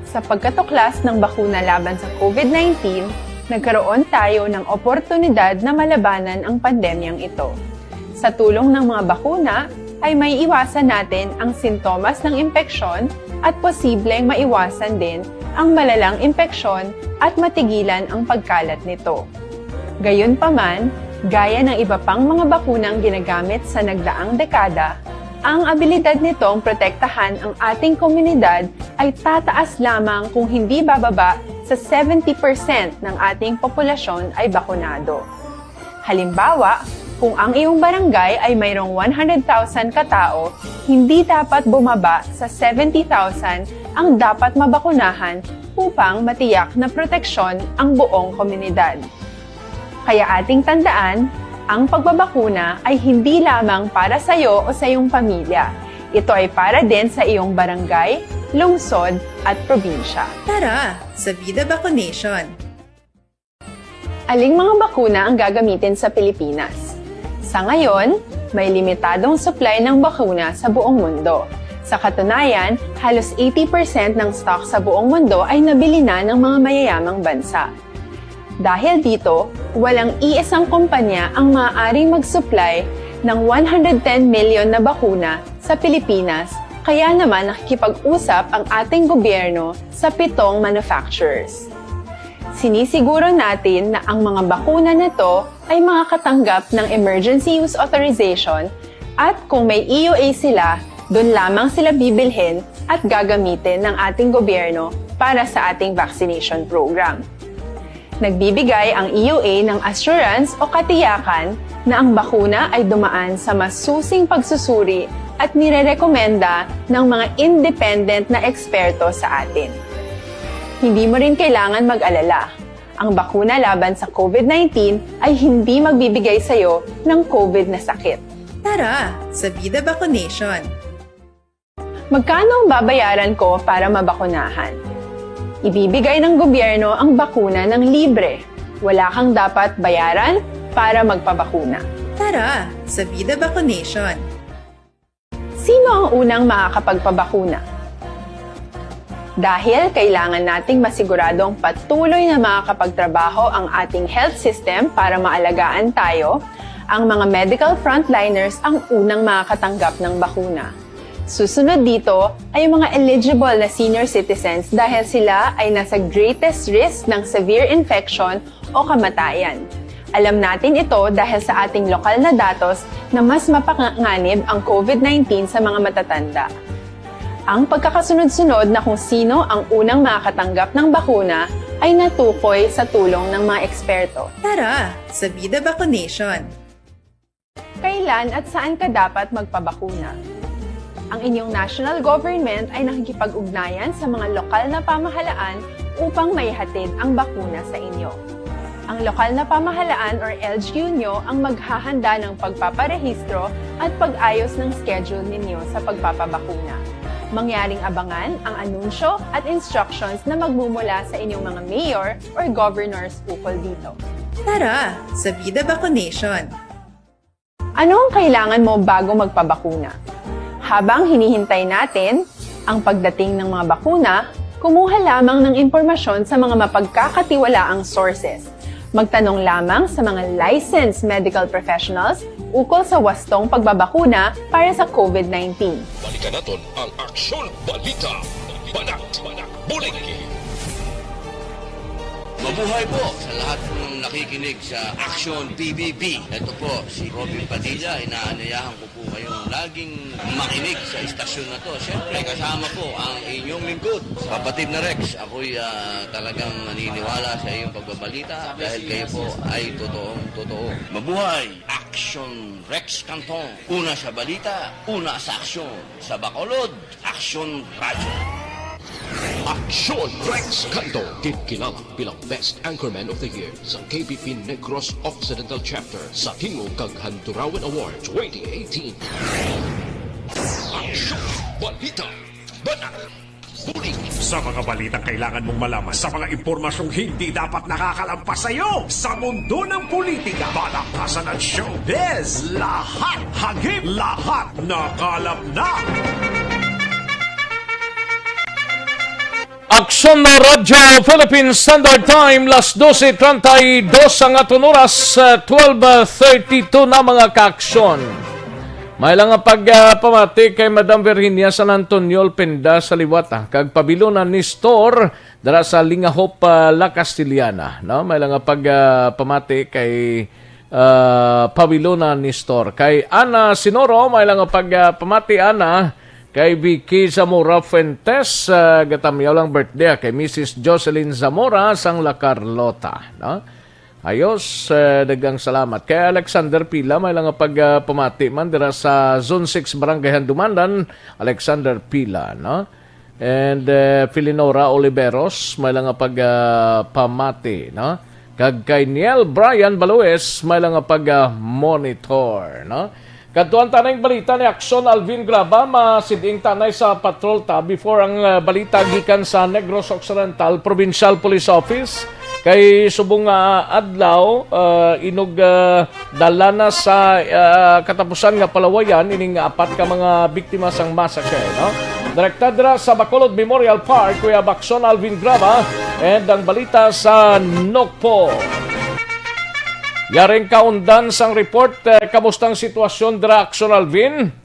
Sa pagkatuklas ng bakuna laban sa COVID nineteen, nagkaroon tayo ng oportunidad na malabanan ang pandemyang ito. Sa tulong ng mga bakuna, ay maiiwasan natin ang sintomas ng impeksyon at posibleng maiwasan din ang malalang impeksyon at matigilan ang pagkalat nito. Gayunpaman, gaya ng iba pang mga bakunang ginagamit sa nagdaang dekada, ang abilidad nitong protektahan ang ating komunidad ay tataas lamang kung hindi bababa sa seventy percent ng ating populasyon ay bakunado. Halimbawa, kung ang iyong barangay ay mayroong one hundred thousand katao, hindi dapat bumaba sa seventy thousand ang dapat mabakunahan upang matiyak na proteksyon ang buong komunidad. Kaya ating tandaan, ang pagbabakuna ay hindi lamang para sa iyo o sa iyong pamilya. Ito ay para din sa iyong barangay, lungsod, at probinsya. Tara, sa Vida Vaccination! Aling mga bakuna ang gagamitin sa Pilipinas? Sa ngayon, may limitadong supply ng bakuna sa buong mundo. Sa katunayan, halos eighty percent ng stock sa buong mundo ay nabili na ng mga mayayamang bansa. Dahil dito, walang iisang kumpanya ang maaaring mag-supply ng one hundred ten million na bakuna sa Pilipinas, kaya naman nakikipag-usap ang ating gobyerno sa pitong manufacturers. Sinisiguro natin na ang mga bakuna na to ay makakatanggap ng emergency use authorization at kung may E U A sila, doon lamang sila bibilhin at gagamitin ng ating gobyerno para sa ating vaccination program. Nagbibigay ang E U A ng assurance o katiyakan na ang bakuna ay dumaan sa masusing pagsusuri at nirerekomenda ng mga independent na eksperto sa atin. Hindi mo rin kailangan mag-alala. Ang bakuna laban sa COVID nineteen ay hindi magbibigay sa iyo ng COVID na sakit. Tara sa Vida Vaccination! Magkano ang babayaran ko para mabakunahan? Ibibigay ng gobyerno ang bakuna ng libre. Wala kang dapat bayaran para magpabakuna. Tara sa Vida Vaccination! Sino ang unang makakapagpabakuna? Dahil kailangan nating masiguradong patuloy na makakapagtrabaho ang ating health system para maalagaan tayo, ang mga medical frontliners ang unang makakatanggap ng bakuna. Susunod dito ay ang mga eligible na senior citizens dahil sila ay nasa greatest risk ng severe infection o kamatayan. Alam natin ito dahil sa ating lokal na datos na mas mapanganib ang COVID nineteen sa mga matatanda. Ang pagkakasunod-sunod na kung sino ang unang makakatanggap ng bakuna ay natukoy sa tulong ng mga eksperto. Tara sa Vida Vaccination! Kailan at saan ka dapat magpabakuna? Ang inyong national government ay nakikipag-ugnayan sa mga lokal na pamahalaan upang maihatid ang bakuna sa inyo. Ang lokal na pamahalaan or L G U nyo ang maghahanda ng pagpaparehistro at pag-ayos ng schedule ninyo sa pagpapabakuna. Mangyaring abangan ang anunsyo at instructions na magmumula sa inyong mga mayor or governors ukol dito. Tara sa Vida Vaccination! Ano ang kailangan mo bago magpabakuna? Habang hinihintay natin ang pagdating ng mga bakuna, kumuha lamang ng impormasyon sa mga mapagkakatiwalaang sources. Magtanong lamang sa mga licensed medical professionals ukol sa wastong pagbabakuna para sa COVID nineteen. Balikan naton ang Aksyon Balita. Banat, bulig. Mabuhay po sa lahat ng nakikinig sa Aksyon P B B. Ito po si Robin Padilla. Inaanyayahan ko po kayong laging makinig sa istasyon na to. Siyempre, kasama po ang inyong lingkod, kapatid na Rex. Ako'y, ah, talagang naniniwala sa iyong pagbabalita dahil kayo po ay totoong totoo. Mabuhay! Aksyon Rex Canton. Una sa balita, una sa aksyon. Sa Bacolod, Aksyon Radyo. Aksyon Rex Canto, ginkilalang bilang Best Anchorman of the Year sa K B P Negros Occidental Chapter sa Tingog kag Handurawan Award twenty eighteen. Aksyon Balita. Banat. Bulig. Sa mga balitang kailangan mong malaman, sa mga impormasyong hindi dapat nakakalampas sa iyo, sa mundo ng politika, balakasan at showbiz, lahat hagip, lahat nakalap na. Aksyon na Radyo Philippine Standard Time, las doce treinta y dos ang aton oras, eh, twelve thirty-two na, mga kaaksyon. May lang nga pag, ah, pamati kay Madam Virginia San Antonio Alpenda sa liwat, ah, kag Pabilona Nestor dira sa Lingahop, ah, La Castellana, no? May lang nga pag, ah, pamati kay, ah, Pabilona Nestor. Kay Ana Sinoro, may lang nga pag, ah, pamati, Ana, kay Vicky Zamora Fuentes, ah, gatamyaw lang birthday, ah, kay Missus Jocelyn Zamora sang La Carlota, no? Ayos, eh, daghang salamat. Kay Alexander Pila, may lang nga pag, ah, pamati man dira sa Zone six, Barangay Handumanan, Alexander Pila, no? And, eh, Filinora Oliveros, may lang nga pag, ah, pamati, no? Kag kay Niel Brian Balues, may lang nga pag, ah, monitor, no? Kadtuan ta ning balita ni Aksyon Alvin Graba, masiding tanay sa patrol ta before ang, ah, balita gikan sa Negros Occidental Provincial Police Office. Kay subong nga adlaw, ah, inog, ah, dala na sa, ah, katapusan nga palawayan ining apat ka mga biktima sang massacre, no? Direkta dira sa Bacolod Memorial Park, Kuya Bakson Alvin Graba, and ang balita sa Nokpo. Yaring kaundan sang report, eh, kamusta ang sitwasyon dira, Action Alvin?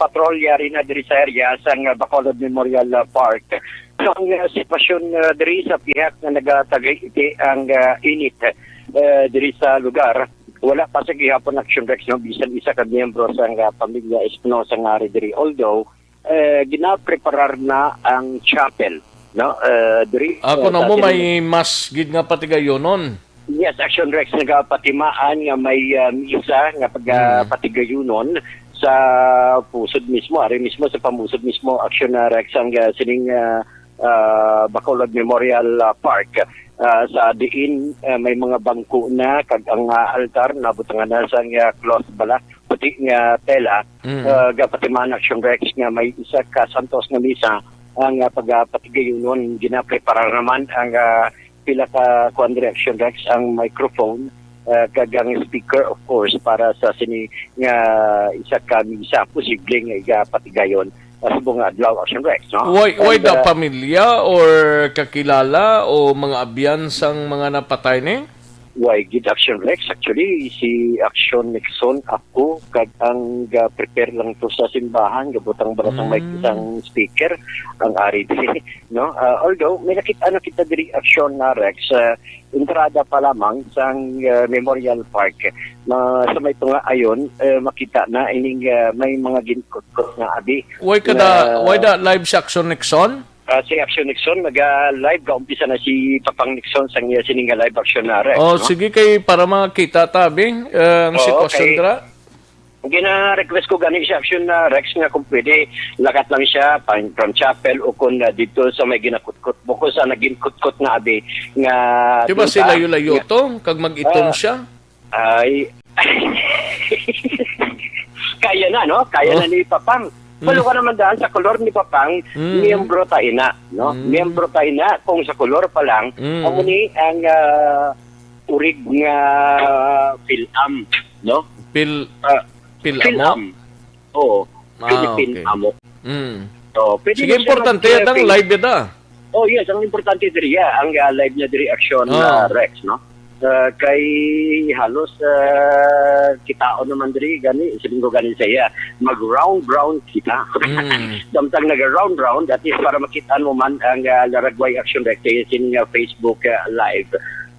Patrol yari na diri sa area sang Bacolod Memorial Park. So, ang, uh, sitwasyon, uh, diri sa pihak nga nagatagay iti ang, uh, init, uh, diri sa lugar, wala pa sa gihapon, Action Rex, no, bisan isa ka miyembro sang, uh, pamilya Espinosa nga ari diri. Although, uh, ginapreparar na ang chapel, no, uh, diri, Ako uh, na sa mo, may mas gid nga patigayonon. Yes, Action Rex, nagapatimaan nga may, ah, misa nga pag, ah, Mm. patigayunon sa pusod mismo, ari mismo sa pamusod mismo, Action, ah, Rex, ang, ah, sining, ah, ah, Bacolod Memorial, ah, Park, ah, sa diin, ah, may mga bangko na kag ang, ah, altar nabutangan na sang, ah, cloth bala, puti nga tela. Mm. Ah, gapatimaan, Action Rex, nga may isa ka santos nga misa ang, ah, pag, ah, patigayunon. Ginapreparar naman ang, ah, pila ka kuan diri, Action Rex, ang microphone, ah, kag ang speaker, of course, para sa sini nga isa ka misa posible nga igapatigayon, ah, subong nga adlaw, Action Rex, no? Why, why And, the ah, pamilya or kakilala o mga abyan sang mga napatay ni? Why gid, Action Rex? Actually, si Action Nixon, ako, kag ang ga-prepare lang to sa simbahan, gabutang bala sang mic Mm. sang speaker, ang ari diri, no? Ah, although, may nakita na kita diri, Action, na Rex, ah, entrada pa lamang sang, ah, Memorial Park. Ma-, sa may tunga ayon, eh, makita na ining, ah, may mga ginkutkot nga abi Why ka na da-, why da live si Action Nixon? Ah, si Action Nixon, naga-live ka, umpisa na si Papang Nixon sang iya sini nga live action na, Rex, Oh, no? Sige, kay para makita ta, abi, eh, ang Oo, sitwasyon kay dira. Gina-request ko gani si Action na Rex nga kung pwede, lakat lang siya pa-, from chapel o kung, ah, dito sa may ginakutkot, bukod sa naginkutkot nga abi nga Di ba dita, si layo-layo nga to? Kag mag-itom Ah. siya? Ay. Kaya na, no? Kaya Oh. na ni Papang. Mm. Walo ka naman daan sa kolor ni Papang, Mm. miyembro ta ina, no? Mm. Miyembro ta ina, kung sa kolor pa lang, Mm. amo ni ang, ah, urig nga Phil-Am, no? Phil-, Ah, Phil-Am? Phil-Am. Oo. Ah, Philippine okay. Amo. Mm. So, pwede Sige, na siya importante, mag-, atang Phil-, live yun, ah. Oh, yes, ang importante diri, yeah, ang, ah, live niya diri action, Oo. ah, Rex, no? Ah, kay halos, ah, kitaon naman diri, gani, siling ko gani sa iya, mag-round-round kita. Mm. Samtang naga-round-round, at least para makita mo man ang, ah, Laragway Action Rex, kay sini nga Facebook, ah, live.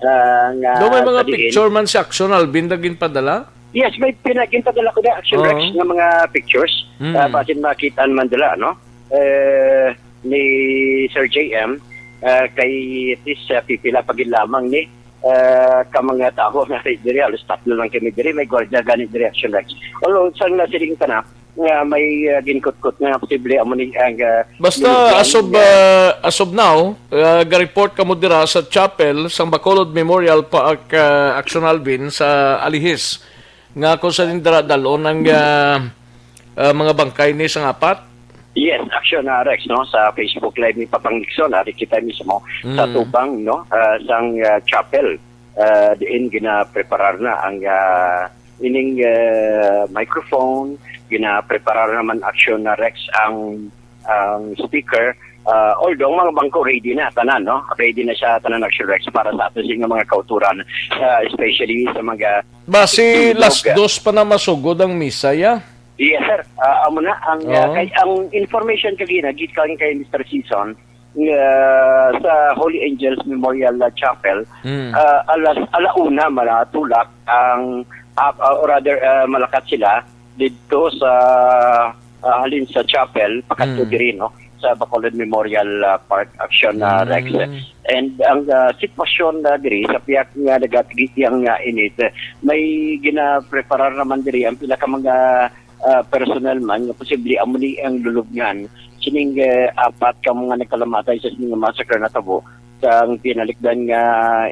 Ah, nga Do may mga sa diin. Picture man si Action Alvin na ginpadala? Yes, may pina-, ginpadala ko na Action Oo. Rex nga mga pictures. Mm. Ah, basin makita naman dala, no? Eh, ni Sir J M, ah, kay at least, ah, pipila pa gid lamang ni, ah, ka mga tawo nga diri, halos tatlo lang kami diri, may gwardiya gani diri, Action Rex. Although, sang nasiling ka na, nga may, ah, ginkutkot nga posible amo ni ang, ah, Basta ginugyan as of, nga ah, as of now, ah, ga-report kamo dira sa chapel sang Bacolod Memorial Park, ah, Action Alvin sa Alihis, nga kung sa dira dalon ang, ah, ah, mga bangkay ni sang apat? Yes, Action, ah, Rex, no? Sa Facebook Live ni Papang Nixon, ari kita mismo sa Mm. tubang, no? Ah, sang, ah, chapel, ah, diin ginapreparar na ang, ah, ining, ah, microphone, ginapreparar naman, Action, na Rex, ang, ang speaker. Ah, although ang mga bangko ready na tanan, no? Ready na siya tanan, Action Rex, para sa ato sa mga kauturan, ah, especially sa mga Basi Tindog. Las dos pa na masugod ang misa, ya? Yes, sir. Ah, amo na ang, ah, Oo. kay, ang information kagina gikan kay Mister Season nga sa Holy Angels Memorial Chapel, Mm. ah, alas, ala una man, ah, tulak ang, ah, ah, or rather, ah, malakat sila didto sa, ah, halin sa chapel, pakadto Mm. diri, no, sa Bacolod Memorial, ah, Park Action, ah, Rex. Mm. And ang, ah, sitwasyon na diri sa pihak nga nagatigi ang, ah, init, may ginapreparar naman diri ang pila ka mga, ah, personnel man nga posible amo ni ang lulubngan sining, eh, apat ka mga nagkalamatay sa sining massacre natabo sa ang pinalikdan nga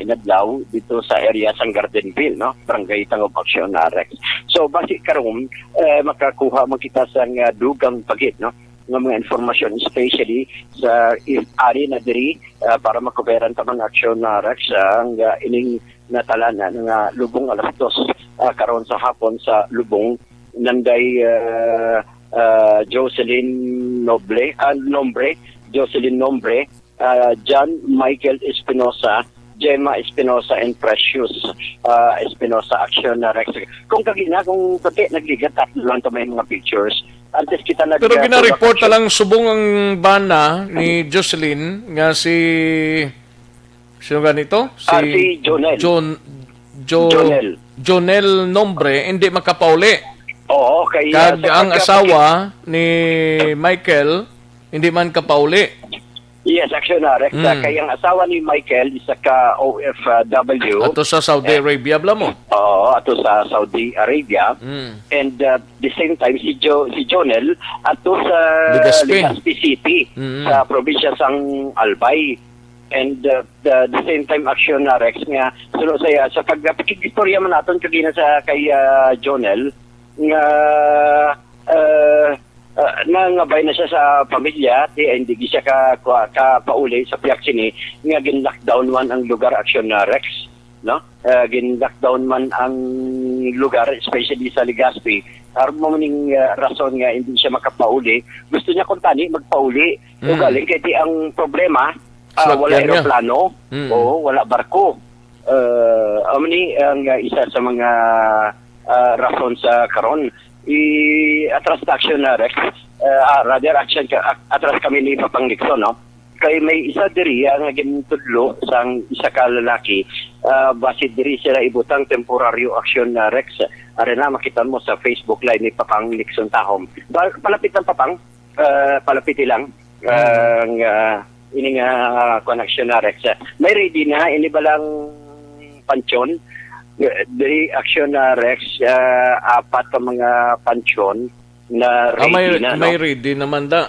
inadlaw dito sa area sang Gardenville, no? Barangay Tangob Action, ah, Rex. So, basi karon, eh, makakuha man kita sang, ah, dugang pa gid, no? nga mga informasyon, especially sa i-, ari na diri, ah, para makuberan ta man, Action, ah, Rex, ah, ang, ah, ining natalan na nga lubong alas dos, ah, karon sa hapon sa lubong, nanday, ah, ah, Jocelyn Noble, ah, Nombre, Jocelyn Nombre, ah, John Michael Espinosa, Gemma Espinosa, and Precious, ah, Espinosa. Action, ah, Rex. Kung kagina, kung pati nagligat, tatlo lang to may mga pictures. Antes kita nag- Pero ah, gina-report na tulak lang subong ang bana ni Jocelyn nga si, sino ganito? Ah, si Jonel. Jon-, Jo-, Jonel. Jonel Nombre, hindi makapauli. Oo, kay, ah, Kag sa ang pagka- asawa ni Michael, hindi man kapauli. Yes, Action, ah, Rex. Mm. Kay ang asawa ni Michael, isa ka O F W. Ato sa Saudi Eh, Arabia, bala mo? Oo, ato sa Saudi Arabia. Mm. And, uh, the same time, si Jo-, si Jonel, ato sa Legazpi. Legazpi City, Mm. sa probinsya sang Albay. And, uh, the, the same time, Action, ah, Rex, nga, suno sa, sa pag-, pakig-istorya man naton kagina sa kay, ah, Jonel, nga, uh, uh, nangabay na siya sa pamilya, di, hindi siya ka, ka, kapauli sa piyak sini, nga gin-lockdown man ang lugar, Action, ah, Rex, no? Ah, gin-lockdown man ang lugar, especially sa Legazpi. Aro mo ning, ah, rason nga hindi siya makapauli. Gusto niya kung tani magpauli. Mm. Ugali kay di ang problema, ah, wala Sasakyan niya. eroplano, Mm. o wala barko. Ah, amo ni ang, ah, isa sa mga, ah, rason sa karon. I-atras ta, Action, ah, Rex. Ah, ah, rather, Action, ka- at- atras kami ni Papang Nixon, no? Kay may isa diri, ah, nga gintudlo sang isa ka lalaki. Ah, basi diri sila ibutang temporaryo, Action, ah, Rex. Ari na, makita mo sa Facebook Live ni Papang Nixon Tahom. Ba-, palapit lang, Papang. Ah, palapit lang. Mm. Ah, nga, ini nga, ah, kuwan, Action, ah, Rex. May ready na, ini ba lang pansyon? Eh, diri, Action, ah, Rex, ah, apat ka mga pansyon na Ah, may, ready na, no? may ready naman da.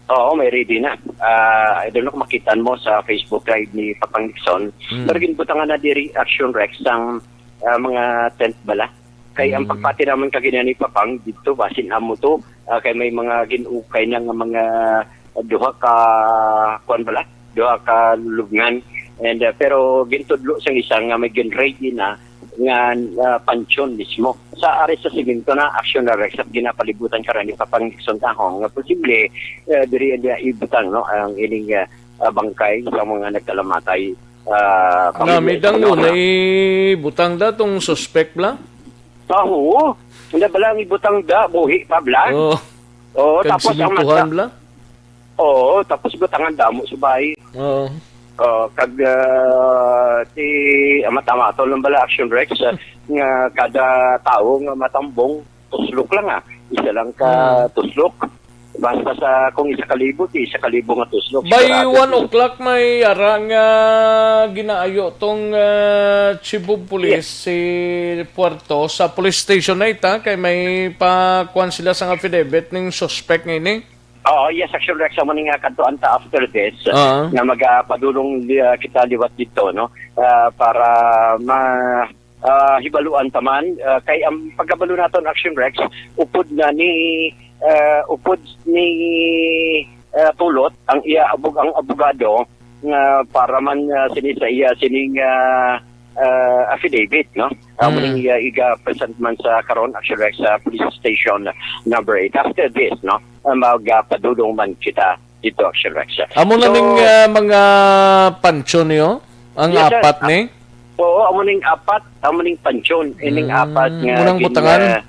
Oo, may ready na. Ah, I don't know kung makita mo sa Facebook Live ni Papang Nixon. Mm. Pero ginbutangan na diri, Action, Rex, ang, ah, mga tent bala. Kay ang Mm. pagpati naman kagina ni Papang dito, basin amo to, ah, kay may mga gin-ukay na nga mga duha ka, kuwan bala, duha ka lubngan. And, ah, pero gintudlo sang isa nga may gin-ready na nga, ah, pansyon mismo. Sa ari sa semento na, Action, ah, Rex, at ginapalibutan ka rin ni Papang Nixon Tahong nga posible, ah, diri niya ibutang, no, ang ining, ah, ah, bangkay sa mga nagkalamatay, ah, pamilya Nami sa dang una, no? Ibutang da tong suspect bala? Ah, oo. Hindi bala ang ibutang da, buhi pa bala? Oo. Oo, Kag tapos ang simintuhan mata-, bala? Oo, tapos butangan damo sa bahay. Oo. Oo, kag, ah, si, ah, mata-mato lang bala, Action Rex, ah, nga kada tawo nga matambong, tuslok lang, ah. Isa lang ka Hmm. tuslok. Basta sa, kung isa ka libo, di isa ka libo nga tuslok, By sigurado one tuslok. o'clock may ara nga ginaayo tong, ah, Chief of Police Yes. si Puerto sa police station na ita, kay may pakuan sila sang affidavit ning suspect nga ini. Oo, yes, Action Rex, amo ni nga kadtuan ta after this, Ah. nga magapadulong, ah, kita liwat dito, no? Ah, para ma-, ah, hibaluan ta man, ah, kay ang pagkabalo naton, Action Rex, upod na ni, ah, upod ni, ah, Tulot ang iya abog-, ang abogado nga para man, ah, sini sa iya sining, ah, ah, affidavit, no? Amo Mm. ning, ah, iga-present man sa karon, Action Rex, sa police station number eight. After this, no, ah, magapadulong man kita dito, Action Rex. Amo na So, ning, ah, mga pansyon niyo? Ang Yes, sir. apat ni? Oo, amo ning apat, amo ning pansyon, ining Mm, apat nga unang gin-, butangan? ah,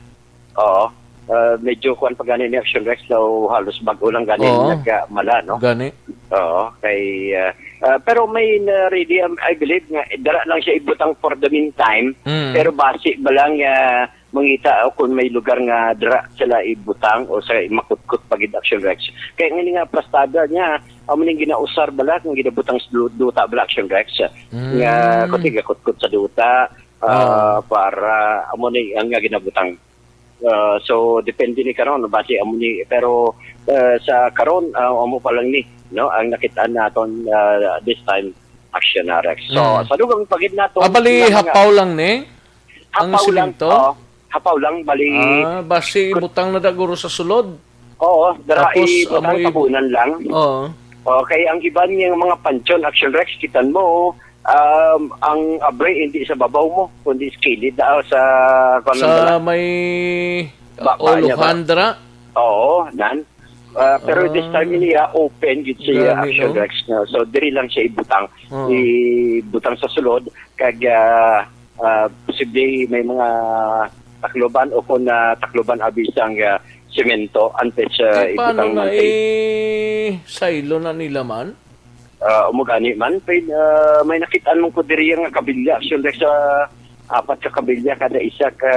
oo. Ah, medyo kuwan pa gani ni Action Rex, so halos bag-o lang gani Oo. nagkamala, no? Gani. Oo, kay, ah, ah, pero may na ready, um, I believe nga dara lang siya ibutang for the meantime, Mm. pero basi ba lang, ah, mangita o kung may lugar nga dira sila ibutang o sa makutkot pa gid, Action Rex. Kaya nga ni nga plastada niya, amo ning ginausar bala kung ginabutang sa du-, duta bala, Action Rex. Mm. Nga, kundi gakutkot sa duta, ah, Oo. para amo ni ang nga ginabutang. Ah, so, depende ni karon, basi amo ni, pero, ah, sa karon, ah, amo pa lang ni, no, ang nakitaan naton, ah, this time, Action Rex. So, Mm. sa dugang pagid nato, Ah, bali, nga mga hapaw lang ni? Ang Hapaw lang, simento? Oo. Hapaw lang, bali. Ah, basi Kut- ibutang na da guro sa sulod. Oo, dara. Tapos, ibutang amoy tabunan lang. Oo. Okay, ang iban nga mga pansyon, Action Rex, kitan mo, um, ang abre hindi sa babaw mo, kundi sa kilid, ah, sa, kuwan lang bala? Sa may Ba-, ba niya ba? Uluhan dira? Oo, nan. Ah, pero this time, ah, niya open gid siya, Action Rex, no? So, diri lang siya ibutang, ibutang sa sulod, kag, ah, ah, posible may mga takloban o kung, ah, takloban abi sang, ah, semento antes, ah, ibutang man kay. Eh, paano na, eh, saylo na nila man? Ah, amo gani man, pwede, ah, may nakitaan man ko diri nga kabilya. Actually, sa apat ka kabilya, kada isa ka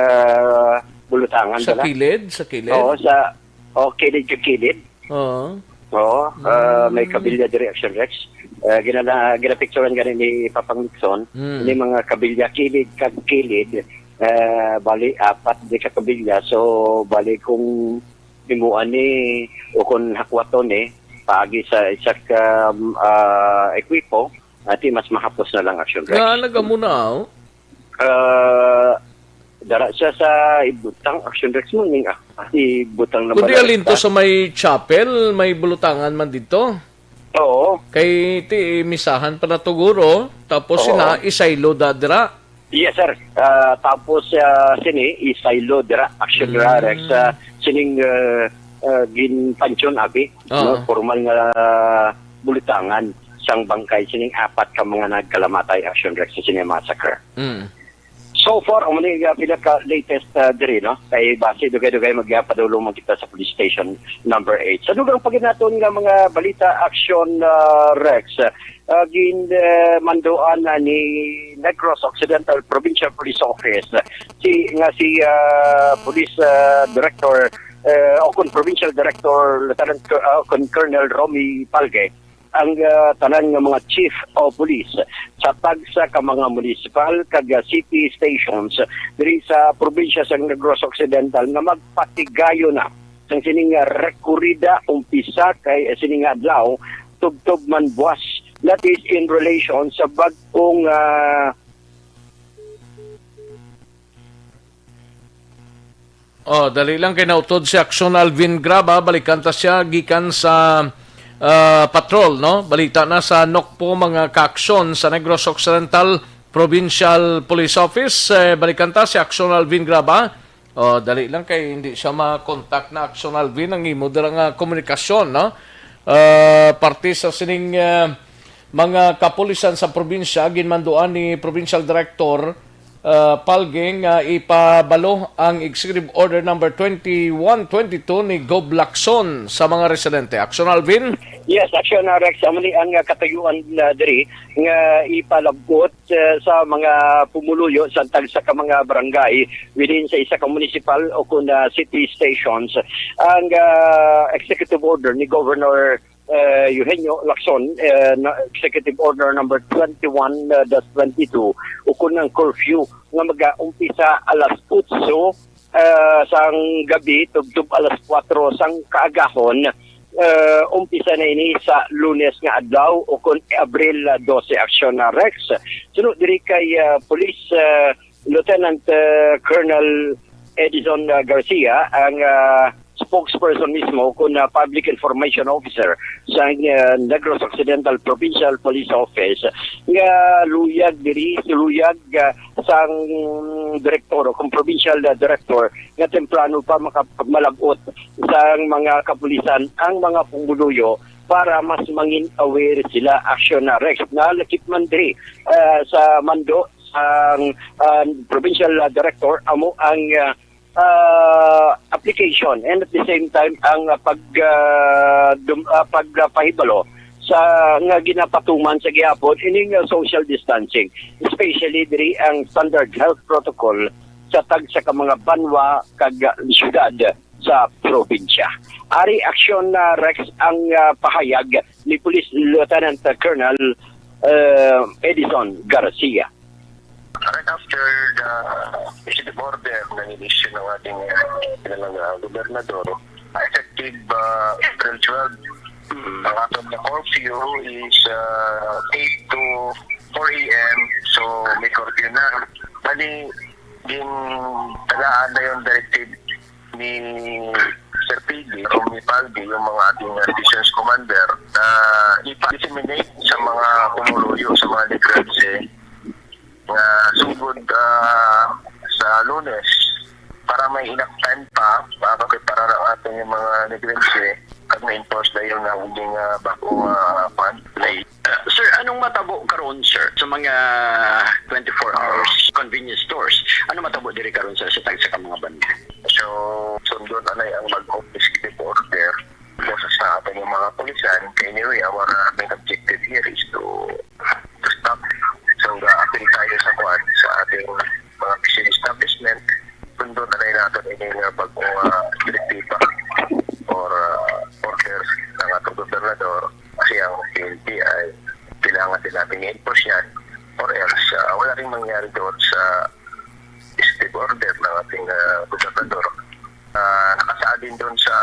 bulutangan. Sa kilid? Sa kilid? Oo, sa, oh, kilid ka kilid. Oo. Oo, ah, may kabilya diri, Action Rex. Ah, ginala-, ginapicturan gani ni Papang Nixon, ni mga kabilya, kilid kag kilid, ah, bali, apat di ka kabilya. So, bali, kung himuan ni, o kung hakwaton ni, paagi sa isa ka, ah, ekwipo, ati mas mahapos na lang, Action Rex. Nga, nagamo na, oh. Ah, dara siya sa ibutang, Action Rex mo, ning, ah, ibutang na. Kundi pala alinto sa may chapel, may bulutangan man dito. Oo. Kay ti misahan pa na to, guro, tapos sina isaylo da dira. Yes, sir. Ah, tapos, ah, sini, isaylo dira, Action Rex, ah, sining, ah, ah, ginpansyon abi, no? Formal nga bulitangan sang bangkay sining apat ka mga nagkalamatay, Action Rex, sa sini massacre. Mm. So far, amo ni, ah, pinaka latest, ah, diri, no? Kay base dugay-dugay magpapadulong man kita sa police station number eight. Sa dugang pa gid naton nga mga balita, Action, ah, Rex, ah, gin, eh, manduan na ni Negros Occidental Provincial Police Office, si, nga si, ah, Police, ah, Director, eh, o kun Provincial Director, Lieutenant Col-, ah, kun Colonel Romy Palge, ang, ah, tanan nga mga chief o police sa tagsa ka mga municipal kag, ah, city stations diri sa probinsya sa Negros Occidental nga magpatigayon na sang sini nga rekorida umpisa kay, eh, sini nga adlaw tubtob man buwas. That is in relation sa bag-ong, ah, Oh, dali lang kay nautod si Action Alvin Graba. Balikan ta siya gikan sa, ah, patrol, no? Balita na sa Nokpo, mga kaaksyon sa Negros Occidental Provincial Police Office. Eh, balikan ta si Action Alvin Graba. Oh, dali lang kay hindi siya ma-contact na, Action Alvin, ang imo dira nga komunikasyon, no? Ah, parte sa sining, ah, mga kapulisan sa probinsya, ginmanduan ni Provincial Director, ah, Palge nga ipabalo ang Executive Order number twenty-one twenty-two ni Gov Lacson sa mga residente. Action, Alvin? Yes, Action, uh, Rex. Amo ni ang, uh, katuyuan, uh, diri nga ipalab-ot, uh, sa mga pumuluyo sa tagsa ka mga barangay within sa isa ka municipal o kun, uh, city stations ang, uh, executive order ni Governor, uh, Eugenio Lacson, uh, na Executive Order number twenty-one dash twenty-two, ukon ang curfew nga magaumpisa alas otso, uh, sang gabi tubtob alas kuwatro sang kaagahon. Uh, umpisa na ini sa Lunes nga adlaw, ukon Abril, uh, dose, Action, uh, Rex. Suno diri kay, uh, Police, uh, Lieutenant, uh, Colonel Edison, uh, Garcia, ang, uh, spokesperson mismo kun, uh, Public Information Officer sa, uh, Negros Occidental Provincial Police Office, nga luyag diri, luyag, uh, sang direktor o kung provincial, uh, director nga temprano pa makapagmalab-ot sang mga kapulisan ang mga pumuluyo para mas mangin aware sila. Action, uh, Rex, nalakip man diri, uh, sa mando sang, uh, provincial, uh, director amo ang, uh, ah, application and at the same time ang, ah, pag, ah, dum-, ah, pagpahibalo sa nga ginapatuman sa gihapon ining, ah, social distancing, especially diri ang standard health protocol sa tagsa ka mga banwa kag, ah, syudad sa probinsya. Ari, Action, ah, Rex, ang, ah, pahayag ni Police Lieutenant Colonel, ah, Edison Garcia. Right after the executive order na in-issue ng ating, uh, kanilang, uh, gobernador, effective, uh, April twelve, ang aton na curfew is, uh, eight to four A M. So, may curfew na. Bali, din tagaan na yung directive ni Sir P D, Romy Paldi, yung mga ating, uh, divisions commander, na ipa-disseminate sa mga pumuluyo, sa mga negrante, nga sugod, ah, sa Lunes, para may enough time pa, makaprepara ang ating mga negrante, kag ma-enforce na yung naging, ah, bago, ah, kwan, late. Sir, anong matabo karon, sir, sa mga twenty-four hours convenience stores? Ano matabo diri karon, sir, sa tagsa ka mga banda? So, sundon anay ang mag-office order. Basta sa ating mga kapulisan, anyway, our, uh, main objective here is to, to stop. So, ga-appeal tayo sa kwan, sa ating mga fishing establishment. Sundon anay naton ini nga bagong, uh, direktiba or, uh, order ng ating gobernador. Kasi ang P N P ay kailangan din natin i-enforce yan, or else, uh, wala rin mangyari doon sa executive order ng ating, uh, gobernador. Ah, nakasaad din doon sa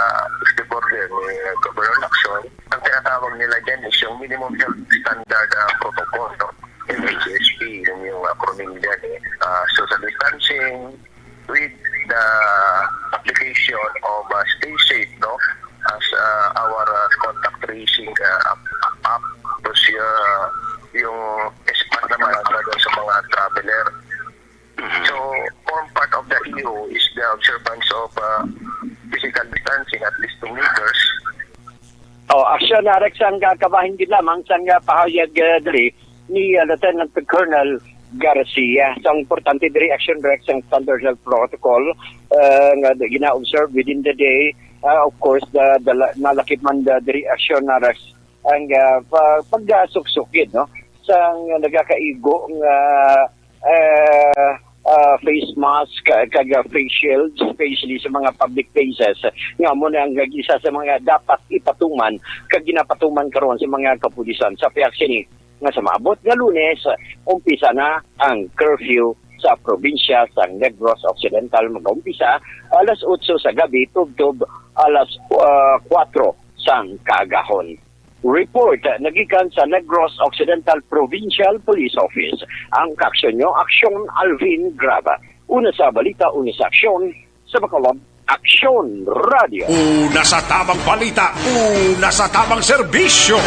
executive order ni Governor Lacson. Ang tinatawag nila dyan is yung minimum health standard, ah, protocol, no? M H S P, yun yung acronym dyan, eh. Ah, social distancing with the application of, ah, Stay Safe, no? As, ah, our, ah, contact tracing, ah, app, app, tapos, ah, yung S P A T naman para sa mga traveler. So, form part of the E O is the observance of, uh, physical distancing at least two meters. Oh, action na, Rex, ang, ah, kabahin gid lamang sang, ah, pahayag, ah, diri ni, ah, Lieutenant Colonel Garcia. So, ang importante diri, action, Rex, ang standard health protocol, ah, nga gina-observe within the day. Ah, of course, the, the la-, nalakip man the, diri, action na, Rex, ang, ah, pa-, pagkasuksok gid, no? Sang nagakaigo nga, ah, ah, face mask, ka-, kag, ah, face shields, especially sa mga public places, nga amo na ang isa sa mga dapat ipatuman kag ginapatuman karon sa mga kapulisan. Sa pihak sini, nga sa maabot nga Lunes, umpisa na ang curfew sa probinsya sa Negros Occidental, magaumpisa alas otso sa gabi tubtob alas, ah, kuwatro sang kaagahon. Report nagikan sa Negros Occidental Provincial Police Office. Ang kaaksyon nyo, Aksyon Alvin Graba. Una sa balita, una sa aksyon, sa Bacolod, Aksyon Radio. Una sa tamang balita, una sa tamang serbisyo.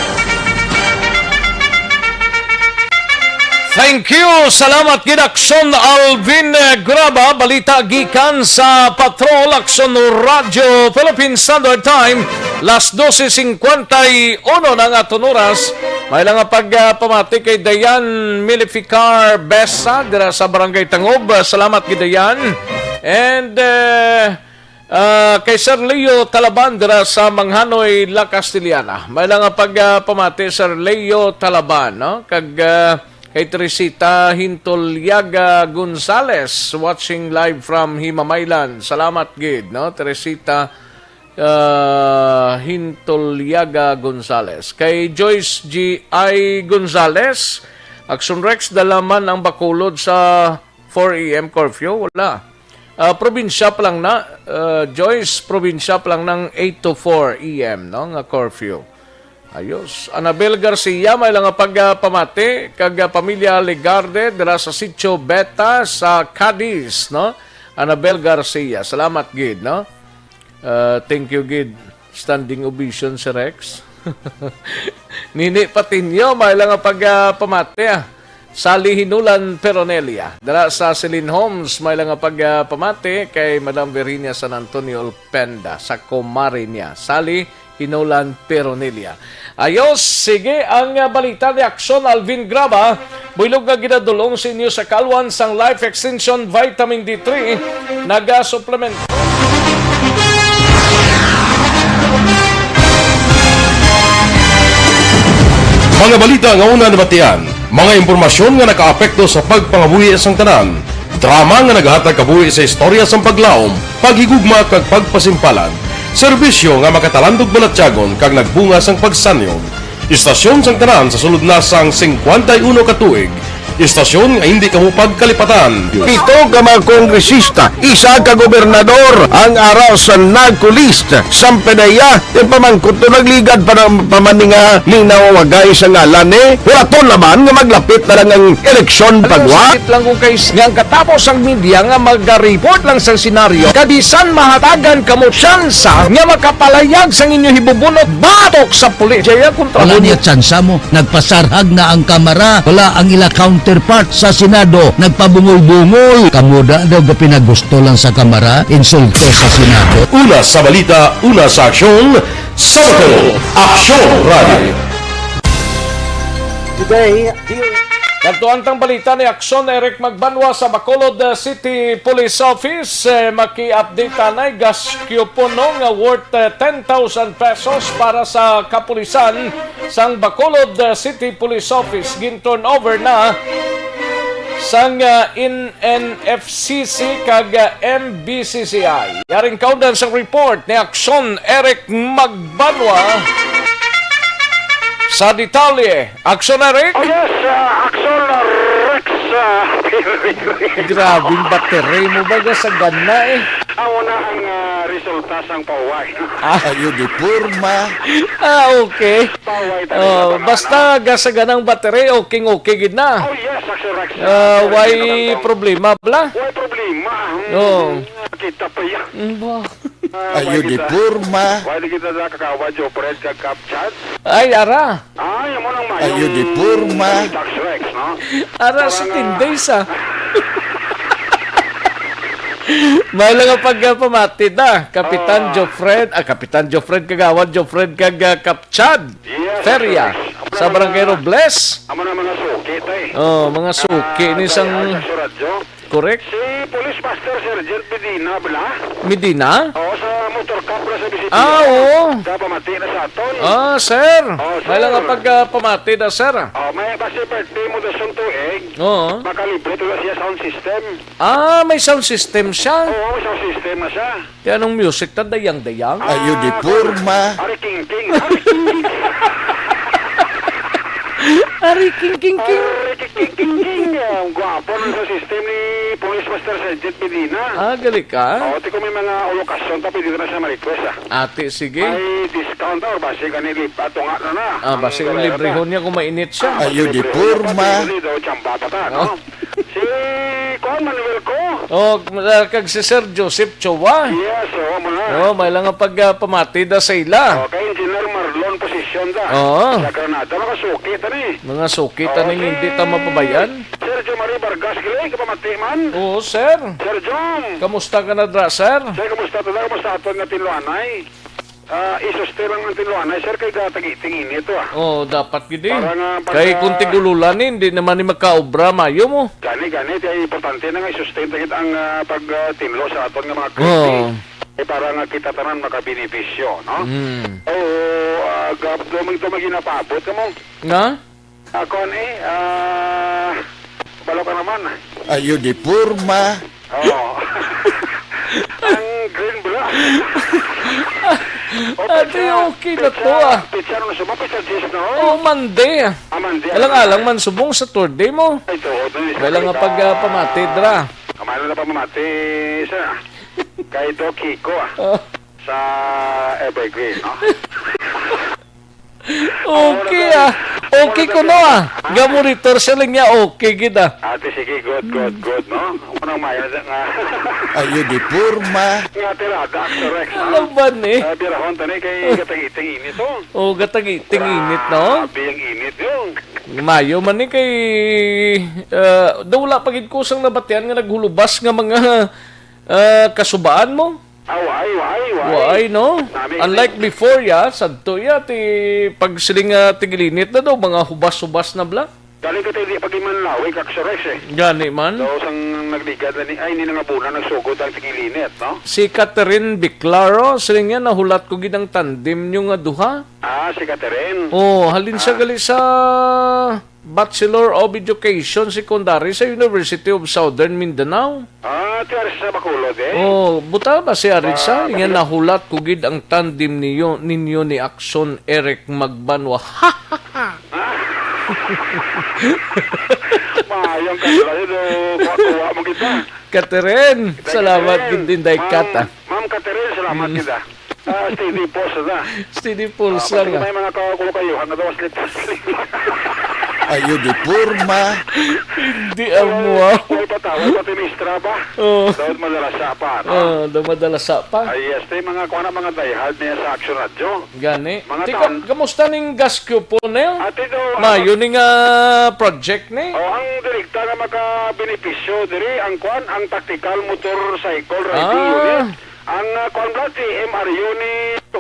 Thank you. Salamat gid, Aksyon Alvin, eh, Graba. Balita gikan sa Patrol, Aksyon Radio, Philippine Standard Time. Las dose cincuenta y uno na ang aton oras. May lang nga pag, ah, pamati kay Dayan Milificar Besa dira sa Barangay Tangob. Ah, salamat gid, Dayan. And, eh, ah, kay Sir Leo Talaban dira sa Manghanoy, La Castellana. May lang nga pag, ah, pamati, Sir Leo Talaban, no? Kag, ah, kay Teresita Hintoliaga Gonzales, watching live from Himamaylan. Salamat gid, no, Teresita, ah, Hintoliaga Gonzales. Kay Joyce G I Gonzales, Aksyon Rex, dala man ang Bacolod sa four A M curfew? Wala. Ah, probinsya pa lang na, ah, Joyce, probinsya pa lang ng eight to four A M, no, nga curfew. Ayos. Anabel Garcia, may lang nga pagpamati kag, ah, pamilya Legarde dira sa Sitio Beta sa Cadiz, no? Anabel Garcia, salamat gid, no? Ah, thank you gid. Standing ovation si Rex. Nini Patinio, may lang nga pagpamati, ah. Sally Hinulan Peronelia. Dira sa Celine Homes, may lang nga pagpamati kay Madam Virginia San Antonio Ulpenda, sa kumare niya. Sally Hinulan Peronelia. Ayos, sige ang, ah, balita ni Aksyon Alvin Graba. Buylog nga ginadulong sa inyo sa kalwan sang Life Extension Vitamin D three. Nagasuplemento. Mga balita nga una nabatian, mga impormasyon nga nakaapekto sa pagpangabuhi sang tanan, drama nga naghatag kabuhi sa istorya sang paglaom, paghigugma kag pagpasimpalan, serbisyo nga makatalandog balatyagon kag nagbunga sang pagsanyog, istasyon sang tanan sa sulod na sang singkwenta y uno ka tuig, Istasyon nga hindi kamo pagkalipatan. Pito ka mga kongresista, isa ka gobernador ang ara sa NAGCO list. Sampedeya, yung pamangkot to nagligad pa ng pamaninga, linaw wagay sa ngalan ni. Wala to naman nga maglapit na lang ang eleksyon pagwa. Sakit lang kung kay nga ang katapos ang media nga mag-report lang sa senaryo. Kabisan mahatagan kamo tsansa nga makapalayag sang inyo hibubunot batok sa pulis. Jaya kontra Wala mo niya tsansa mo. Nagpasarhag na ang Kamara. Wala ang ila counterpart sa Senado. Nagpabungol-bungol. Kamo da daw gapinagusto lang sa Kamara, insulto sa Senado. Una sa balita, una sa aksyon, sa Bacolod, Aksyon Radio. Today, Nagtuan tang balita ni Aksyon Eric Magbanwa sa Bacolod, uh, City Police Office. Eh, maki-update tanay, gaskyo puno nga worth, uh, ten thousand pesos para sa kapulisan sang Bacolod, uh, City Police Office. Gin-turnover na sang, uh, N F C C kag, uh, M B C C I. Yaring kaundan sa report ni Aksyon Eric Magbanwa sa detalye. Aksyon, Eric? Oh, yes, ah, Aksyon, ah, Rex, ah, Grabing battery mo ba, gasagana eh. Amo na ang, ah, resulta sang pauway. Ah. Ayo di porma. Ah, okay. Pauway talaga, Oh, basta gasaganang battery, okay, okay gid na. Oh, yes, Aksyon Rex. Ah, Ah, why sorry, problema, bla? Why problema? Hmm, Oo. Kita pa yan. Mm, ba? Ah, Ayo why di kita, porma. Why di kita nakakawa, Joe Fred, kag Kap Chad? Ay, ara. Ay, amo nang mayo. Ayo di porma. Tax Rex, no? Ara, Parang, si ah, Tinday sa. May lang ang pagpamati na. Kapitan Ah. Jofred, ah, Kapitan Jofred Kagawad, Jofred kag, ah, Kap Chad. Yes, Feria, sir. Sa Barangay Robles. Amo na mga suki, tay. Oh, mga suki Ah, ni sang kaya sa radyo. Correct. Si Police Master Sergeant Medina, bala? Medina? Oo, sa motor cup na sa B C P. Ah, oo. Kapamati na sa aton. Ah, sir. Oh, sir. May lang ang pag, ah, pamati na, sir, ah. Oh, may basi birthday mo dasong tuig. Oo. Makalibre to na siya sound system. Ah, may sound system siya. Oo, may sound system na siya. Kaya anong music ta, dayang-dayang? Ayo di Ah, porma. Ari King King. Ari King King. Ari King King King. Ari King King King King. Ang gwapo ng sa system ni Police Master Sergeant Medina. Ah, gali ka? Oo, ti kung may mga lokasyon pa, pwede na siya ma-request, ah. Ate, sige. May discount, ah, or basi gani lip-, ato nga na na. Ah, basi Ang kung galera librehon ta. niya kung mainit siya. Ah, Ayo di librehon niya, porma. pati gani daw, tsamba pa ta, Oh. no? Si Kuan Manuel ko. Oh, uh, kag si Sir Joseph Chowa. Yes, oo, mga. Oh, may lang ang pag, ah, pamati da sa ila. Oh, kay Engineer Marlon Posisyon da. Oo. Sa Granada, mga suki ta ni. Mga suki ta Oo, ni, si hindi ta mapabayan. Sergio Marie Vargas, gali, kapamati man. Oo, sir. Sir Jom. Kamusta ka na dra, sir? Sir, kamusta ta da? Kamusta aton nga tinluanay? Ah, i-sustain lang ang tinluanay, sir, kay gatagi-ting init to, ah. Oh, dapat gid eh. Para nga pag, Kay kung ah, tig-ululan ni, hindi naman ni magkaobra, mayo mo. Gani, gani, kay importante na nga i-sustain ta gid ang, ah, pag, ah, tinlo sa aton nga mga crispy. Oh. Eh, para nga kita tanan makabenepisyo, no? Mm. Oo, ah, gab-, dumag-, dumag ginapaabot ka mo. Nga? Ako ni, ah, balo ka naman. Ayo di porma. Oo. Ang green bra. O, Ate, petsa, okay na to, petsa, ah. Petsa, ano, suma, petsa diyes, no? Oh, Monday. Ah, Monday. Alang-alang man subong Saturday mo. Ay, tuod na, May lang nga Saturday pag, ah, ta. Pamati, dra. Kamay na pamati, sir. Kay Doc Kiko, ah. Oh. Sa Evergreen, no? Okay, ah. Okay kuno, ah. Ga-monitor siya lang niya. Okay gid, ah. Ate, sige, good, good, good, no? Ako nang mayo na nga. Ayo di porma. Nga tirada, correct, no? Ano ba ni? Ah, birahon, tani, kay gatang-iting init, oh. Oh, gatang-iting init, no? Grabe ang init, yun. Mayo man ni kay, ah, daw wala pa gid ko sang nabatian nga naghulubas nga mga, ah, kasubaan mo. Ah, why, why, why? Why, no? Nami, Unlike nami. Before, ya, sadto, ya, ti, pag siling, ah, tigilinit na daw, mga hubas-hubas na bla. Galing ka tayo di pag imanlawi, Kakso Rex, eh. Gani man. So, sang nagligad na ni, ay, ni nangabuna, nagsugod ang tigilinit, no? Si Catherine Biclaro, siling niya, nahulat ko gid ang tandem nyo nga duha. Ah, si Catherine. Oh, halin siya Ah. gali sa Bachelor of Education Secondary sa University of Southern Mindanao. Ah, ti ari sa Bacolod, eh? Oh, buta ba si Arisa? Ah, Niya Bacolod. Nahulat ko gid ang tandem niyo, ninyo ni Action Eric Magbanwa. Ah. Maayong kadlaw, do, kuha-kuha mo kita. Catherine, salamat gid, Inday Kat, ah. Ma'am Catherine, salamat kita. Ah, steady pulse na. Steady pulse lang, ah. May mga kakuha kayo, hanggang daw sleep, sleep. Ayo, di porma. Hindi amo, ah. May patawag, pati ni Strava. Oh. Dapat madala sa pa, no? Ah, daw madala sa pa. Ah, yes, tay mga kuha na mga diehard niya sa Action Radio. Gani. Mga Tiko, tan- kamusta ning gas coupon na yun? Ate do, Mayo ang ning, ah, project ni? Oh, ang direkta nga makabenepisyo diri ang kuan, ang tactical motorcycle riding Ah. unit. Ang, ah, kuan bala, T M R U ni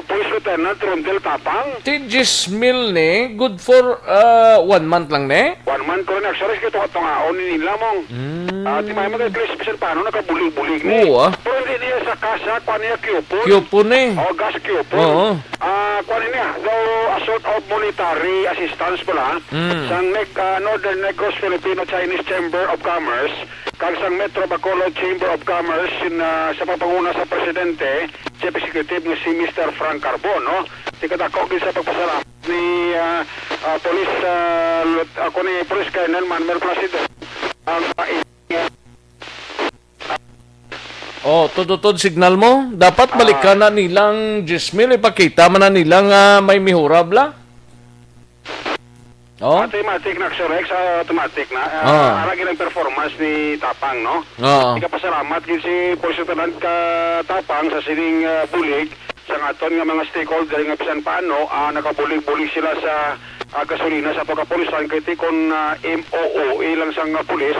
Police Lieutenant Rondel Tapang. Ti diyes mil ni, good for, ah, one month lang ni? One month ko rin, actually, kaya tunga-tungaon ni nila mong. Mm. Ah, di may mag-address, bisan paano, nakabulig-bulig ni. Oo, ah. Pero hindi niya sa kasa, kuan niya coupon. Coupon eh. Oh, gas coupon. Oo. Ah, kuan niya, though a sort of monetary assistance pala, Mm. sang Neg-, ah, Northern Negros Filipino Chinese Chamber of Commerce, kag sang Metro Bacolod Chamber of Commerce, na sa pagpanguna sa presidente, Chief Executive nga si Mister Frank Carbon, no? Tikadako gid sa pagpasalamat ni, ah, ah, Police, ah, Lut-, ako ni Police Colonel Manuel Placido, ang, ah, Oh, tudutod signal mo. Dapat Ah. balikan na nilang diyes mil, ipakita man na nila nga may mihurab la. Oh. Automatic na, Sir Rex, ah, automatic na. Ah, Ah. ara gid ang performance ni Tapang, no? Ah. Ikapasalamat gid si Police Lieutenant ka Tapang sa sining, ah, bulig sa aton nga mga stakeholder nga bisan paano, ah, nakabulig-bulig sila sa, ah, gasolina sa ato kapulisan kay tikon, ah, M O O ilang sang, ah, pulis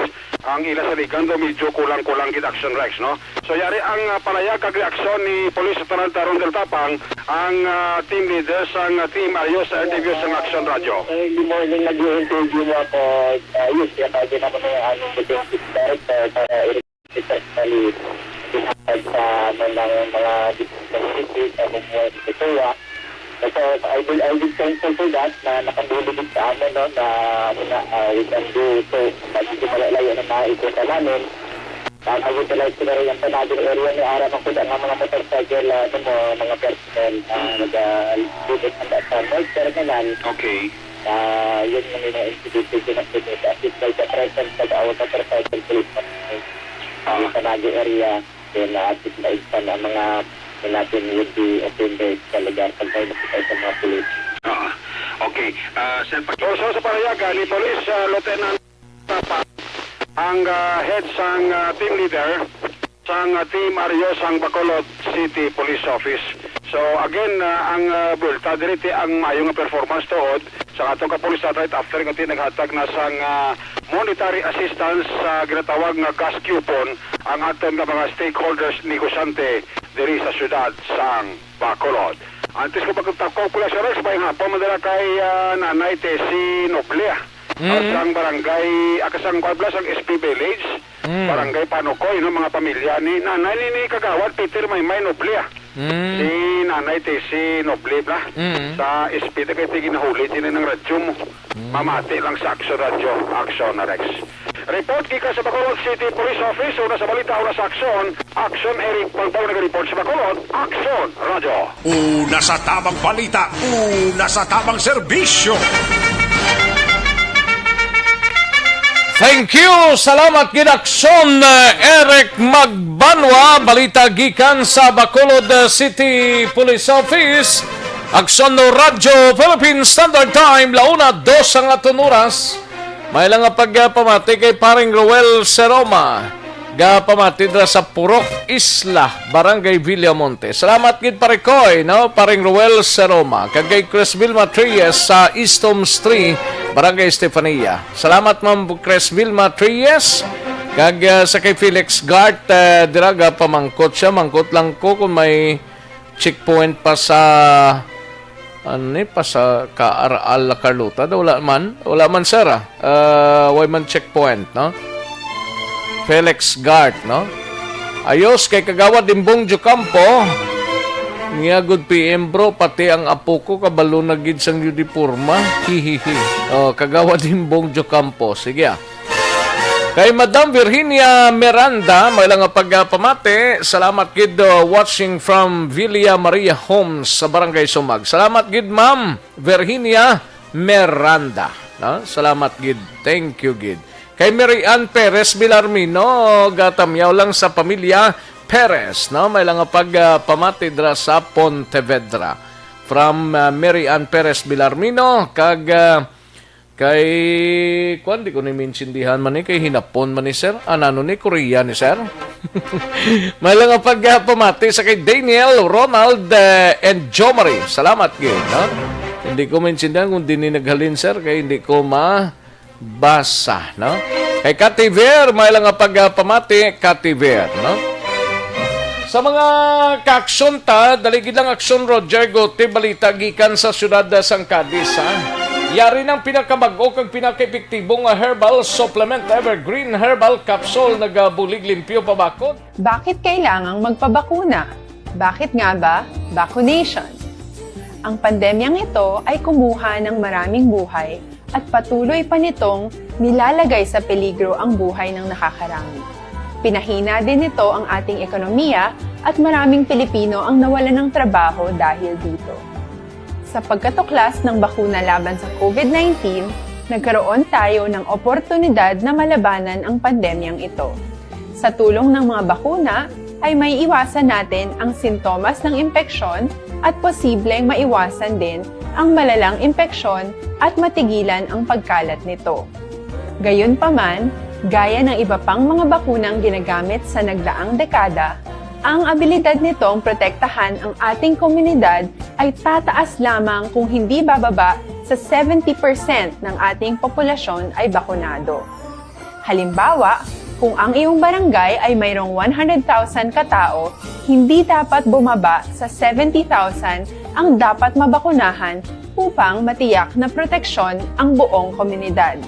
ang ila saligan do medyo kulang-kulang gid, Action Rex, no? So, yari ang, ah, palayag kag reaksyon ni Police Lieutenant Rondel Tapang, ang, ah, team leader sang, ah, Team Arios sa interview sang Action Radio. Early morning, nag-i-interview mo ako. Ah, yes, kaya pwede naman yung aming defensive director para i-, personally, sa, ano, ng mga disabilities, sa mga ito, ah. So, I will, I will thankful for that na nakabulig sa amin, no, na, na, ah, we can do so. Medyo malayo na mga ito sa namin. Ah, mag-utilize ko na rin ang Panagin area ni ara man ko ang mga motorcycle, ah, ano mo, mga personnel, ah, Mm. nag-, ah, unit ang sa North Terminal. Okay. Ah, yun yung mga institution na pwede sa assist by the presence of our motorcycle police. Ah. Sa Panagin area. Then, uh, at least maibsan ang mga natin would be offenders sa lugar pag may nakita sa mga pulis. Ah, okay. Ah, Sir Pag- So, so, sa panayagan ni Police, ah, Lieutenant Tapa, ang, ah, head sang, ah, team leader sang, ah, Team Aryo sang Bacolod City Police Office. So, again, ah, ang, ah, bulta diri ti ang maayo nga performance tuod sa atong kapulisan right after nga ti naghatag na sang, ah, monetary assistance sa ginatawag nga gas coupon ang aton nga mga stakeholders, negosyante diri sa siyudad sang Bacolod. Antes ko magtapkaw ko lang, Sir Rex, may hapon man dira kay, ah, Nanay Tessie Noble, ah, Mm. sang barangay, ah, kasang, kuwan, sang S P Village, Mm. barangay Panukoy, no, mga pamilya ni Nanay ni, ni Kagawad Peter Maymay Noble, ah. Mm. Si Nanay Tessie Noble, bla, Mm. sa S P, ta kay ti ginahuli, tini ng radyo mo. Mm. Mamati lang sa Action Radio, Action Rex. Report gikan sa Bacolod City Police Office, una sa balita, una sa aksyon. Action Eric Pagbao nag-report sa Bacolod, Action Radio. Una sa tamang balita, una sa tamang serbisyo. Thank you. Salamat gid, Action, eh, Eric Magbanwa. Balita gikan sa Bacolod, eh, City Police Office. Action Radio Philippine Standard Time, la una dos ang aton oras. May lang nga pagpamati kay Paring Roel Seroma. Gapamati dira sa Purok Isla, Barangay Villamonte. Salamat gid, Pare Koy, no? Paring Roel Seroma. Kag kay Chris Vilma Trias sa East Homes three, Barangay Estefania. Salamat, Ma'am Chris Vilma Trias. Kag, ah, sa kay Felix Gart, ah, dira gapamangkot siya. Mangkot lang ko kung may checkpoint pa sa, ano ni, pa sa Kaaraal, La Carlota. Da, wala man. Wala man, sir, ah. Ah, way man checkpoint, no? Felix Gart, no? Ayos, kay Kagawad Dimbong Jocampo. Niya, good P M, bro, pati ang apo ko kabalo na gid sang uniporma. Hihihi. Oh, Kagawad Dimbong Jocampo. Sige, ah. Kay Madam Virginia Miranda, may lang nga pagpamati. Salamat gid, uh, watching from Villa Maria Homes sa Barangay Sumag. Salamat gid, Ma'am Virginia Miranda. No? Salamat gid. Thank you gid. Kay Mary Ann Perez Bilarmino, gatamyaw lang sa pamilya Perez, no? May lang nga pag, ah, pamati dira sa Pontevedra. From, ah, Mary Ann Perez Bilarmino, kag, ah, kay, kwan, di ko ni maintindihan man ni, kay Hinapon man ni, sir. Anano ni, Korea ni, sir? May lang nga pag, ah, pamati sa kay Daniel, Ronald, eh, and Jomari. Salamat, gid, no? Hindi ko maintindihan kung di ni naghalin, sir, kay hindi ko ma- basa, no? Kay Kativer, may lang nga pagpamati, Kativer, no? Sa mga kaaksyon ta, dali gid lang aksyon, Roger Gote, balita gikan sa siyudad sang Cadiz, ha? Yari ng pinakamag-o kag pinakaepektibo nga herbal supplement, Evergreen Herbal Capsule, nagabulig limpyo pa bakod. Bakit kailangang magpabakuna? Bakit nga ba vaccination? Ang pandemyang ito ay kumuha ng maraming buhay at patuloy pa nitong nilalagay sa peligro ang buhay ng nakakarami. Pinahina din nito ang ating ekonomiya at maraming Pilipino ang nawalan ng trabaho dahil dito. Sa pagkatuklas ng bakuna laban sa COVID nineteen, nagkaroon tayo ng oportunidad na malabanan ang pandemyang ito. Sa tulong ng mga bakuna, ay may iwasan natin ang sintomas ng impeksyon at posibleng maiwasan din ang malalang impeksyon at matigilan ang pagkalat nito. Gayunpaman, gaya ng iba pang mga bakunang ginagamit sa nagdaang dekada, ang abilidad nitong protektahan ang ating komunidad ay tataas lamang kung hindi bababa sa seventy percent ng ating populasyon ay bakunado. Halimbawa, kung ang iyong barangay ay mayroong one hundred thousand katao, hindi dapat bumaba sa seventy thousand ang dapat mabakunahan upang matiyak na proteksyon ang buong komunidad.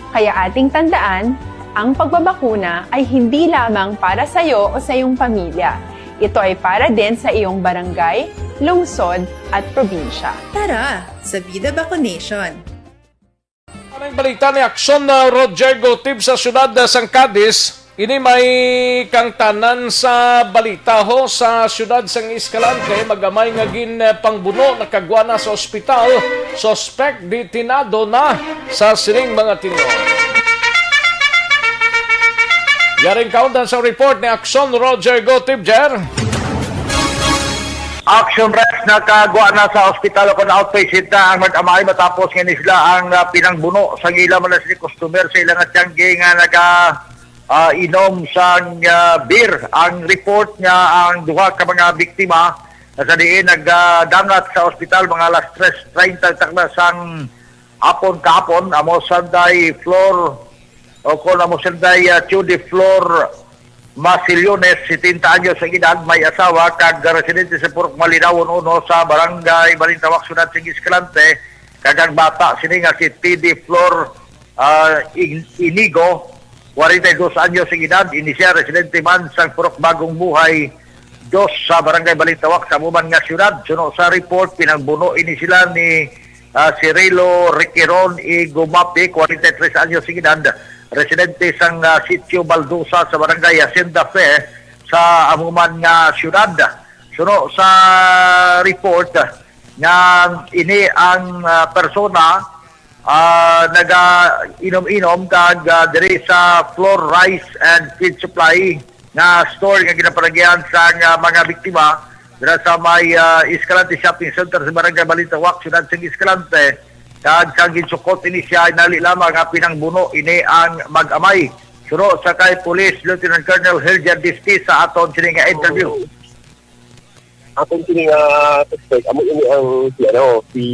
Kaya ating tandaan, ang pagbabakuna ay hindi lamang para sa iyo o sa iyong pamilya. Ito ay para din sa iyong barangay, lungsod, at probinsya. Tara sa Vida Vaccination! Ang balita ni Aksyon na Roger Gotib sa siyudad sang Cadiz. Ini may kangtanan sa balita ho sa siyudad sang Escalante, magamay nga ginpangbuno, nakagwa na sa ospital, suspect detenado na sa sining mga tingog. Yaring kaundan sa report ni Aksyon Roger Gotib, Jer. Action Rex, nakagwa na sa ospital o kon outpatient na ang mag-amay matapos nga ni sila ang, ah, pinangbuno sa ila man na sini customer sa ila nga tiyangge nga naga, ah, inom sang, ah, beer. Ang report nga ang duha ka mga biktima na sa diin nagdangat sa ospital mga alas tres treinta takna sang hapon kahapon, amo sanday Flor, o kon amo sanday, ah, Judy Flor Masillones, setenta anyos ang edad, may asawa, kag residente sa Purok Malinawon uno sa Barangay Balintawak, Siyudad sang Escalante, kag ang bata sini nga si T D Flor, ah, In-, Inigo, kwarenta y dos anyos ang edad, ini siya residente man sang Purok Bagong Buhay dos sa Barangay Balintawak sa amo man nga siyudad. Suno sa report, pinangbuno ini sila ni, ah, Cirilo Requiron y Gumapi, kwarenta y tres anyos ang edad, residente sang, ah, Sitio Baldosa sa Barangay Hacienda Fe sa amo man nga siyudad. Suno sa report nga ini ang, ah, persona, ah, naga-inom-inom kag, ah, diri sa Flour Rice and Feed Supply nga store nga ginapalagihan sang, ah, mga biktima dira sa may, ah, Escalante Shopping Center sa Barangay Balintawak, Siyudad sang Escalante. Kag sang ginsukot ini siya, nali lamang nga pinangbuno ini ang mag-amay. Suno sa kay Police Lieutenant Colonel Hilger Distisa aton sini nga interview. Akon sini nga suspect, amo ini ang si, ano, si,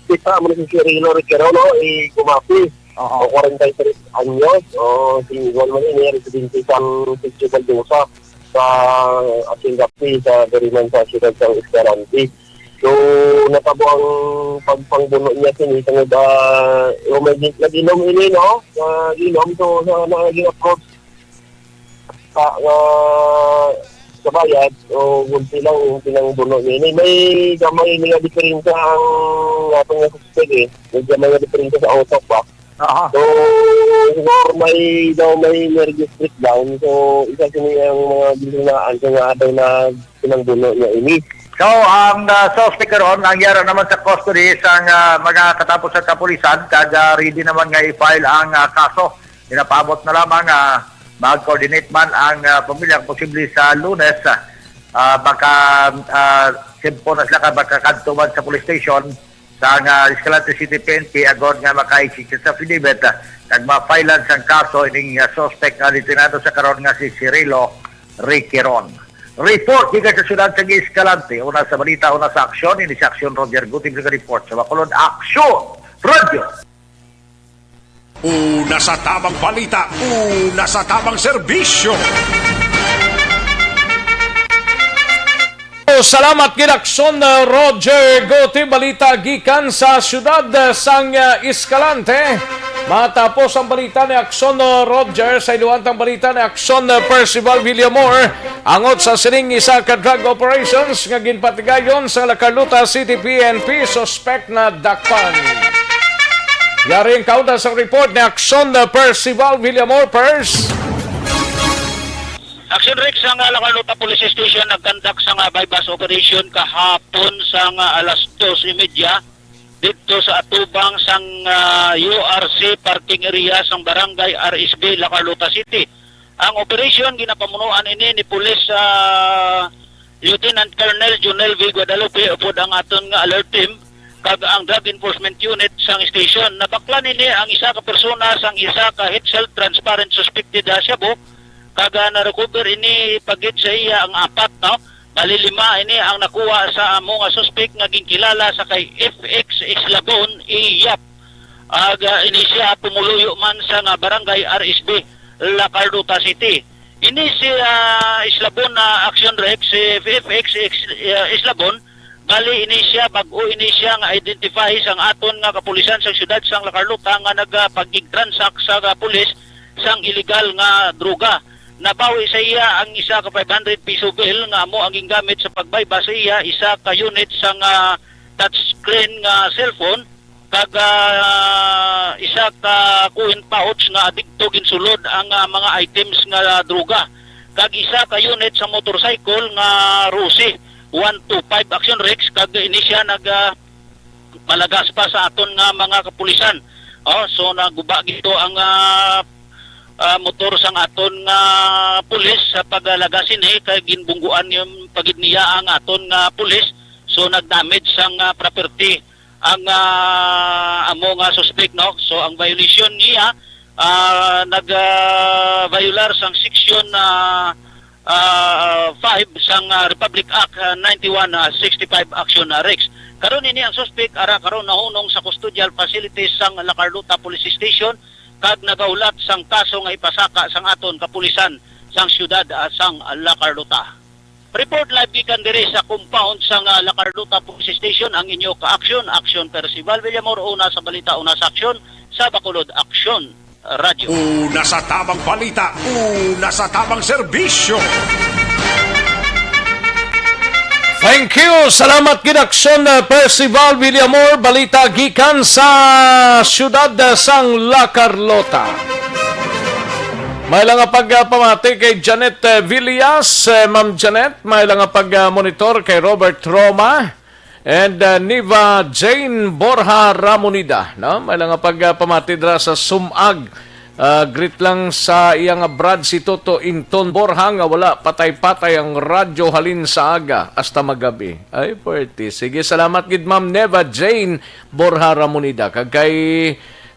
si pa, amo na si Cirilo Requero, no? I Gumapi. Oo. O, kwarenta y tres anyos. O, single man ini, residente sang Sitio Baldosa sa Hacienda Fe, sa diri man sa siyudad sang Escalante. So, natabo ang pagpangbuno niya sini tungod, ah, o may gin-, nag-inom ini, no? Nag-inom, so, na, na, naging approach sa, nga sa bayad o gulpi lang yung pinangbuno niya. May, may gamay nga diferensya ang atong nga suspect, eh. May gamay nga diferensya sa utok ba? Aha. So, siguro may daw may nervous breakdown. So, isa sini ang mga ginsunaan ko nga daw na pinangbuno niya ini. So, ang, ah, suspect karon ang yara naman sa custody sang, ah, mga katapusan kapulisan, kag, ah, ready naman nga i-file ang, ah, kaso. Ginapaabot na lamang nga mag-coordinate man ang, ah, pamilya posible sa Lunes, ah, ah, maka, ah, simpo na sila ka makakadto man sa police station sang, ah, Escalante City P N P agod nga maka-execute sa affidavit, ah, kag ma-filean sang kaso ining, ah, suspect nga detenado sa karon nga si Cirilo Riqueron. Report gikan sa siyudad sa Escalante. Una sa balita, una sa aksyon, ini si Aksyon Roger Gutib sa report sa Bacolod Aksyon Radio. Una sa tamang balita, una sa tamang serbisyo. Salamat gid, Aksyon, uh, Roger Gutib. Balita gikan sa siyudad, uh, sang, uh, Escalante. Matapos ang balita ni Aksyon, uh, Roger, sa iluwantang balita ni Aksyon, uh, Percival Villamor, angot sa sining isa ka drug operations nga ginpatigayon sa La Carlota City P N P, suspect na dakpan. Yari ang kaunta sa report ni Aksyon, uh, Percival Villamor, Pers. Action Rex, ang, ah, La Carlota Police Station nagkandak sa nga buy-bust operation kahapon sa nga alas dos y media didto sa atubang sang, ah, U R C parking area sang Barangay R S B, La Carlota City. Ang operation ginapamunuan ini ni Police, ah, Lieutenant Colonel Jonel V Guadalupe upod ang aton nga alert team kag ang Drug Enforcement Unit sang station. Nabaklan ini ang isa ka persona sang isa ka heat-sealed transparent suspected, ah, shabu, kag, ah, na-recover ini pa gid sa iya ang apat, no? Bali, lima ini ang nakuha sa amo nga suspek nga ginkilala sa kay F X Islabon Iyap, ag, ah, ini siya pumuluyo man sa nga barangay R S B, La Carlota City. Ini si, ah, Islabon na Action Rex, si F X X, ah, Islabon, bali ini siya, bag-o ini siya nga identify sang aton nga kapulisan sa siyudad sang La Carlota nga nagapagig-transact sa, ah, pulis sang illegal nga droga. Nabawi sa iya ang isa ka five hundred piso bill nga amo ang gingamit sa pagbayba sa iya isa ka unit sang, ah, touchscreen nga cellphone kag, ah, isa ka coin pouch nga adikto ginsulod ang, ah, mga items nga droga, kag isa ka unit sa motorcycle nga Rusi one two five Action Rex, kag ini siya nag, ah, palagas pa sa aton nga mga kapulisan. Oh, so naguba gito ang, ah, ah, motor sang aton nga pulis sa paglagas ini kay ginbungguan yung pagid niya ang aton nga pulis. So nagdamage sang, ah, property ang, ah, amo nga suspect, no? So ang violation niya, ah, nag, ah, violar sang section, ah, ah, five sang, ah, Republic Act, ah, ninety-one, ah, sixty-five Action, ah, Rex. Karon ini ang suspect ara karon nahunong sa custodial facilities sang La Carlota Police Station kag nagahulat sang kaso nga ipasaka sang aton kapulisan sang siyudad, ah, sang La Carlota. Report live gikan diri sa compound sang, ah, La Carlota Police Station ang inyo ka-aksyon, Aksyon Percival Villamor, una sa balita, una sa aksyon, sa Bacolod Aksyon Radyo. Una sa tamang balita, una sa tamang serbisyo. Thank you. Salamat gid, Aksyon, uh, Percival Villamor. Balita gikan sa siyudad, uh, sang La Carlota. May lang nga pagpamati kay Janet, uh, Villas. Uh, Ma'am Janet, may lang nga pag-monitor kay Robert Roma. And, uh, Niva Jane Borja Ramonida, no? May lang nga pagpamati dira sa Sumag. Ah, greet lang sa iya nga brad si Toto Inton Borja nga wala patay-patay ang radyo halin sa aga hasta magabi. Ay, puwerte. Sige, salamat gid, Ma'am Neva Jane Borja Ramonida. Kag kay,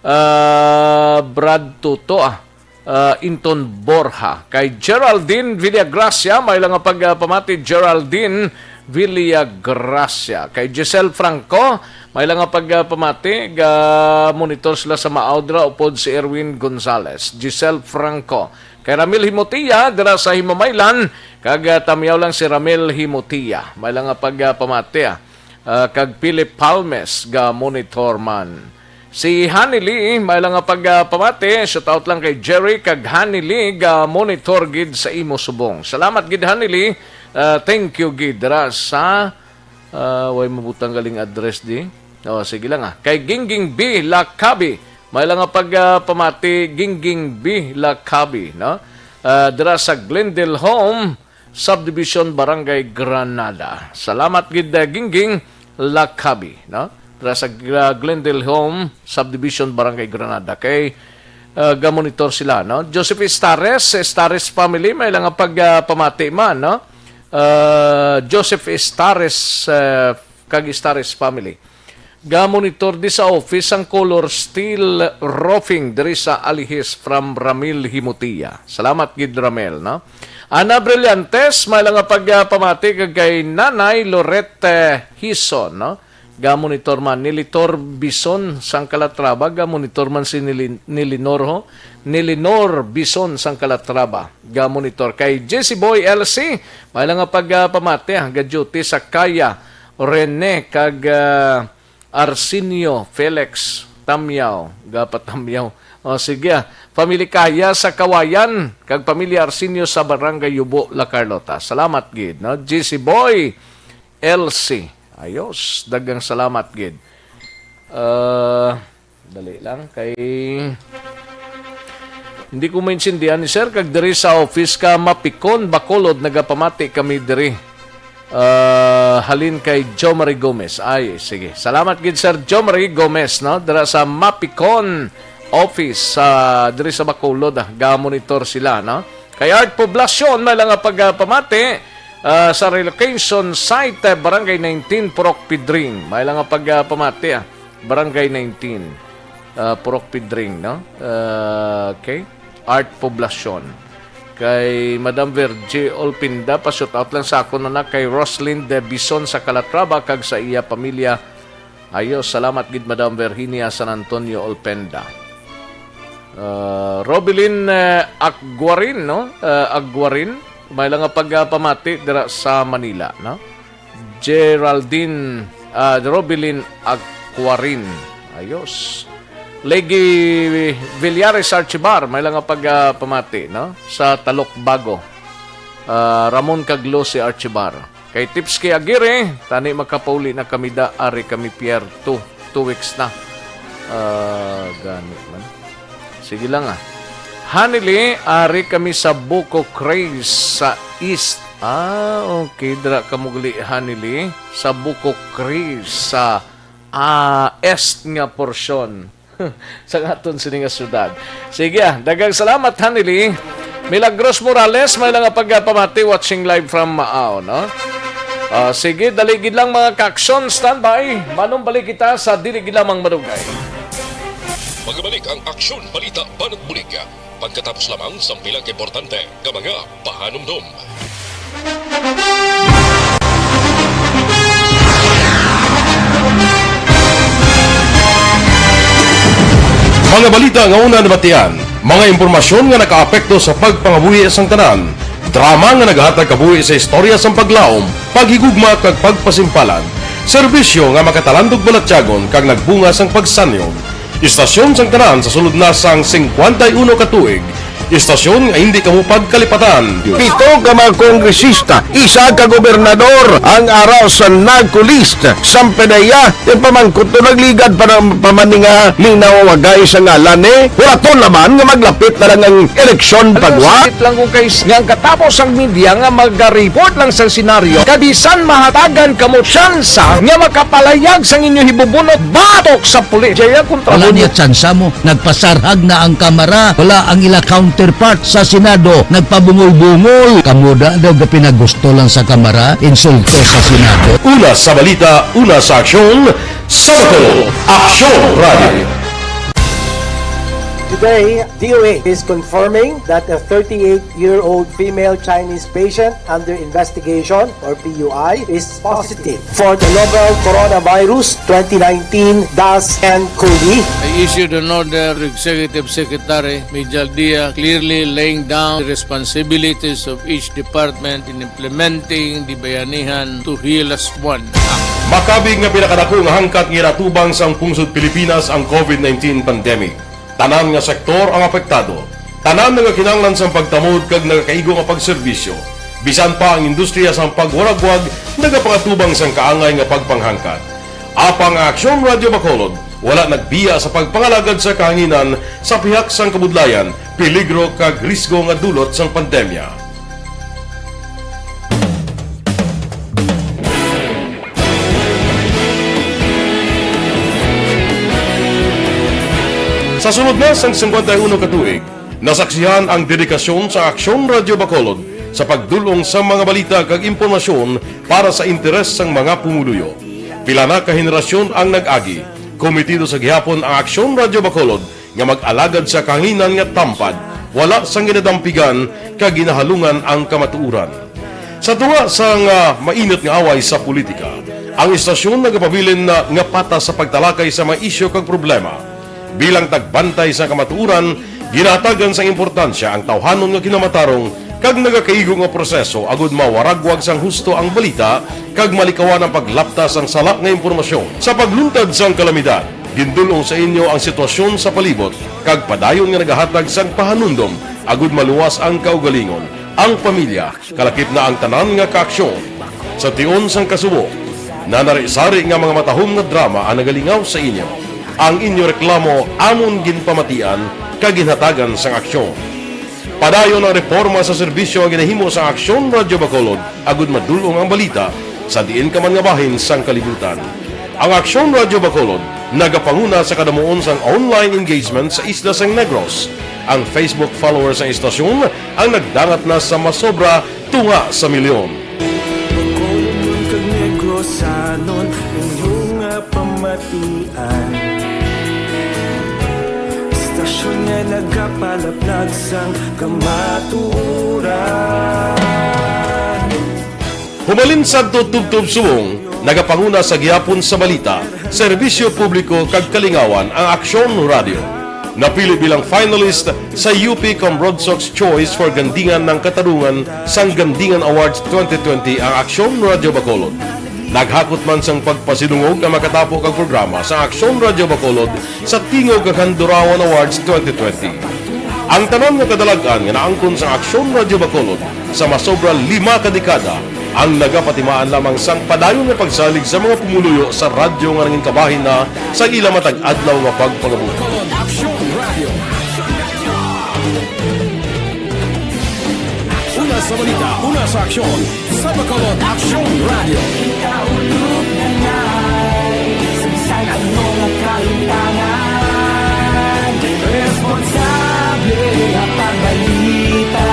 ah, Brad Toto, ah, ah, Inton Borja. Kay Geraldine Villagracia, may lang nga pagpamati, Geraldine Villagracia. Kay Giselle Franco, may lang nga pagpamati, ga monitor sila sa Maudra upod si Erwin Gonzalez. Giselle Franco. Kay Ramil Himutia, dira sa Himamaylan, kag, ah, tamiyaw lang si Ramil Himutia. May lang nga pagpamati, ah. Ah, kag Philip Palmes, ga monitor man. Si Honey Lee, may lang nga pagpamati, shout out lang kay Jerry kag Honey Lee, ga monitor gid sa imo subong. Salamat gid, Honey Lee. Ah, thank you gid dira sa, ah, way mabutang galing address di. Oh, sige lang, ah. Kay Gingging B Lacabi, may lang nga pagpamati, Gingging B Lacabi, no? Ah, dira sa Glendale Home, Subdivision, Barangay Granada. Salamat gid, uh, Gingging Lakabi, no? Dira sa Gra-, Glendale Home Subdivision, Barangay Granada. Kay, uh, gamonitor sila, no? Joseph Estares, Estares family, may lang nga pag, uh, pamati man, no? Uh, Joseph Estares, uh, kag Estares family. Gamonitor di sa office ang Color Steel Roofing diri sa Alihis, from Ramil Himutia. Salamat gid, Ramil, no? Ana Brillantes, may lang nga pag, ah, pamati kag kay Nanay Lorette Hison, no? Gamonitor man ni Litor Bison sang Calatrava, gamonitor man si Nili-, Nilinor, ho? Nilinor Bison sang Calatrava, gamonitor kay J C Boy L C, may lang nga pag, ah, pamati, ah, ga-duty sa Kaya Rene kag, ah, Arsenio Felix Tamyaw, gapatamyaw. O, sige, ah. Family Kaya sa Kawayan, kag Pamilya Arsenio sa Barangay Yubo, La Carlota. Salamat gid, no? G C Boy, L C. Ayos, daghang salamat gid. Ah, dali lang, kay hindi ko maintindihan ni sir, kag diri sa office ka Mapikon, Bacolod, nagapamati kami diri. Ah, halin kay Jomari Gomez. Ay, sige. Salamat gid, Sir Jomari Gomez, no? Dira sa Mapicon office, sa, diri sa Bacolod, ah. Ga-monitor sila, no? Kay Art Poblacion, may lang nga pagpamati, ah, sa relocation site, eh, Barangay nineteen, Purok Pidring. May lang nga pagpamati, ah, Barangay nineteen, ah, Purok Pidring, no? Ah, okay. Art Poblacion. Kay Madam Virgie Olpinda, pa-shout out lang sa akon anak kay Roslyn De Bison sa Calatrava kag sa iya pamilya. Ayo, salamat gid, Madam Virginia San Antonio Olpenda. Ah, Robilin, eh, Aguarin, no? Ah, Aguarin, may lang nga pagpamati dira sa Manila, no? Geraldine, ah, Robilin Aguarin. Ayos. Legi Villares Archibar, may lang nga pagpamati, no? Sa Talok Bago. Ah, Ramon kag Lucy Archibar. Kay Tipski Aguirre, tani makapauli na kami da, ari kami Pier two, two weeks na. Ah, gani man. Sige lang, ah. Hanili, ari kami sa Buko Craze sa East. Ah, okay. Dira ka mugli, Hanili, sa Buko Craze sa, ah, East nga porsyon sa aton sini nga syudad. Sige, ah, daghang salamat, Hanili. Milagros Morales, may lang nga pagpamati, watching live from Maao, no? Ah, sige, dali gid lang, mga ka-aksyon, standby. Manumbalik kita sa dili gid lamang madugay. Magabalik ang Aksyon Balita Banat Bulig pagkatapos lamang sang pila ka importante nga mga pahanumdom. Mga balita nga una nabatian, mga impormasyon nga nakaapekto sa pagpangabuhi sang tanan, drama nga naghatag kabuhi sa istorya sang paglaom, paghigugma kag pagpasimpalan, serbisyo nga makatalandog balatyagon kag nagbunga sang pagsanyog. Istasyon sang tanan sa sulod na sang singkwenta y uno ka tuig. Istasyon nga hindi kamo pagkalipatan. Pito ka mga kongresista, isa ka gobernador ang ara sa NAGCO list. Sang PDEA, yung pamangkot to nagligad pa ng pamaninga, linaw wagay sa ngalan, eh. Huraton naman nga maglapit na lang ang eleksyon. Ano, pagwa. Sakit lang kung kay nga ang katapos ang media nga mag-report lang sa senaryo, kabisan mahatagan kamo tsansa nga makapalayag sang inyo hibubunot batok sa pulis. Jaya kontra. Wala niya tsansa mo. Nagpasarhag na ang Kamara. Wala ang ila counterpart sa Senado. Nagpabungol-bungol. Kamo da daw ga pinagusto lang sa Kamara, insulto sa Senado. Una sa balita, una sa aksyon, sa Bacolod, Aksyon Radio. Today, D O H is confirming that a thirty-eight-year-old female Chinese patient under investigation, or P U I, is positive for the novel coronavirus twenty nineteen dash N COVID. I issued an order to Executive Secretary Mijal Dia, clearly laying down the responsibilities of each department in implementing the Bayanihan to Heal As One Act. Makabig nga pinakadako nga hangkat nga ginatubang sang pungsod Pilipinas ang COVID nineteen pandemic. Tanan nga sektor ang apektado. Tanan nagakinahanglan sang pagtamod kag nagakaigo nga pagserbisyo. Bisan pa ang industriya sang pagwaragwag nagapakatubang sang kaangay nga pagpanghangkat. Apang ang Aksyon Radio Bacolod wala nagbiya sa pagpangalagad sa kahanginan sa pihak sang kabudlayan, peligro kag risgo nga dulot sang pandemya. Sa sulod na sang singkwenta y uno ka tuig, nasaksihan ang dedikasyon sa Aksyon Radyo Bacolod sa pagdul-ong sa mga balita kag impormasyon para sa interes sang mga pumuluyo. Pila na ka henerasyon ang nag-agi. Komitido sa gihapon ang Aksyon Radyo Bacolod nga mag-alagad sa kahanginan nga tampad, wala sang ginadampigan kag ginahalungan ang kamatuoran. Sa tunga sang, ah, mainit nga away sa politika, ang istasyon nagapabilin na nga patas sa pagtalakay sa mga isyu kag problema. Bilang tagbantay sa kamatuoran, ginahatagan sang importansya ang tawhanon nga kinamatarong kag nagakaigo nga proseso agud mawaragwag sang husto ang balita kag malikawan ang paglapta sang sala nga impormasyon. Sa pagluntad sang kalamidad, gindul-ong sa inyo ang sitwasyon sa palibot kag padayon nga nagahatag sang pahanumdom agud maluwas ang kaugalingon, ang pamilya, kalakip na ang tanan nga kaaksyon. Sa tion sang kasubo, nanari-sari nga mga matahom nga drama ang nagalingaw sa inyo. Ang inyo reklamo amon ginpamatian kag ginhatagan sang aksyon. Padayon ang reporma sa serbisyo nga ginahimo sang Aksyon Radyo Bacolod agud madul-ong ang balita sa diin ka man nga bahin sang kalibutan. Ang Aksyon Radyo Bacolod nagapanguna sa kadamuon sang online engagement sa isla sang Negros. Ang Facebook followers sang istasyon ang nagdangat na sa masobra tunga sa milyon. Bacolod kag Negrosanon, inyo nga pamatian. Istasyon nga nagapalaplag sang kamatuoran. Humalin sadto tubtob subong, nagapanguna sa gihapon sa balita, serbisyo publiko kag kalingawan ang Aksyon Radio. Napili bilang finalist sa U P Cambronsox Choice for Gandingan ng Katarungan sang Gandingan Awards twenty twenty ang Aksyon Radio Bacolod. Naghakot man sang pagpasidungog ang makatapo kag programa sa Aksyon Radio Bacolod sa Tingog kag Handurawan Awards twenty twenty. Ang tanan nga kadalag-an nga naangkon sa Aksyon Radio Bacolod sa masobra lima ka dekada ang nagapatimaan lamang sang padayon nga pagsalig sa mga pumuluyo sa radyo nga nangin kabahin na sa ila matag adlaw nga pagpangabuhi. Bacolod Aksyon Radio. Una sa balita, una sa aksyon, sa Bacolod Aksyon Radio. Kita ulog na ngay, sa bisan ano nga kahitangan, responsable nga pagbalita,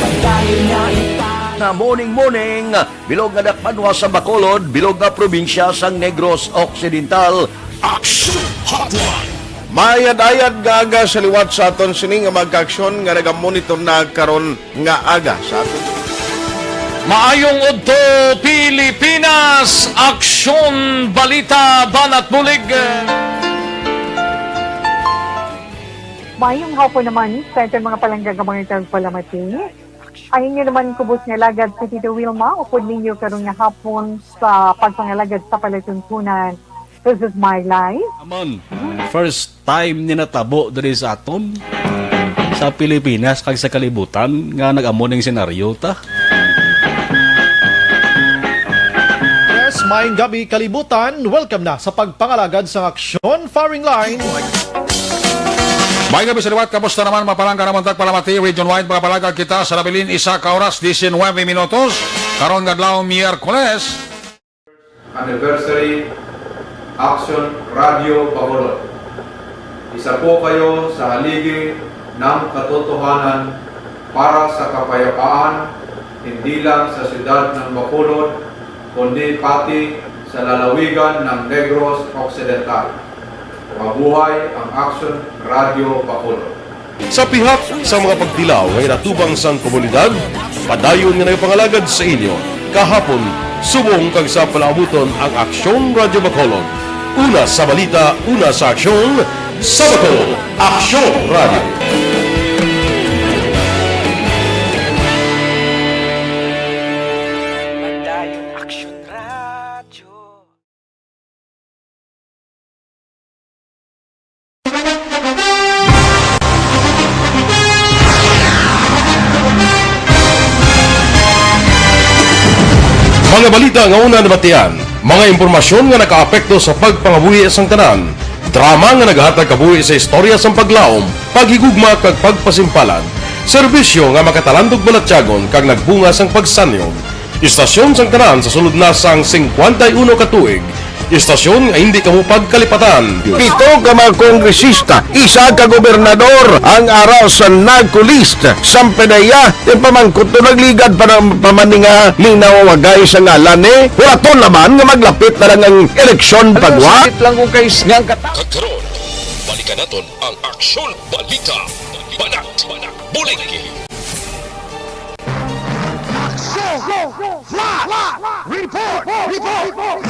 padayon nga ipang- Nga morning, morning, bilog nga dakbanwa sa Bacolod, bilog nga probinsya sang Negros Occidental. Action Hotline. Maayad-ayad nga aga sa liwat sa aton sini nga mga kaaksyon nga nagamonitor na karon nga aga sa aton. Maayong udto, Pilipinas! Aksyon, balita, banat bulig. Maayong hapon naman sa aton mga palangga nga mga tagpalamati. Ang inyo naman kubos nga alagad si Tito Wilma, upod ninyo karon nga hapon sa pagpangalagad sa palatuntunan. This is my life. Aman, first time ni natabo diri sa aton, sa Pilipinas kag sa kalibutan nga nag-amo ning senaryo ta. Yes, maayong gabi, kalibutan. Welcome na sa pagpangalagad sa Aksyon Firing Line. Maayong gabi sa liwat. Kamusta naman, mga palangga namon tagpalamati? Region wide, mga palangga, kita sa nabilin isa ka oras, diecinueve minutos. Karon nga adlaw, Miyerkules. Anniversary Action Radio Bacolod. Isa po kayo sa haligi ng katotohanan para sa kapayapaan, hindi lang sa siyudad ng Bacolod, kundi pati sa lalawigan ng Negros Occidental. Mabuhay ang Action Radio Bacolod. Sa pihak sa mga pagtilaw nga ginatubang sang komunidad, padayon nga nagapangalagad sa inyo kahapon, subong kag sa palaabuton ang Aksyon Radio Bacolod. Una sa balita, una sa aksyon, sa Bacolod, Aksyon Radio. Padayon Aksyon Radio. Mga balita nga una nabatian, mga impormasyon nga nakaapekto sa pagpangabuhi sang tanan, drama nga nagahatag kabuhi sa istorya sang paglaom, paghigugma kag pagpasimpalan, serbisyo nga makatalandog balatyagon kag nagbunga sang pagsanyog, istasyon sang tanan sa sulod na sang singkwenta y uno ka tuig, Istasyon nga hindi kamo pagkalipatan. Pito ka mga kongresista, isa ka gobernador ang ara sa NAGCO list. Sampe na iya, ti pamangkot to nagligad pa na, pa man ni nga linawagay sa ngalan ni. Hulaton naman nga maglapit na lang ang eleksyon pagwa. Sakit lang kung kais nga ang kata- Kag karon, balikan naton ang aksyon balita. Banat, banat, bulig. Aksyon! Flash! Report! Report!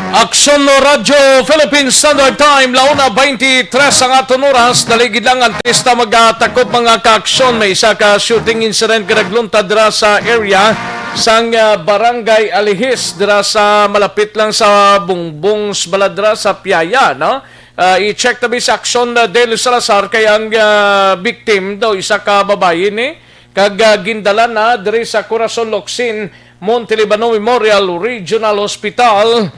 Aksyon no Radyo Philippine Standard Time, la una twenty-three ang aton oras. Dali gid lang antes ta magatakop, mga kaaksyon, may isa ka shooting incident nga nagluntad dira sa area sang, ah, Barangay Alihis, dira sa malapit lang sa Bongbong Baladra sa Piaya, no? Ah, i-check tabi sa Aksyon, ah, Del Salazar kay ang, ah, victim daw isa ka babayi ni kag, ah, gindala na diri sa Corazon Locsin, Montelibano Memorial Regional Hospital.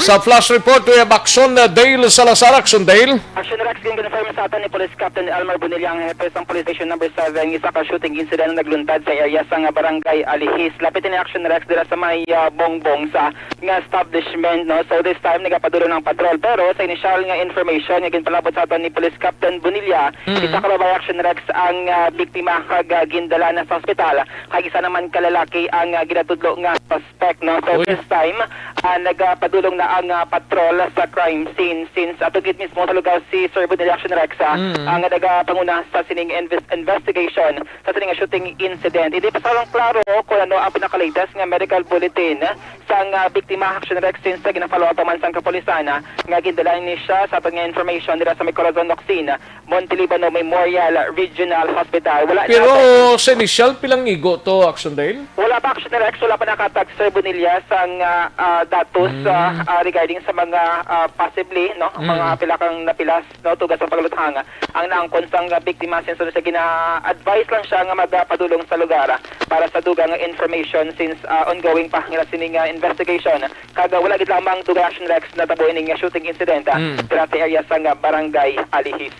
Sa flash report, we have Aksyon, uh, Dale Salazar. Aksyon, Dale. Action Rex, gin-confirm sa aton ni Police Captain Elmer Bonilla, ang hepe sang Police Station Number Seven, isa ka shooting incident nagluntad sa area sa nga Barangay Alihis. Lapit ni Action Rex dira sa may, ah, Bongbong sa nga establishment, no? So, this time, nagapadulong ng patrol. Pero sa initial nga information nga ginpalabot sa aton ni Police Captain Bonilla, Mm. isa ka babayi, Action Rex, ang, ah, biktima kag, ah, gindala na sa ospital. Kag isa naman ka lalaki ang, ah, ginatudlo nga suspect, no? So, Uy. this time, ah, nagapadulong na ang, ah, patrol sa crime scene since ato gid mismo sa lugar si Sir Bonilla, Action Rex, ah, Mm. ang nagapanguna sa sining inves-, investigation sa sining shooting incident. Hindi pa sa klaro kung ano ang pinaka-latest nga medical bulletin sang, ah, biktima, Action Rex, since sa ginafollow up pa man sang kapulisan, ah, nga gindala ni siya sa aton nga information dira sa may Corazon Locsin, Montelibano Memorial Regional Hospital. Wala Pero na sa initial, pilang igo to, Action Dale? Wala pa, Action Rex, wala pa nakatag Sir Bonilla sang, ah, ah, datos, Mm. ah, ah, regarding sa mga, ah, possibly, no, Mm. mga pila kang napilas, no, tugas sa pagluthang ang naangkon sang biktima, since siya gina-advise lang siya nga magapadulong sa lugar para sa dugang nga information since, ah, ongoing pa nila sining, ah, investigation. Kag, ah, wala gid lamang dugang, Action Rex, natabo ining, ah, shooting incident, ah, Mm. dira sa area sang, ah, Barangay Alihis.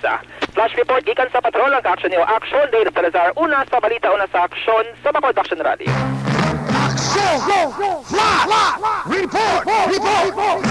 Flash report gikan sa patrol ang ka-action niyo. Action, Dale Salazar, una sa balita, una sa aksyon, sa Bacolod Action Rally. Action! Flash! Report! Report!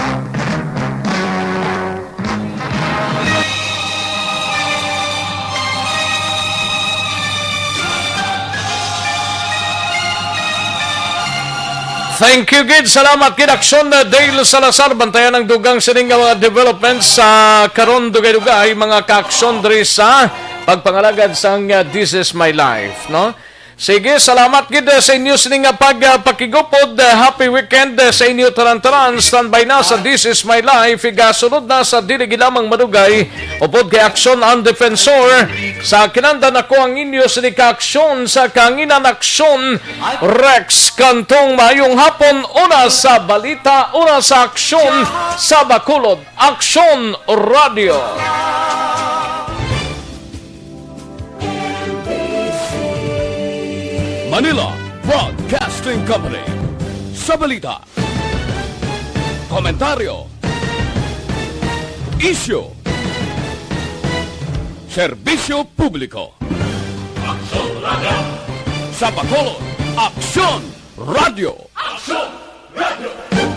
Thank you gid. Salamat gid, Aksyon, uh, Dale Salazar. Bantayan ang dugang sining nga mga developments sa karon, dugay-dugay, mga kaaksyon diri sa pagpangalagad sang, uh, This Is My Life, no? Sige, salamat gid, uh, sa inyo sini nga pag, uh, pakigupod. Uh, happy weekend, uh, sa inyo tanan-tanan. Standby na sa This Is My Life. Igasunod na sa dili gid lamang madugay upod kay Aksyon ang Defensor. Sa kinandan, ako ang inyo sini ka Aksyon, sa kanginan, Aksyon, Rex Cantong. Maayong hapon. Una sa balita, una sa aksyon, sa Bacolod, Aksyon Radio. Manila Broadcasting Company. Sa balita, komentaryo, isyu, serbisyo publiko. Aksyon Radio. Sa Bacolod, Aksyon Radio. Aksyon